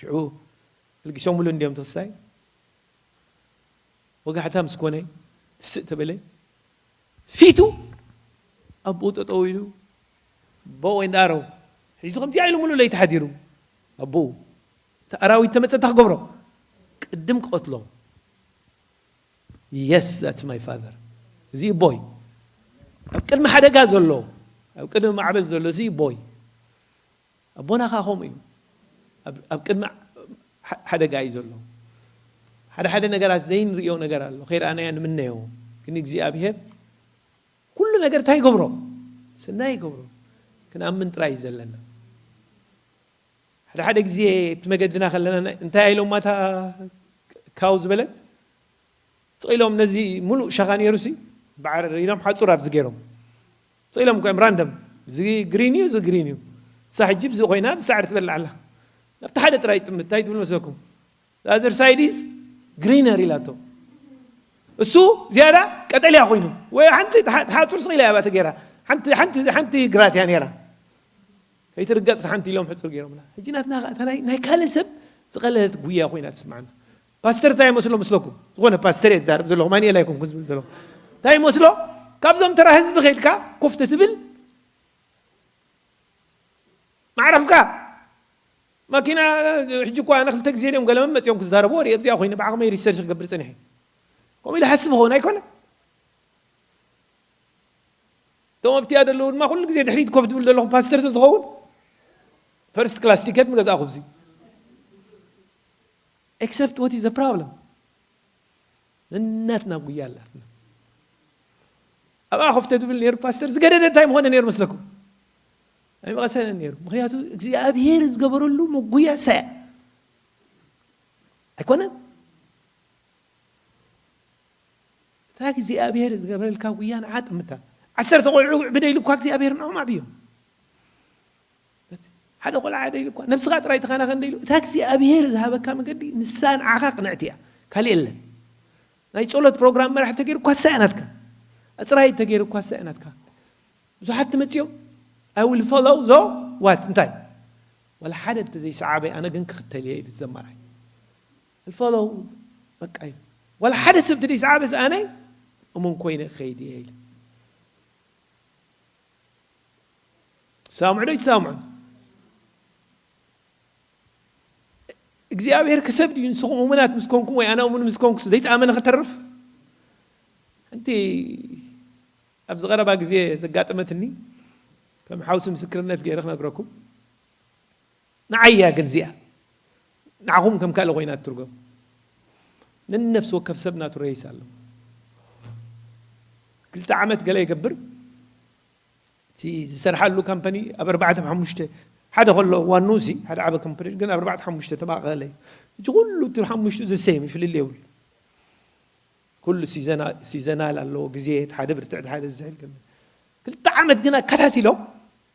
ሽዑ ኣልጊሶምሉ እንድዮም ተስታይ። ወጋሕታ ምስ ኮነ ትስእ ተበለ። ፊቱ ኣቦኡ ጠጠው ኢሉ፣ bow and arrow ሒዙ ከምዚኣ ኢሉ ሙሉእ ለይቲ ሓዲሩ። ኣቦኡ፣ እቲ ኣራዊት ተመጸ እንታይ ክገብሮ? ቅድም ክቐትሎ። Yes, that's my father። እዚ ኣቦይ። ኣብ ቅድሚ ሓደጋ ዘሎ፣ ኣብ ቅድሚ ማዕበል ዘሎ እዚ ቦይ ኣቦና ኸዓ ከምኡ እዩ። ኣብ ቅድሚ ሓደጋ እዩ ዘሎ። ሓደ ሓደ ነገራት ዘይንርእዮ ነገር ኣሎ፣ ከይረኣናዮ ንምነዮ። ግን እግዚኣብሔር ኩሉ ነገር እንታይ ይገብሮ? ሰናይ ይገብሮ። ክንኣምን ጥራይ እዩ ዘለና። ሓደ ሓደ ግዜ ኣብቲ መገድና ከለና እንታይ ኢሎማ እታ ካው ዝበለት? ስቕ ኢሎም ነዚ ሙሉእ ሸኻ ነይሩ ሲ በዓር ኢሎም ሓጹር ኣብዚ ገይሮም ስቕ ኢሎም እኮ እዮም ራንደም። እዚ ግሪን እዩ፣ እዚ ግሪን እዩ። እሳ ሕጂ ብዚ ኮይና ብሳዕሪ ትበልዕ ኣላ። ናብቲ ሓደ ጥራይ ጥምት እንታይ ትብል መስለኩም? The other side is greener ኢላቶ። እሱ ዝያዳ ቀጠልያ ኮይኑ ወይ ሓንቲ ሓጹር ስቕ ኢላ እያ ተገይራ። ሓንቲ ሓንቲ ሓንቲ ግራት እያ ነይራ። ከይትርገጽ ሓንቲ ኢሎም ሕጹር ገይሮምላ። ሕጂ ናትና ኸኣ እታ ናይ ካልእ ሰብ ዝቐለለት ጉያ ኮይና ትስምዓና። ፓስተር እንታይ ይመስሎ ምስለኩም? ዝኾነ ፓስተር እየ ዝዛረብ ዘለኹ፣ ማንኤል ኣይኮንኩን ዝብል ዘለኹ። እንታይ ይመስሎ? ካብዞም ተራ ህዝቢ ከይድካ ኮፍ ትብል ማዕረፍካ ማኪና። ሕጂ እኳ ኣነ ክልተ ግዜ ድዮም ገለመን መጺኦም ክዛረቡ ወሪ ኣብዚኣ ኮይነ ብዓ ከመይ ሪሰርች ክገብር ጸኒሐ ከምኡ ኢለ ሓስብ ኸውን ኣይኮነ። እቶም ኣብቲኣ ዘለዉ ድማ ኩሉ ግዜ ድሕሪት ኮፍ ትብል ዘለኹ ፓስተር ተትኸውን ፈርስት ክላስ ቲኬት ምገዛእኹ ብዚ። Except what is the problem? ነናትና ጉያ ኣላትና። ኣብኣ ኮፍ ተትብል ነይሩ ፓስተር ዝገደደ እንታይ ምኾነ ነይሩ መስለኩም? ኣይመቐሰነ ነይሩ። ምክንያቱ እግዚኣብሔር ዝገበረሉ መጉያ ሰ ኣይኮነን። እታ እግዚኣብሔር ዝገበረልካ ጉያ ንዓ ጥምታ። ዓሰርተ ቆልዑ ዕብደ ኢሉ እኳ እግዚኣብሔር ንዖም ኣዕብዮም። ሓደ ቆልዓ ዕደ ኢሉ እኳ ነብስኻ ጥራይ ተኸናኸን እንደ ኢሉ እታ እግዚኣብሔር ዝሃበካ መገዲ ንሳ ንዓኻ ቅንዕቲ እያ፣ ካልእ የለን። ናይ ጸሎት ፕሮግራም መራሕ ተገይሩ እኳ ሳያ ናትካ፣ ኣጽራይ ተገይሩ እኳ ሳያ ናትካ። ብዙሓት ትመጽኦም I will follow the what እንታይ ዋላ ሓደ እንተዘይሰዓበ ኣነ ግን ክኽተል እየ ይብል ዘማራይ። I follow በቃ እዩ። ዋላ ሓደ ሰብ እንተዘይሰዓበስ ኣነ እሙን ኮይነ ክኸይድ እየ ኢሉ። ትሰማምዑ ዶ ኣይትሰማምዑን? እግዚኣብሔር ክሰብ ድዩ ንስኹም እሙናት ምስ ኮንኩም ወይ ኣነ እሙን ምስ ኮንኩስ ዘይተኣመነ ከተርፍ? ሓንቲ ኣብዚ ቀረባ ግዜ ዘጋጠመትኒ ከም ሓውሲ ምስክርነት ገይረ ክነግረኩም። ንዓያ ግን እዚኣ ንዓኹም ከም ካልእ ኮይና ትትርጎም። ነነፍሲ ወከፍ ሰብ ናቱ ረይስ ኣለዎ። ክልተ ዓመት ገለ ይገብር እቲ ዝሰርሓሉ ካምፓኒ ኣብ ኣርባዕተ ሓሙሽተ ሓደ ከሎ ዋኑ ሲ ሓደ ዓበ ካምፓኒ ግን ኣብ ኣርባዕተ ሓሙሽተ ተማቐለ እዩ። እዚ ኩሉ እቲ ሓሙሽቱ ዘሰይም ይፍልል የብሉ። ኩሉ ሲዘናል ኣለዎ ግዜ ሓደ ብርትዕ ሓደ ዝሕል ክልተ ዓመት ግን ኣከታቲሎም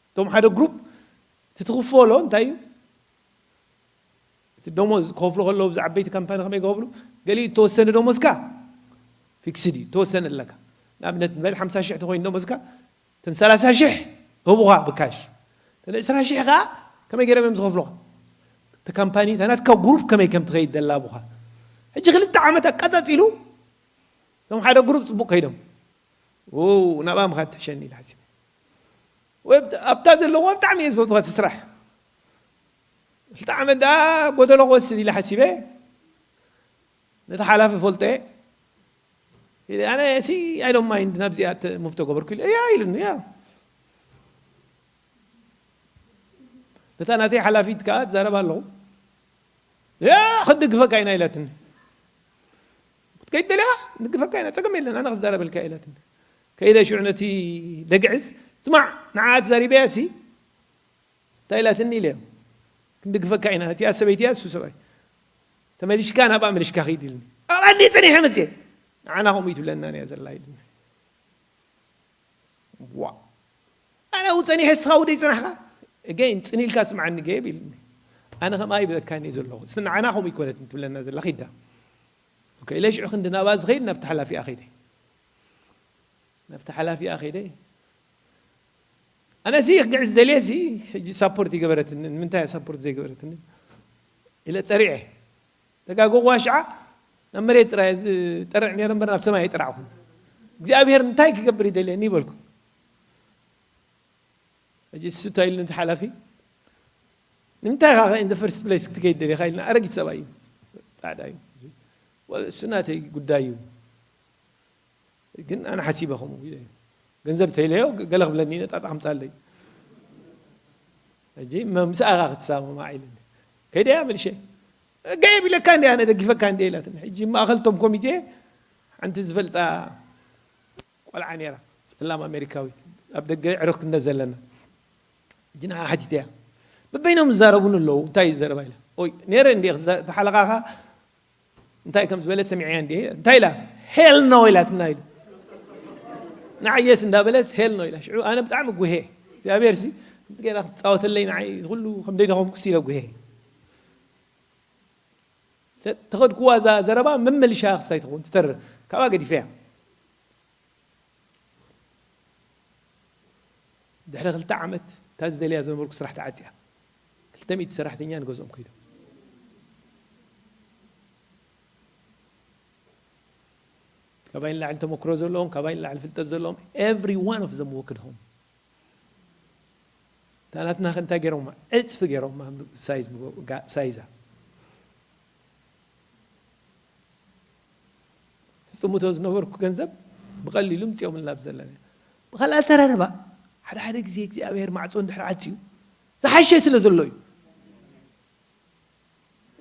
እቶም ሓደ ግሩፕ እቲ ትኽፈሎ እንታይ እዩ? እቲ ደሞዝ ክኸፍሉ ከለዉ ብዛ ዓበይቲ ካምፓኒ ከመይ ክኸፍሉ ገሊኡ እተወሰነ ደሞዝካ ፊክስድ እዩ እተወሰነ ኣለካ። ንኣብነት ንበል ሓምሳ ሽሕ ተኮይኑ ደሞዝካ እተን ሰላሳ ሽሕ ህቡኻ ብካሽ እተን ዕስራ ሽሕ ከዓ ከመይ ገይሮም እዮም ዝኸፍሉኻ? እቲ ካምፓኒ እታ ናትካ ግሩፕ ከመይ ከም ትኸይድ ደላቡኻ። ሕጂ ክልተ ዓመት ኣቃጻጺሉ እቶም ሓደ ግሩፕ ጽቡቅ ከይዶም ናብኣ ምኻድ ትሕሸኒ ኢለ ሓሲበ። ኣብታ ዘለዋ ብጣዕሚ እየ ዝፈትዋ እቲ ስራሕ። ክልተ ዓመት ደኣ ጎደሎ ክወስድ ኢለ ሓሲበ። ነቲ ሓላፊ ፈልጦ እየ። ኣነ ሲ ኣይ ዶንት ማይንድ ናብዚኣ ሙቭ ተገበርኩ ኢለ እያ ኢሉኒ። ያ ነታ ናተይ ሓላፊት ከዓ ትዛረብ ኣለኹ። ያ ክንድግፈካ ኢና ኢላትኒ። ክትከይድ ደሊኻ ንድግፈካ ኢና፣ ጸገም የለን፣ ኣነ ክዛረበልካ ኢላትኒ። ከይደ ሽዑ ነቲ ደግዕዝ ስማዕ ንዓ ተዛሪበያ ሲ እንታይ ኢላትኒ ኢለዮ። ክንድግፈካ ኢና፣ እቲኣ ሰበይቲ እያ እሱ ሰብኣይ። ተመሊሽካ ናብኣ መሊሽካ ኺድ ኢልኒ። ኣብኣ እንዴ ጸኒሐ መጽየ ንዓና ከምኡ ይትብለና እያ ዘላ ኢልኒ። ዋ ኣነ ው ጸኒሐ እስኻ ውደይ ጽናሕካ እገይን ጽኒልካ ስምዓኒ ገብ ኢልኒ። ኣነ ከምኣ ይብለካኒ ዘለኹ እስ ንዓና ከምኡ ይኮነትን ትብለና ዘላ ኺዳ ኢለ ሽዑ ክንዲ ናብኣ ዝኸይድ ናብቲ ሓላፊኣ ኸይደ ናብቲ ሓላፊኣ ኸይደ ኣነ ሲ ክግዕዝ ደልየ ሲ ሕጂ ሳፖርት ይገበረትኒ ንምንታይ ሳፖርት ዘይገበረትኒ ኢለ ጠሪዐ ተጋገዋ ሽዓ ናብ መሬት ጥራይ ዝጠርዕ ነይረ እምበር ናብ ሰማይ ኣይጠራዕኹን እግዚኣብሔር እንታይ ክገብር ይደልየኒ ይበልኩ ሕጂ እሱ እንታይ ኢሉ ነቲ ሓላፊ ንምንታይ ኢኻ in the first place ክትከይድ ደሊኻ ኢልና ኣረጊት ሰብኣይ እዩ ፃዕዳ እዩ እሱ ናተይ ጉዳይ እዩ ግን ኣነ ሓሲበ ከምኡ ኢለ ገንዘብ ተይለዮ ገለ ክብለኒ ነጣጣ ኣምጻለይ። ሕጂ መ-፣ ምስኣኻ ክትሳማማዕ ኢሉኒ። ከይደያ መልሸ። ገይብ ኢለካ እንዲ ኣነ፣ ደግፈካ እንዲ ኢላትኒ። ሕጂ ማእኸልቶም ኮሚቴ ሓንቲ ዝፈልጣ ቆልዓ ነይራ፣ ጸላም ኣሜሪካዊት፣ ኣብ ደገ ዕርኽትነት ዘለና። ሕጂ ንዓ ሓቲተያ። በበይኖም ዝዛረቡኒ ኣለዉ፣ እንታይ እዩ ዘረባ ኢላ። ኦይ፣ ነይረ እንዲ ክዛ-፣ ተሓለቓኻ እንታይ ከም ዝበለት ሰሚዐያ እንዲ፣ እንታይ ኢላ? ሄል ኖ ኢላትና ኢሉ። ንዓ የስ እንዳበለት ሄል ኖ ኢላ። ሽዑ ኣነ ብጣዕሚ ጉሄ። እግዚኣብሔር ሲ፣ ከምዚ ገይራ ክትጻወተለይ ንዓይ፣ እዚ ኩሉ ከም ደይደኸምኩ ሲ ኢለ ጉሄ። ተ-፣ ተኸድኩዋ እዛ ዘረባ መመልሻ ክስታይ ትኸውን ትተርር። ካብኣ ገዲፈያ። ድሕሪ ክልተ ዓመት እታ ዝደልያ ዝነበርኩ ስራሕ ተዓጽያ። ክልተ ሚእቲ ሰራሕተኛ ንገዝኦም ከይዶም። ካባይ ንላዕሊ ተመክሮ ዘለዎም፣ ካባይ ንላዕሊ ፍልጠት ዘለዎም፣ every one of them worked home። እታ ናትና ከ እንታይ ገይሮማ? ዕጽፊ ገይሮማ፣ ሳይዝ ምጎ-፣ ጋ-፣ ሳይዛ። ዝጥምቶ ዝነበርኩ ገንዘብ ብቐሊሉ ምጽኦምልና ኣብ ዘለና። ብኻልእ ኣዘራርባ፣ ሓደ ሓደ ግዜ እግዚኣብሔር ማዕጾ እንድሕር ዓጽዩ፣ ዝሓሸ ስለ ዘሎ እዩ።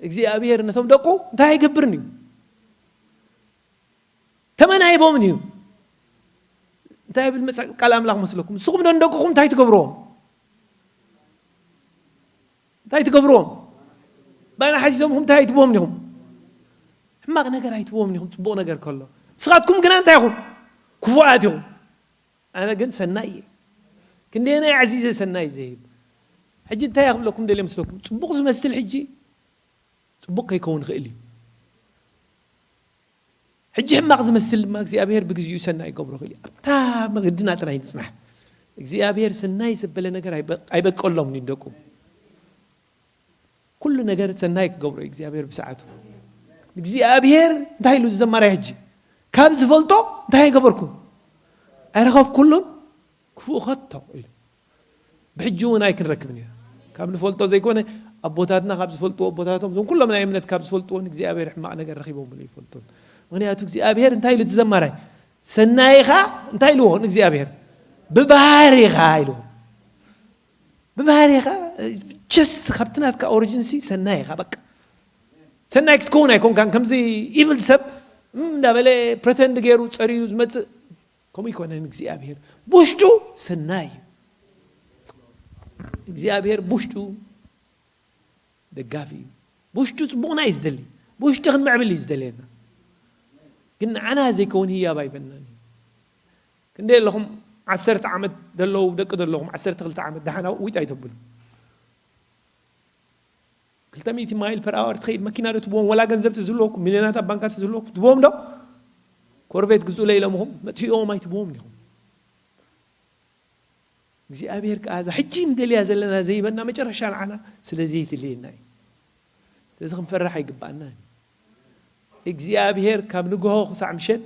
እግዚኣብሔር ነቶም ደቁ እንታይ ኣይገብርን እዩ? ተመን ኣይቦምን እዩ። እንታይ ይብል መጽ-፣ ቃል ኣምላኽ መስለኩም? ንስኹም ዶ ንደቅኹም እንታይ ትገብርዎም? እንታይ ትገብርዎም? ባይና ሓቲቶምኹም እንታይ ኣይትብዎም ዲኹም? ሕማቕ ነገር ኣይትብዎም ዲኹም፣ ጽቡቕ ነገር ከሎ። ንስኻትኩም ግና እንታይ ኢኹም? ክፉኣት ኢኹም። ኣነ ግን ሰናይ እየ። ክንደየናይ ኣዕዚዘ ሰናይ ዘይህብ። ሕጂ እንታይ ክብለኩም ደልየ መስለኩም? ጽቡቕ ዝመስል ሕጂ ጽቡቕ ከይከውን ይኽእል እዩ። ሕጂ ሕማቕ ዝመስል ድማ እግዚኣብሔር ብግዚኡ ሰናይ ይገብሮ ይኽእል እዩ። ኣብታ መገድና ጥራይ ንጽናሕ። እግዚኣብሔር ሰናይ ዘበለ ነገር ኣይበ-፣ ኣይበቀሎምን እዩ ንደቁ። ኩሉ ነገር ሰናይ ክገብሮ እዩ እግዚኣብሔር ብሰዓቱ። እግዚኣብሔር እንታይ ኢሉ ዝዘማራይ ሕጂ? ካብ ዝፈልጦ እንታይ ኣይገበርኩ? ኣይረኸብኩሉን ክፉእ ከቶ ኢሉ። ብሕጂ እውን ኣይክንረክብን ኢና። ካብ ንፈልጦ ዘይኮነ፣ ኣቦታትና ካብ ዝፈልጥዎ፣ ኣቦታቶም እዞም ኩሎም ናይ እምነት ካብ ዝፈልጥዎ ንእግዚኣብሔር ሕማቕ ነገር ረኺቦምሉ ይፈልጡን። ምኽንያቱ እግዚኣብሔር እንታይ ኢሉ እቲ ዘማራይ? ሰናይኻ እንታይ ኢልዎ ንእግዚኣብሔር? ብባህሪኻ ኢልዎ። ብባህሪኻ፣ ጀስት ካብቲ ናትካ ኦሪጅንሲ ሰናይ ኢኻ፣ በቃ። ሰናይ ክትከውን ኣይኮንካን፣ ከምዚ ኢቭል ሰብ፣ እም፣ እንዳበለ ፕረተንድ ገይሩ ጸርዩ ዝመጽእ፣ ከምኡ ኣይኮነን እግዚኣብሔር። ብውሽጡ ሰናይ እዩ። እግዚኣብሔር ብውሽጡ ደጋፊ እዩ። ብውሽጡ ጽቡቕና እዩ ዝደሊ። ብውሽጢ ክንምዕብል እዩ ዝደልየና። ግን ንዓና ዘይከውን ህያብ ኣይበናን እዩ። ክንደይ ኣለኹም ዓሰርተ ዓመት ዘለዉ ደቂ ዘለኹም፣ ዓሰርተ ክልተ ዓመት ደሓን ኣብኡ ዊጥ ኣይተብሉ። ክልተ ሚእቲ ማይል ፐር ኣወር ትኸይድ መኪና ዶ ትብዎም? ወላ ገንዘብ ትዝልወኩም፣ ሚልዮናት ኣብ ባንካ ትዝልወኩም ትብዎም ዶ? ኮርቬት ግዝኡለይ ኢሎምኹም መጥፊኦም ኣይትብዎም ዲኹም? እግዚኣብሔር ከኣ እዛ ሕጂ ንደልያ ዘለና ዘይበና መጨረሻ ንዓና ስለ ዘይትልየና እዩ። ስለዚ ክንፈርሕ ኣይግባኣናን እዩ። እግዚኣብሔር ካብ ንግሆ ክሳዕ ምሸት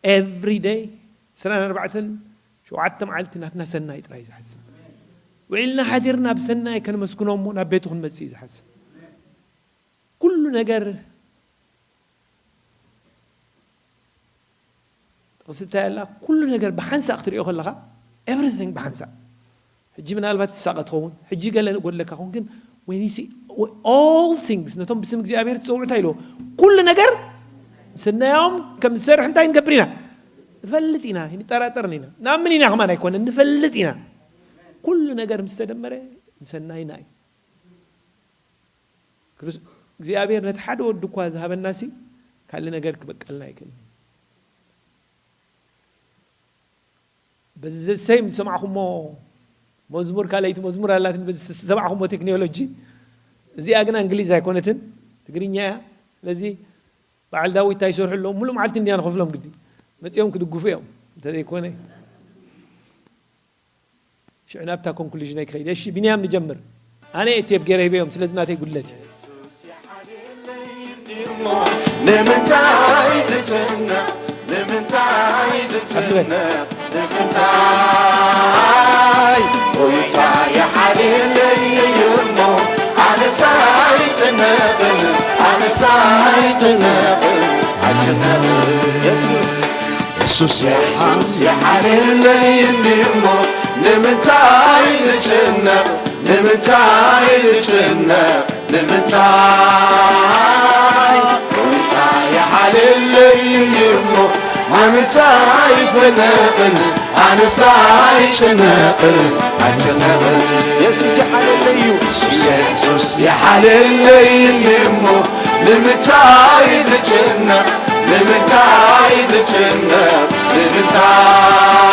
ኤቭሪ ደይ ዕስራን ኣርባዕተን ሸውዓተ መዓልቲ ናትና ሰናይ ጥራይ ዝሓስብ። ውዒልና ሓዲርና ብሰናይ ከነመስግኖ እሞ ናብ ቤቱ ክንመጽእ እዩ ዝሓስብ። ኩሉ ነገር ጥቕሲ እንታይ ኣላ? ኩሉ ነገር ብሓንሳእ ክትሪኦ ከለኻ፣ ኤቭሪቲንግ ብሓንሳእ። ሕጂ ምናልባት ትሳቐ ትኸውን፣ ሕጂ ገለ ጎድለካ ኸውን፣ ግን when you see all things፣ ነቶም ብስም እግዚኣብሔር ትጸውዑ እንታይ ኢልዎ? ኩሉ ነገር ሰናዮም ከም ዝሰርሕ እንታይ ንገብር ኢና? ንፈልጥ ኢና፣ ኣይንጠራጠርን ኢና። ንኣምን ኢና ከማን ኣይኮነን፣ ንፈልጥ ኢና። ኩሉ ነገር ምስ ተደመረ ንሰናይና እዩ። ክርስ-፣ እግዚኣብሔር ነቲ ሓደ ወዱ እኳ ዝሃበናሲ ካልእ ነገር ክበቀልና ኣይክእልን። በዚ ዘሰይም ዝሰማዕኹሞ መዝሙር፣ ካልኣይቲ መዝሙር ኣላትን በዚ ዝሰማዕኹሞ ቴክኖሎጂ፣ እዚኣ ግና እንግሊዝ ኣይኮነትን፣ ትግርኛ እያ። ስለዚ በዓል ዳዊት እንታይ ይሰርሑ ኣለዉ? ሙሉእ መዓልቲ እንድያ ንኸፍሎም ግዲ። መጺኦም ክድግፉ እዮም። እንተዘይኮነ ሽዑ ናብታ ኮንክሉዥነይ ክኸይድ። እሺ፣ ቢንያም ንጀምር። ኣነ እየ ቴፕ ገይረ ሂበዮም፣ ስለዚ ናተይ ጉድለት እዩ። ንምንታይ ዝጭነቕ? ንምንታይ ዝጭነቕ? ንምንታይ? ጎይታ ይሓልየለይ እሞ ኣነስ ኣይጭነቕን፣ ኣነስ ኣይጭነቕን፣ ኣይጭነቕን። የሱስ፣ የሱስ ኢየሱስ የሓ-፣ የሓልየለይ እንዲሞ ንምንታይ ዝጭነቕ? ንምንታይ ዝጭነቕ? ንምንታይ? ጎይታ የሓልየለይ እሞ ኣነስ ኣይጨነቕን፣ ኣነስ ኣይጨነቕን፣ ኣይጨነቕን። ኢየሱስ የሓልየለይ እዩ። ኢየሱስ የሓልየለይ እሞ ንምንታይ ዝጭነቕ? ንምንታይ ዝጭነቕ?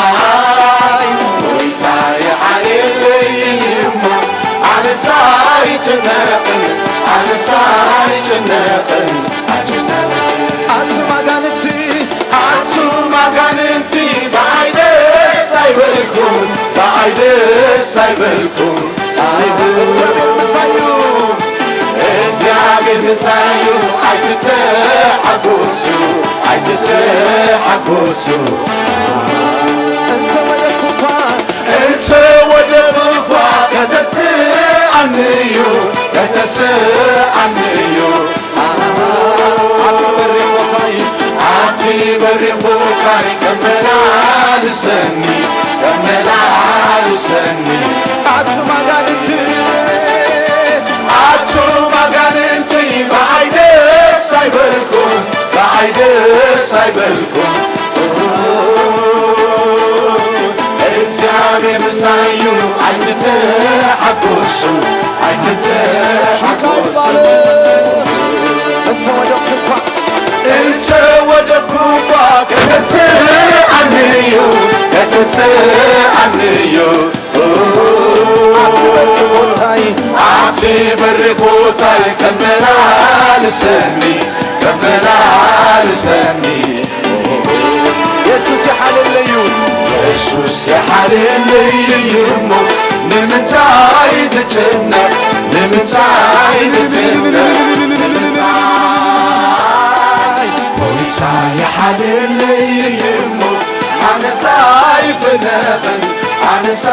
ንምንታይ? ጎይታ የሓልየለይ እሞ ኣነስ ኣይጨነቕን፣ ኣነስ ኣይጨነቕን፣ ኣይጨነቕን። ኣቱም ኣጋንንቲ፣ ኣቱም ኣጋንንቲ ብኣይ ደስ ኣይበልኩም፣ ብኣይ ደስ ኣይበልኩም። እግዚኣብሔር ምሳይ እዩ፣ እግዚኣብሔር ምሳይ እዩ። ኣይትተሓጎሱ፣ ኣይትተሓጎሱ። እንተ ወደኩ እኳ፣ እንተ ወደኩ እኳ ከተስኣኒ እዩ፣ ከተስኣኒ እዩ። ኣብቲ በሪኽ ቦታይ፣ ኣብቲ በሪኽ ቦታይ ከመላልሰኒ፣ ከመላልሰኒ። ኣቱም ኣጋንንቲ፣ ኣቱም ኣጋንንቲ ብኣይ ደስ ኣይበልኩም፣ ብኣይ ደስ ኣይበልኩም። እግዚኣብሔር ምሳይ እዩ፣ ኣይትተሓጎሱ፣ ኣይትተሓጎሱ። እንተ ወደኩ እኳ፣ እንተ ወደኩ እኳ ከተስኣኒ እዩ፣ ከተስኣኒ እዩ። ኣብቲ በሪኽ ቦታይ፣ ኣብቲ በሪኽ ቦታይ ከመላልሰኒ፣ ከመላልሰኒ። የሱስ ይሓልየለይ እዩ። የሱስ ይሓልየለይ እዩ እሞ ንምንታይ ዝጭነቕ? ንምንታይ ዝጭነቕ? ንምንታይ? ጎይታ ይሓልየለይ እዩ እሞ ኣነስ ኣይጨነቕን፣ ኣነስ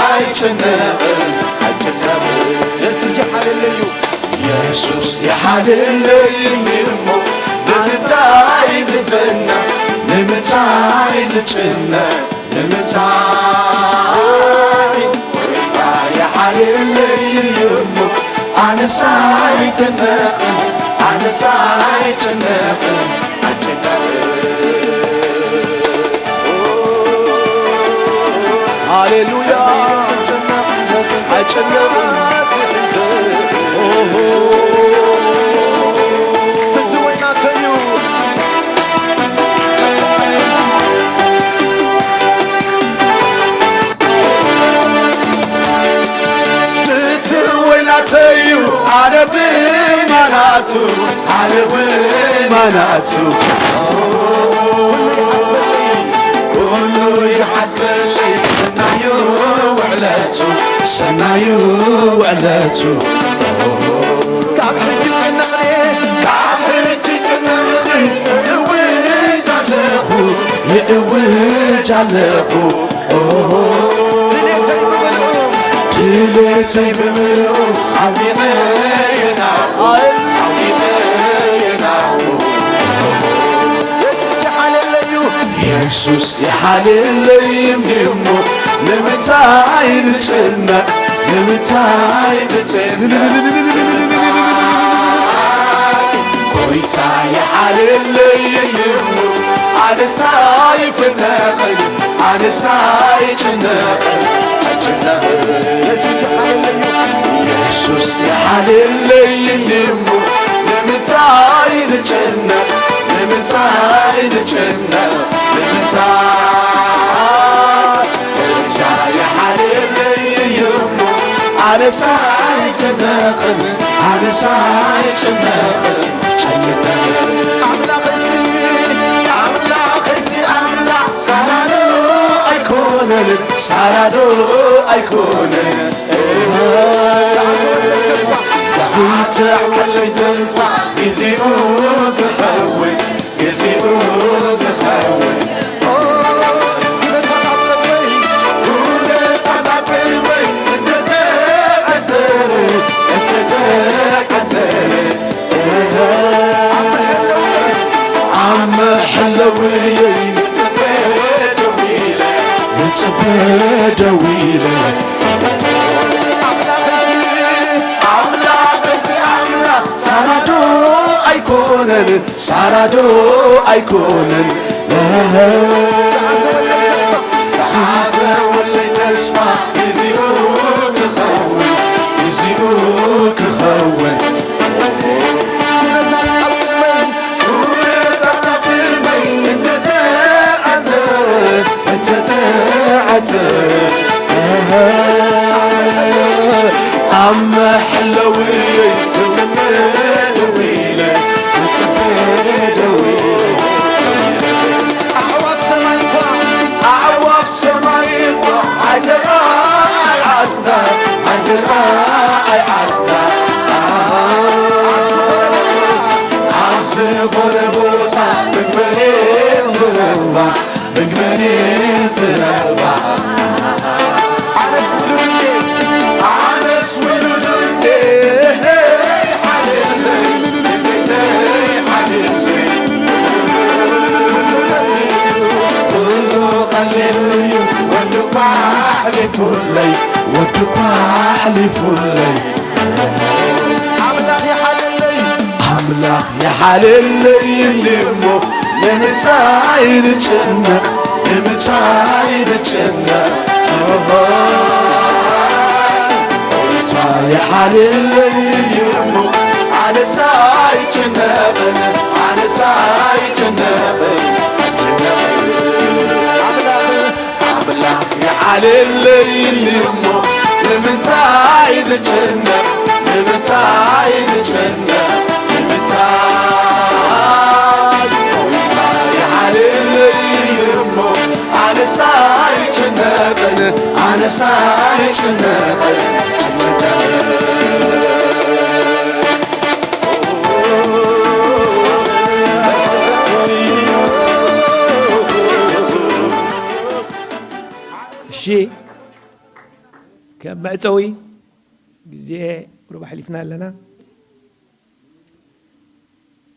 ኣይጨነቕን፣ ኣይጨነቕን። የሱስ ይሓልየለይ እዩ። የሱስ ይሓልየለይ እሞ ንምንታይ ዝጨነቕ? ንምንታይ ዝጨነቕ? ንምንታይ? ጎይታ ይሓልየለይ እሞ ኣነስ ኣይጨነቕን፣ ኣነስ ኣይጨነቕን፣ ኣይጨነቕን። ሃሌሉያ። ኣይጨነቕን። ኦሆ። ፍትወይ ናተይ እዩ። ፍትወይ ናተይ እዩ። ኣነ ድማ ናቱ፣ ኣነ ድማ ናቱ። ኩሉ ይሓስበለይ፣ ኩሉ ይሓስበለይ፣ ሰናዩ ውዕለቱ፣ ሰናዩ ውዕለቱ። ካብ ሕጂ ጭነቕኒ፣ ካብ ሕጂ ጭነቕኒ፣ እእውጅ ኣለኹ፣ እእውጅ ኣለኹ። ድሌተይ ብምልኡ፣ ድሌተይ ብምልኡ፣ ዓሚቐ የናኹ፣ ዓሚቐ የናኹ። የሱስ ይሓልየለይ እዩ። የሱስ ይሓልየለይ እንዲሞ ንምንታይ ዝጭነቕ? ንምንታይ ዝጭነቕ? ንምንታይ? ጎይታ ይሓልየለይ እዩ። ኣነስ ኣይጨነቕን፣ ኣነስ ኣይጨነቕን፣ ኣይጨነቕን። የሱስ ይሓልየለይ እዩ። የሱስ ይሓልየለይ እዩ እሞ ንምንታይ ዝጨነቕ? ንምንታይ ዝጨነቕ? ንምንታይ? ጎይታ ይሓልየለይ እዩ እሞ ኣነስ ኣይጨነቕን፣ ኣነስ ኣይጨነቕን፣ ኣይጨነቕን። ኣምላኸይሲ፣ ኣምላኸይሲ ኣምላኽ ሳራዶ ኣይኮነን፣ ሳራዶ ኣይኮነን። ዘይተዓጽይ ተስፋ ግዜኡ ዝኸውን፣ ግዜኡ ዝኸውን። ኣብ መሐለውየይ ሳራዶ ኣይኮነን። ዝተወለይ ተስፋ እዚኡ ክኸውን፣ እዚኡ ክኸውን። ኩነታት ኣብ ቅድመይ፣ ኩነታት ኣብ ቅድመይ እንተተዓዘረ፣ እንተተዓዘረ፣ ኣብ መሐለውየይ ክጽበ ደው ኢለ፣ ክጽበ ደው ኢለ። ኣዕዋፍ ሰማይ እኳ፣ ኣዕዋፍ ሰማይ እኳ ኣይዘርኣ ኣይዓጽዳ፣ ኣይዘርኣ ኣይዓጽዳ። ኣብ ዝኾነ ቦታ ምግበን ዝረባ፣ ምግበን ዝረባ። ኣነስ ውሉድ እንዴ፣ ኣነስ ውሉድ እንዴ፣ ኩሉ ቀሊል እዩ፣ ወዲ እኳ ኣሕሊፉለይ፣ ወዲ እኳ ኣሕሊፉለይ። ኣምላኽ ይሓለለይ፣ ኣምላኽ ይሓለለይ እሞ ንምንታይ ዝጨነቕ፣ ንምንታይ ዝጨነቕ? ጎይታ ይሓለለይ እሞ ኣነስ ኣይጨነቕን፣ ኣነስ ኣይጨነቕን፣ ኣይጨነቕን። ኣምላኽ ኣምላኽ ይሓለለይ እሞ ንምንታይ ዝጨነቕ፣ ንምንታይ ዝጨነቕ፣ ንምንታይ? ጎይታ ይሓለለይ እሞ ኣነስ ኣይጨነቕን፣ ኣነስ ኣይጨነቕን፣ ኣይጨነቕን። እሺ፣ ከም መዕጸዊ ግዜ ቁሩብ ኣሕሊፍና ኣለና።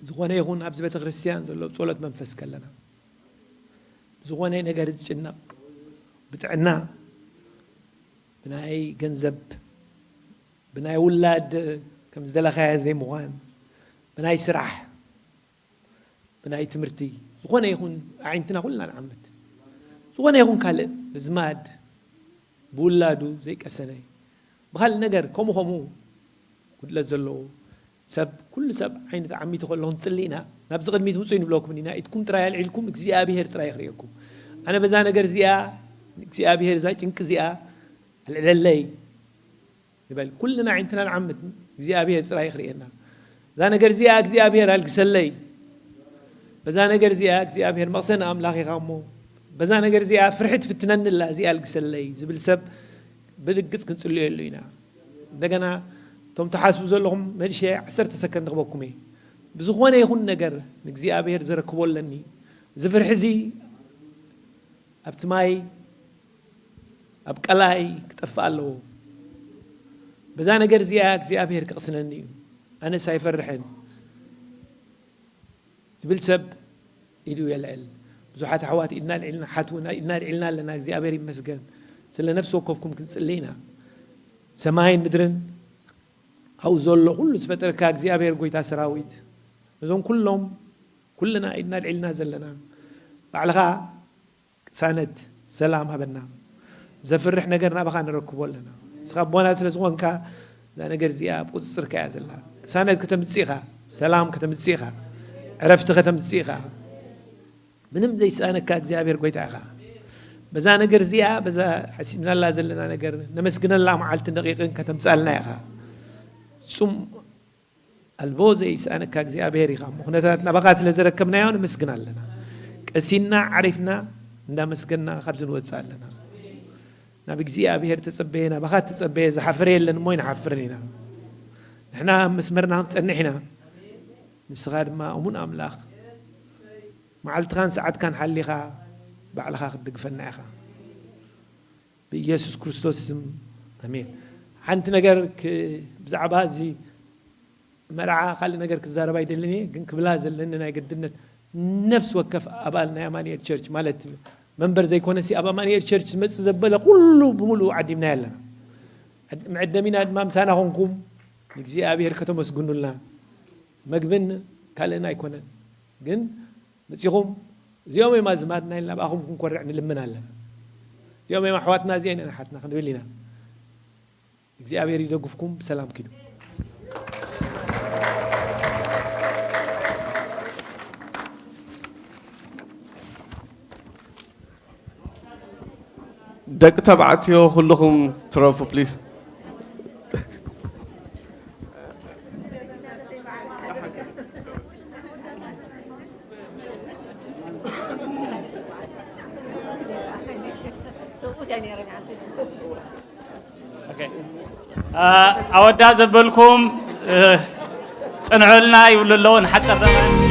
ዝኾነ ይኹን ኣብዚ ቤተ ክርስቲያን ዘሎ ጸሎት መንፈስ ከለና፣ ዝኾነ ነገር ዝጭነቕ፣ ብጥዕና፣ ብናይ ገንዘብ፣ ብናይ ውላድ ከም ዝደለኻዮ ዘይምዃን፣ ብናይ ስራሕ፣ ብናይ ትምህርቲ፣ ዝኾነ ይኹን ኣዒንትና ኩልና ንዓምት። ዝኾነ ይኹን ካልእ ብዝማድ፣ ብውላዱ ዘይቀሰነ፣ ብኻልእ ነገር ከምኡ ከምኡ ጉድለት ዘለዎ ሰብ፣ ኩሉ ሰብ ዓይነት ዓሚቱ ከሎ ክንጽሊ ኢና። ናብዚ ቅድሚት ምጹ ንብለኩም ኢና። ኢድኩም ጥራይ ኣልዒልኩም እግዚኣብሔር ጥራይ ይኽርእየኩም። ኣነ በዛ ነገር እዚኣ እግዚኣብሔር፣ እዛ ጭንቂ እዚኣ ኣልዕለለይ። ይበል። ኩልና ኣዒንትና ንዓምት፣ እግዚኣብሔር ጥራይ ይኽርእየና። እዛ ነገር እዚኣ እግዚኣብሔር ኣልግሰለይ። በዛ ነገር እዚኣ እግዚኣብሔር መቕሰን ኣምላኽ ኢኻ እሞ፣ በዛ ነገር እዚኣ ፍርሒ ትፍትነኒ ኣላ፣ እዚኣ ኣልግሰለይ ዝብል ሰብ ብርግጽ ክንጽልየሉ ኢና። እንደገና እቶም ትሓስቡ ዘለኹም መልሸ ዓሰርተ ሰከንድ ክበኩም እየ። ብዝኾነ ይኹን ነገር ንእግዚኣብሔር ዘረክቦ ኣለኒ። እዚ ፍርሒ እዚ ኣብቲ ማይ ኣብ ቀላይ ክጠፍእ ኣለዎ። በዛ ነገር እዚኣ እግዚኣብሔር ክቕስነኒ እዩ፣ ኣነስ ኣይፈርሕን ዝብል ሰብ ኢዱ የልዕል። ብዙሓት ኣሕዋት ኢድና ኣልዒልና፣ ሓት እውን ኢድና ኣልዒልና ኣለና። እግዚኣብሔር ይመስገን። ስለ ነፍሲ ወከፍኩም ክንጽሊ ኢና። ሰማይን ምድርን ኣብኡ ዘሎ ኩሉ ዝፈጠረካ እግዚኣብሔር፣ ጎይታ ሰራዊት፣ ነዞም ኩሎም ኩልና ኢድና ኣልዒልና ዘለና፣ ባዕልኻ ቅሳነት፣ ሰላም ሃበና። ዘፍርሕ ነገር ናባኻ ንረክቦ ኣለና። ንስኻ ኣቦና ስለ ዝኾንካ፣ እዛ ነገር እዚኣ ኣብ ቁጽጽርካ እያ ዘላ። ቅሳነት ከተምጽእ ኢኻ፣ ሰላም ከተምጽእ ኢኻ፣ ዕረፍቲ ከተምጽእ ኢኻ። ምንም ዘይስኣነካ እግዚኣብሔር ጎይታ ኢኻ። በዛ ነገር እዚኣ፣ በዛ ሓሲብናላ ዘለና ነገር፣ ነመስግነላ መዓልትን ደቂቕን ከተምጽኣልና ኢኻ። ጽም ኣልቦ ዘይስኣነካ እግዚኣብሔር ኢኻ እሞ፣ ኩነታት ናባኻ ስለ ዘረከብናዮ ነመስግን ኣለና። ቀሲና ዓሪፍና እንዳመስገንና ካብዚ ንወጽእ ኣለና። ናብ እግዚኣብሔር ተጸበየ፣ ናባኻ ተጸበየ፣ ዝሓፈረ የለን እሞ ኣይንሓፍርን ኢና። ንሕና ኣብ መስመርና ክንጸንሕ ኢና። ንስኻ ድማ እሙን ኣምላኽ፣ መዓልትኻን ሰዓትካን ሓሊኻ ባዕልኻ ክትድግፈና ኢኻ። ብኢየሱስ ክርስቶስ ስም፣ ኣሜን። ሓንቲ ነገር ክ-፣ ብዛዕባ እዚ መርዓ ካልእ ነገር ክዛረብ ኣይደልን እየ፣ ግን ክብላ ዘለኒ ናይ ግድነት፣ ነፍሲ ወከፍ ኣባል ናይ ኣማኑኤል ቸርች፣ ማለት መንበር ዘይኮነሲ፣ ኣብ ኣማኑኤል ቸርች ዝመጽእ ዘበለ ኩሉ ብምሉኡ ዓዲምናዮ ኣለና። መዐደሚና ድማ ምሳና ኾንኩም ንእግዚኣብሔር ከተመስግኑልና፣ መግብን ካልእና ኣይኮነን። ግን መጺኹም እዚኦም እዮም ኣዝማድና ኢልና ብኣኹም ክንኮርዕ ንልምን ኣለና። እዚኦም እዮም ኣሕዋትና፣ እዚአን እየን ኣሓትና ክንብል ኢና። እግዚኣብሔር ይደግፍኩም። ብሰላም ኪዱ። ደቂ ተባዕትዮ ኩልኹም ትረፉ ፕሊስ። ኣወዳ ዘበልኩም ጽንዑልና ይብሉ ኣለዉ። ንሓጸር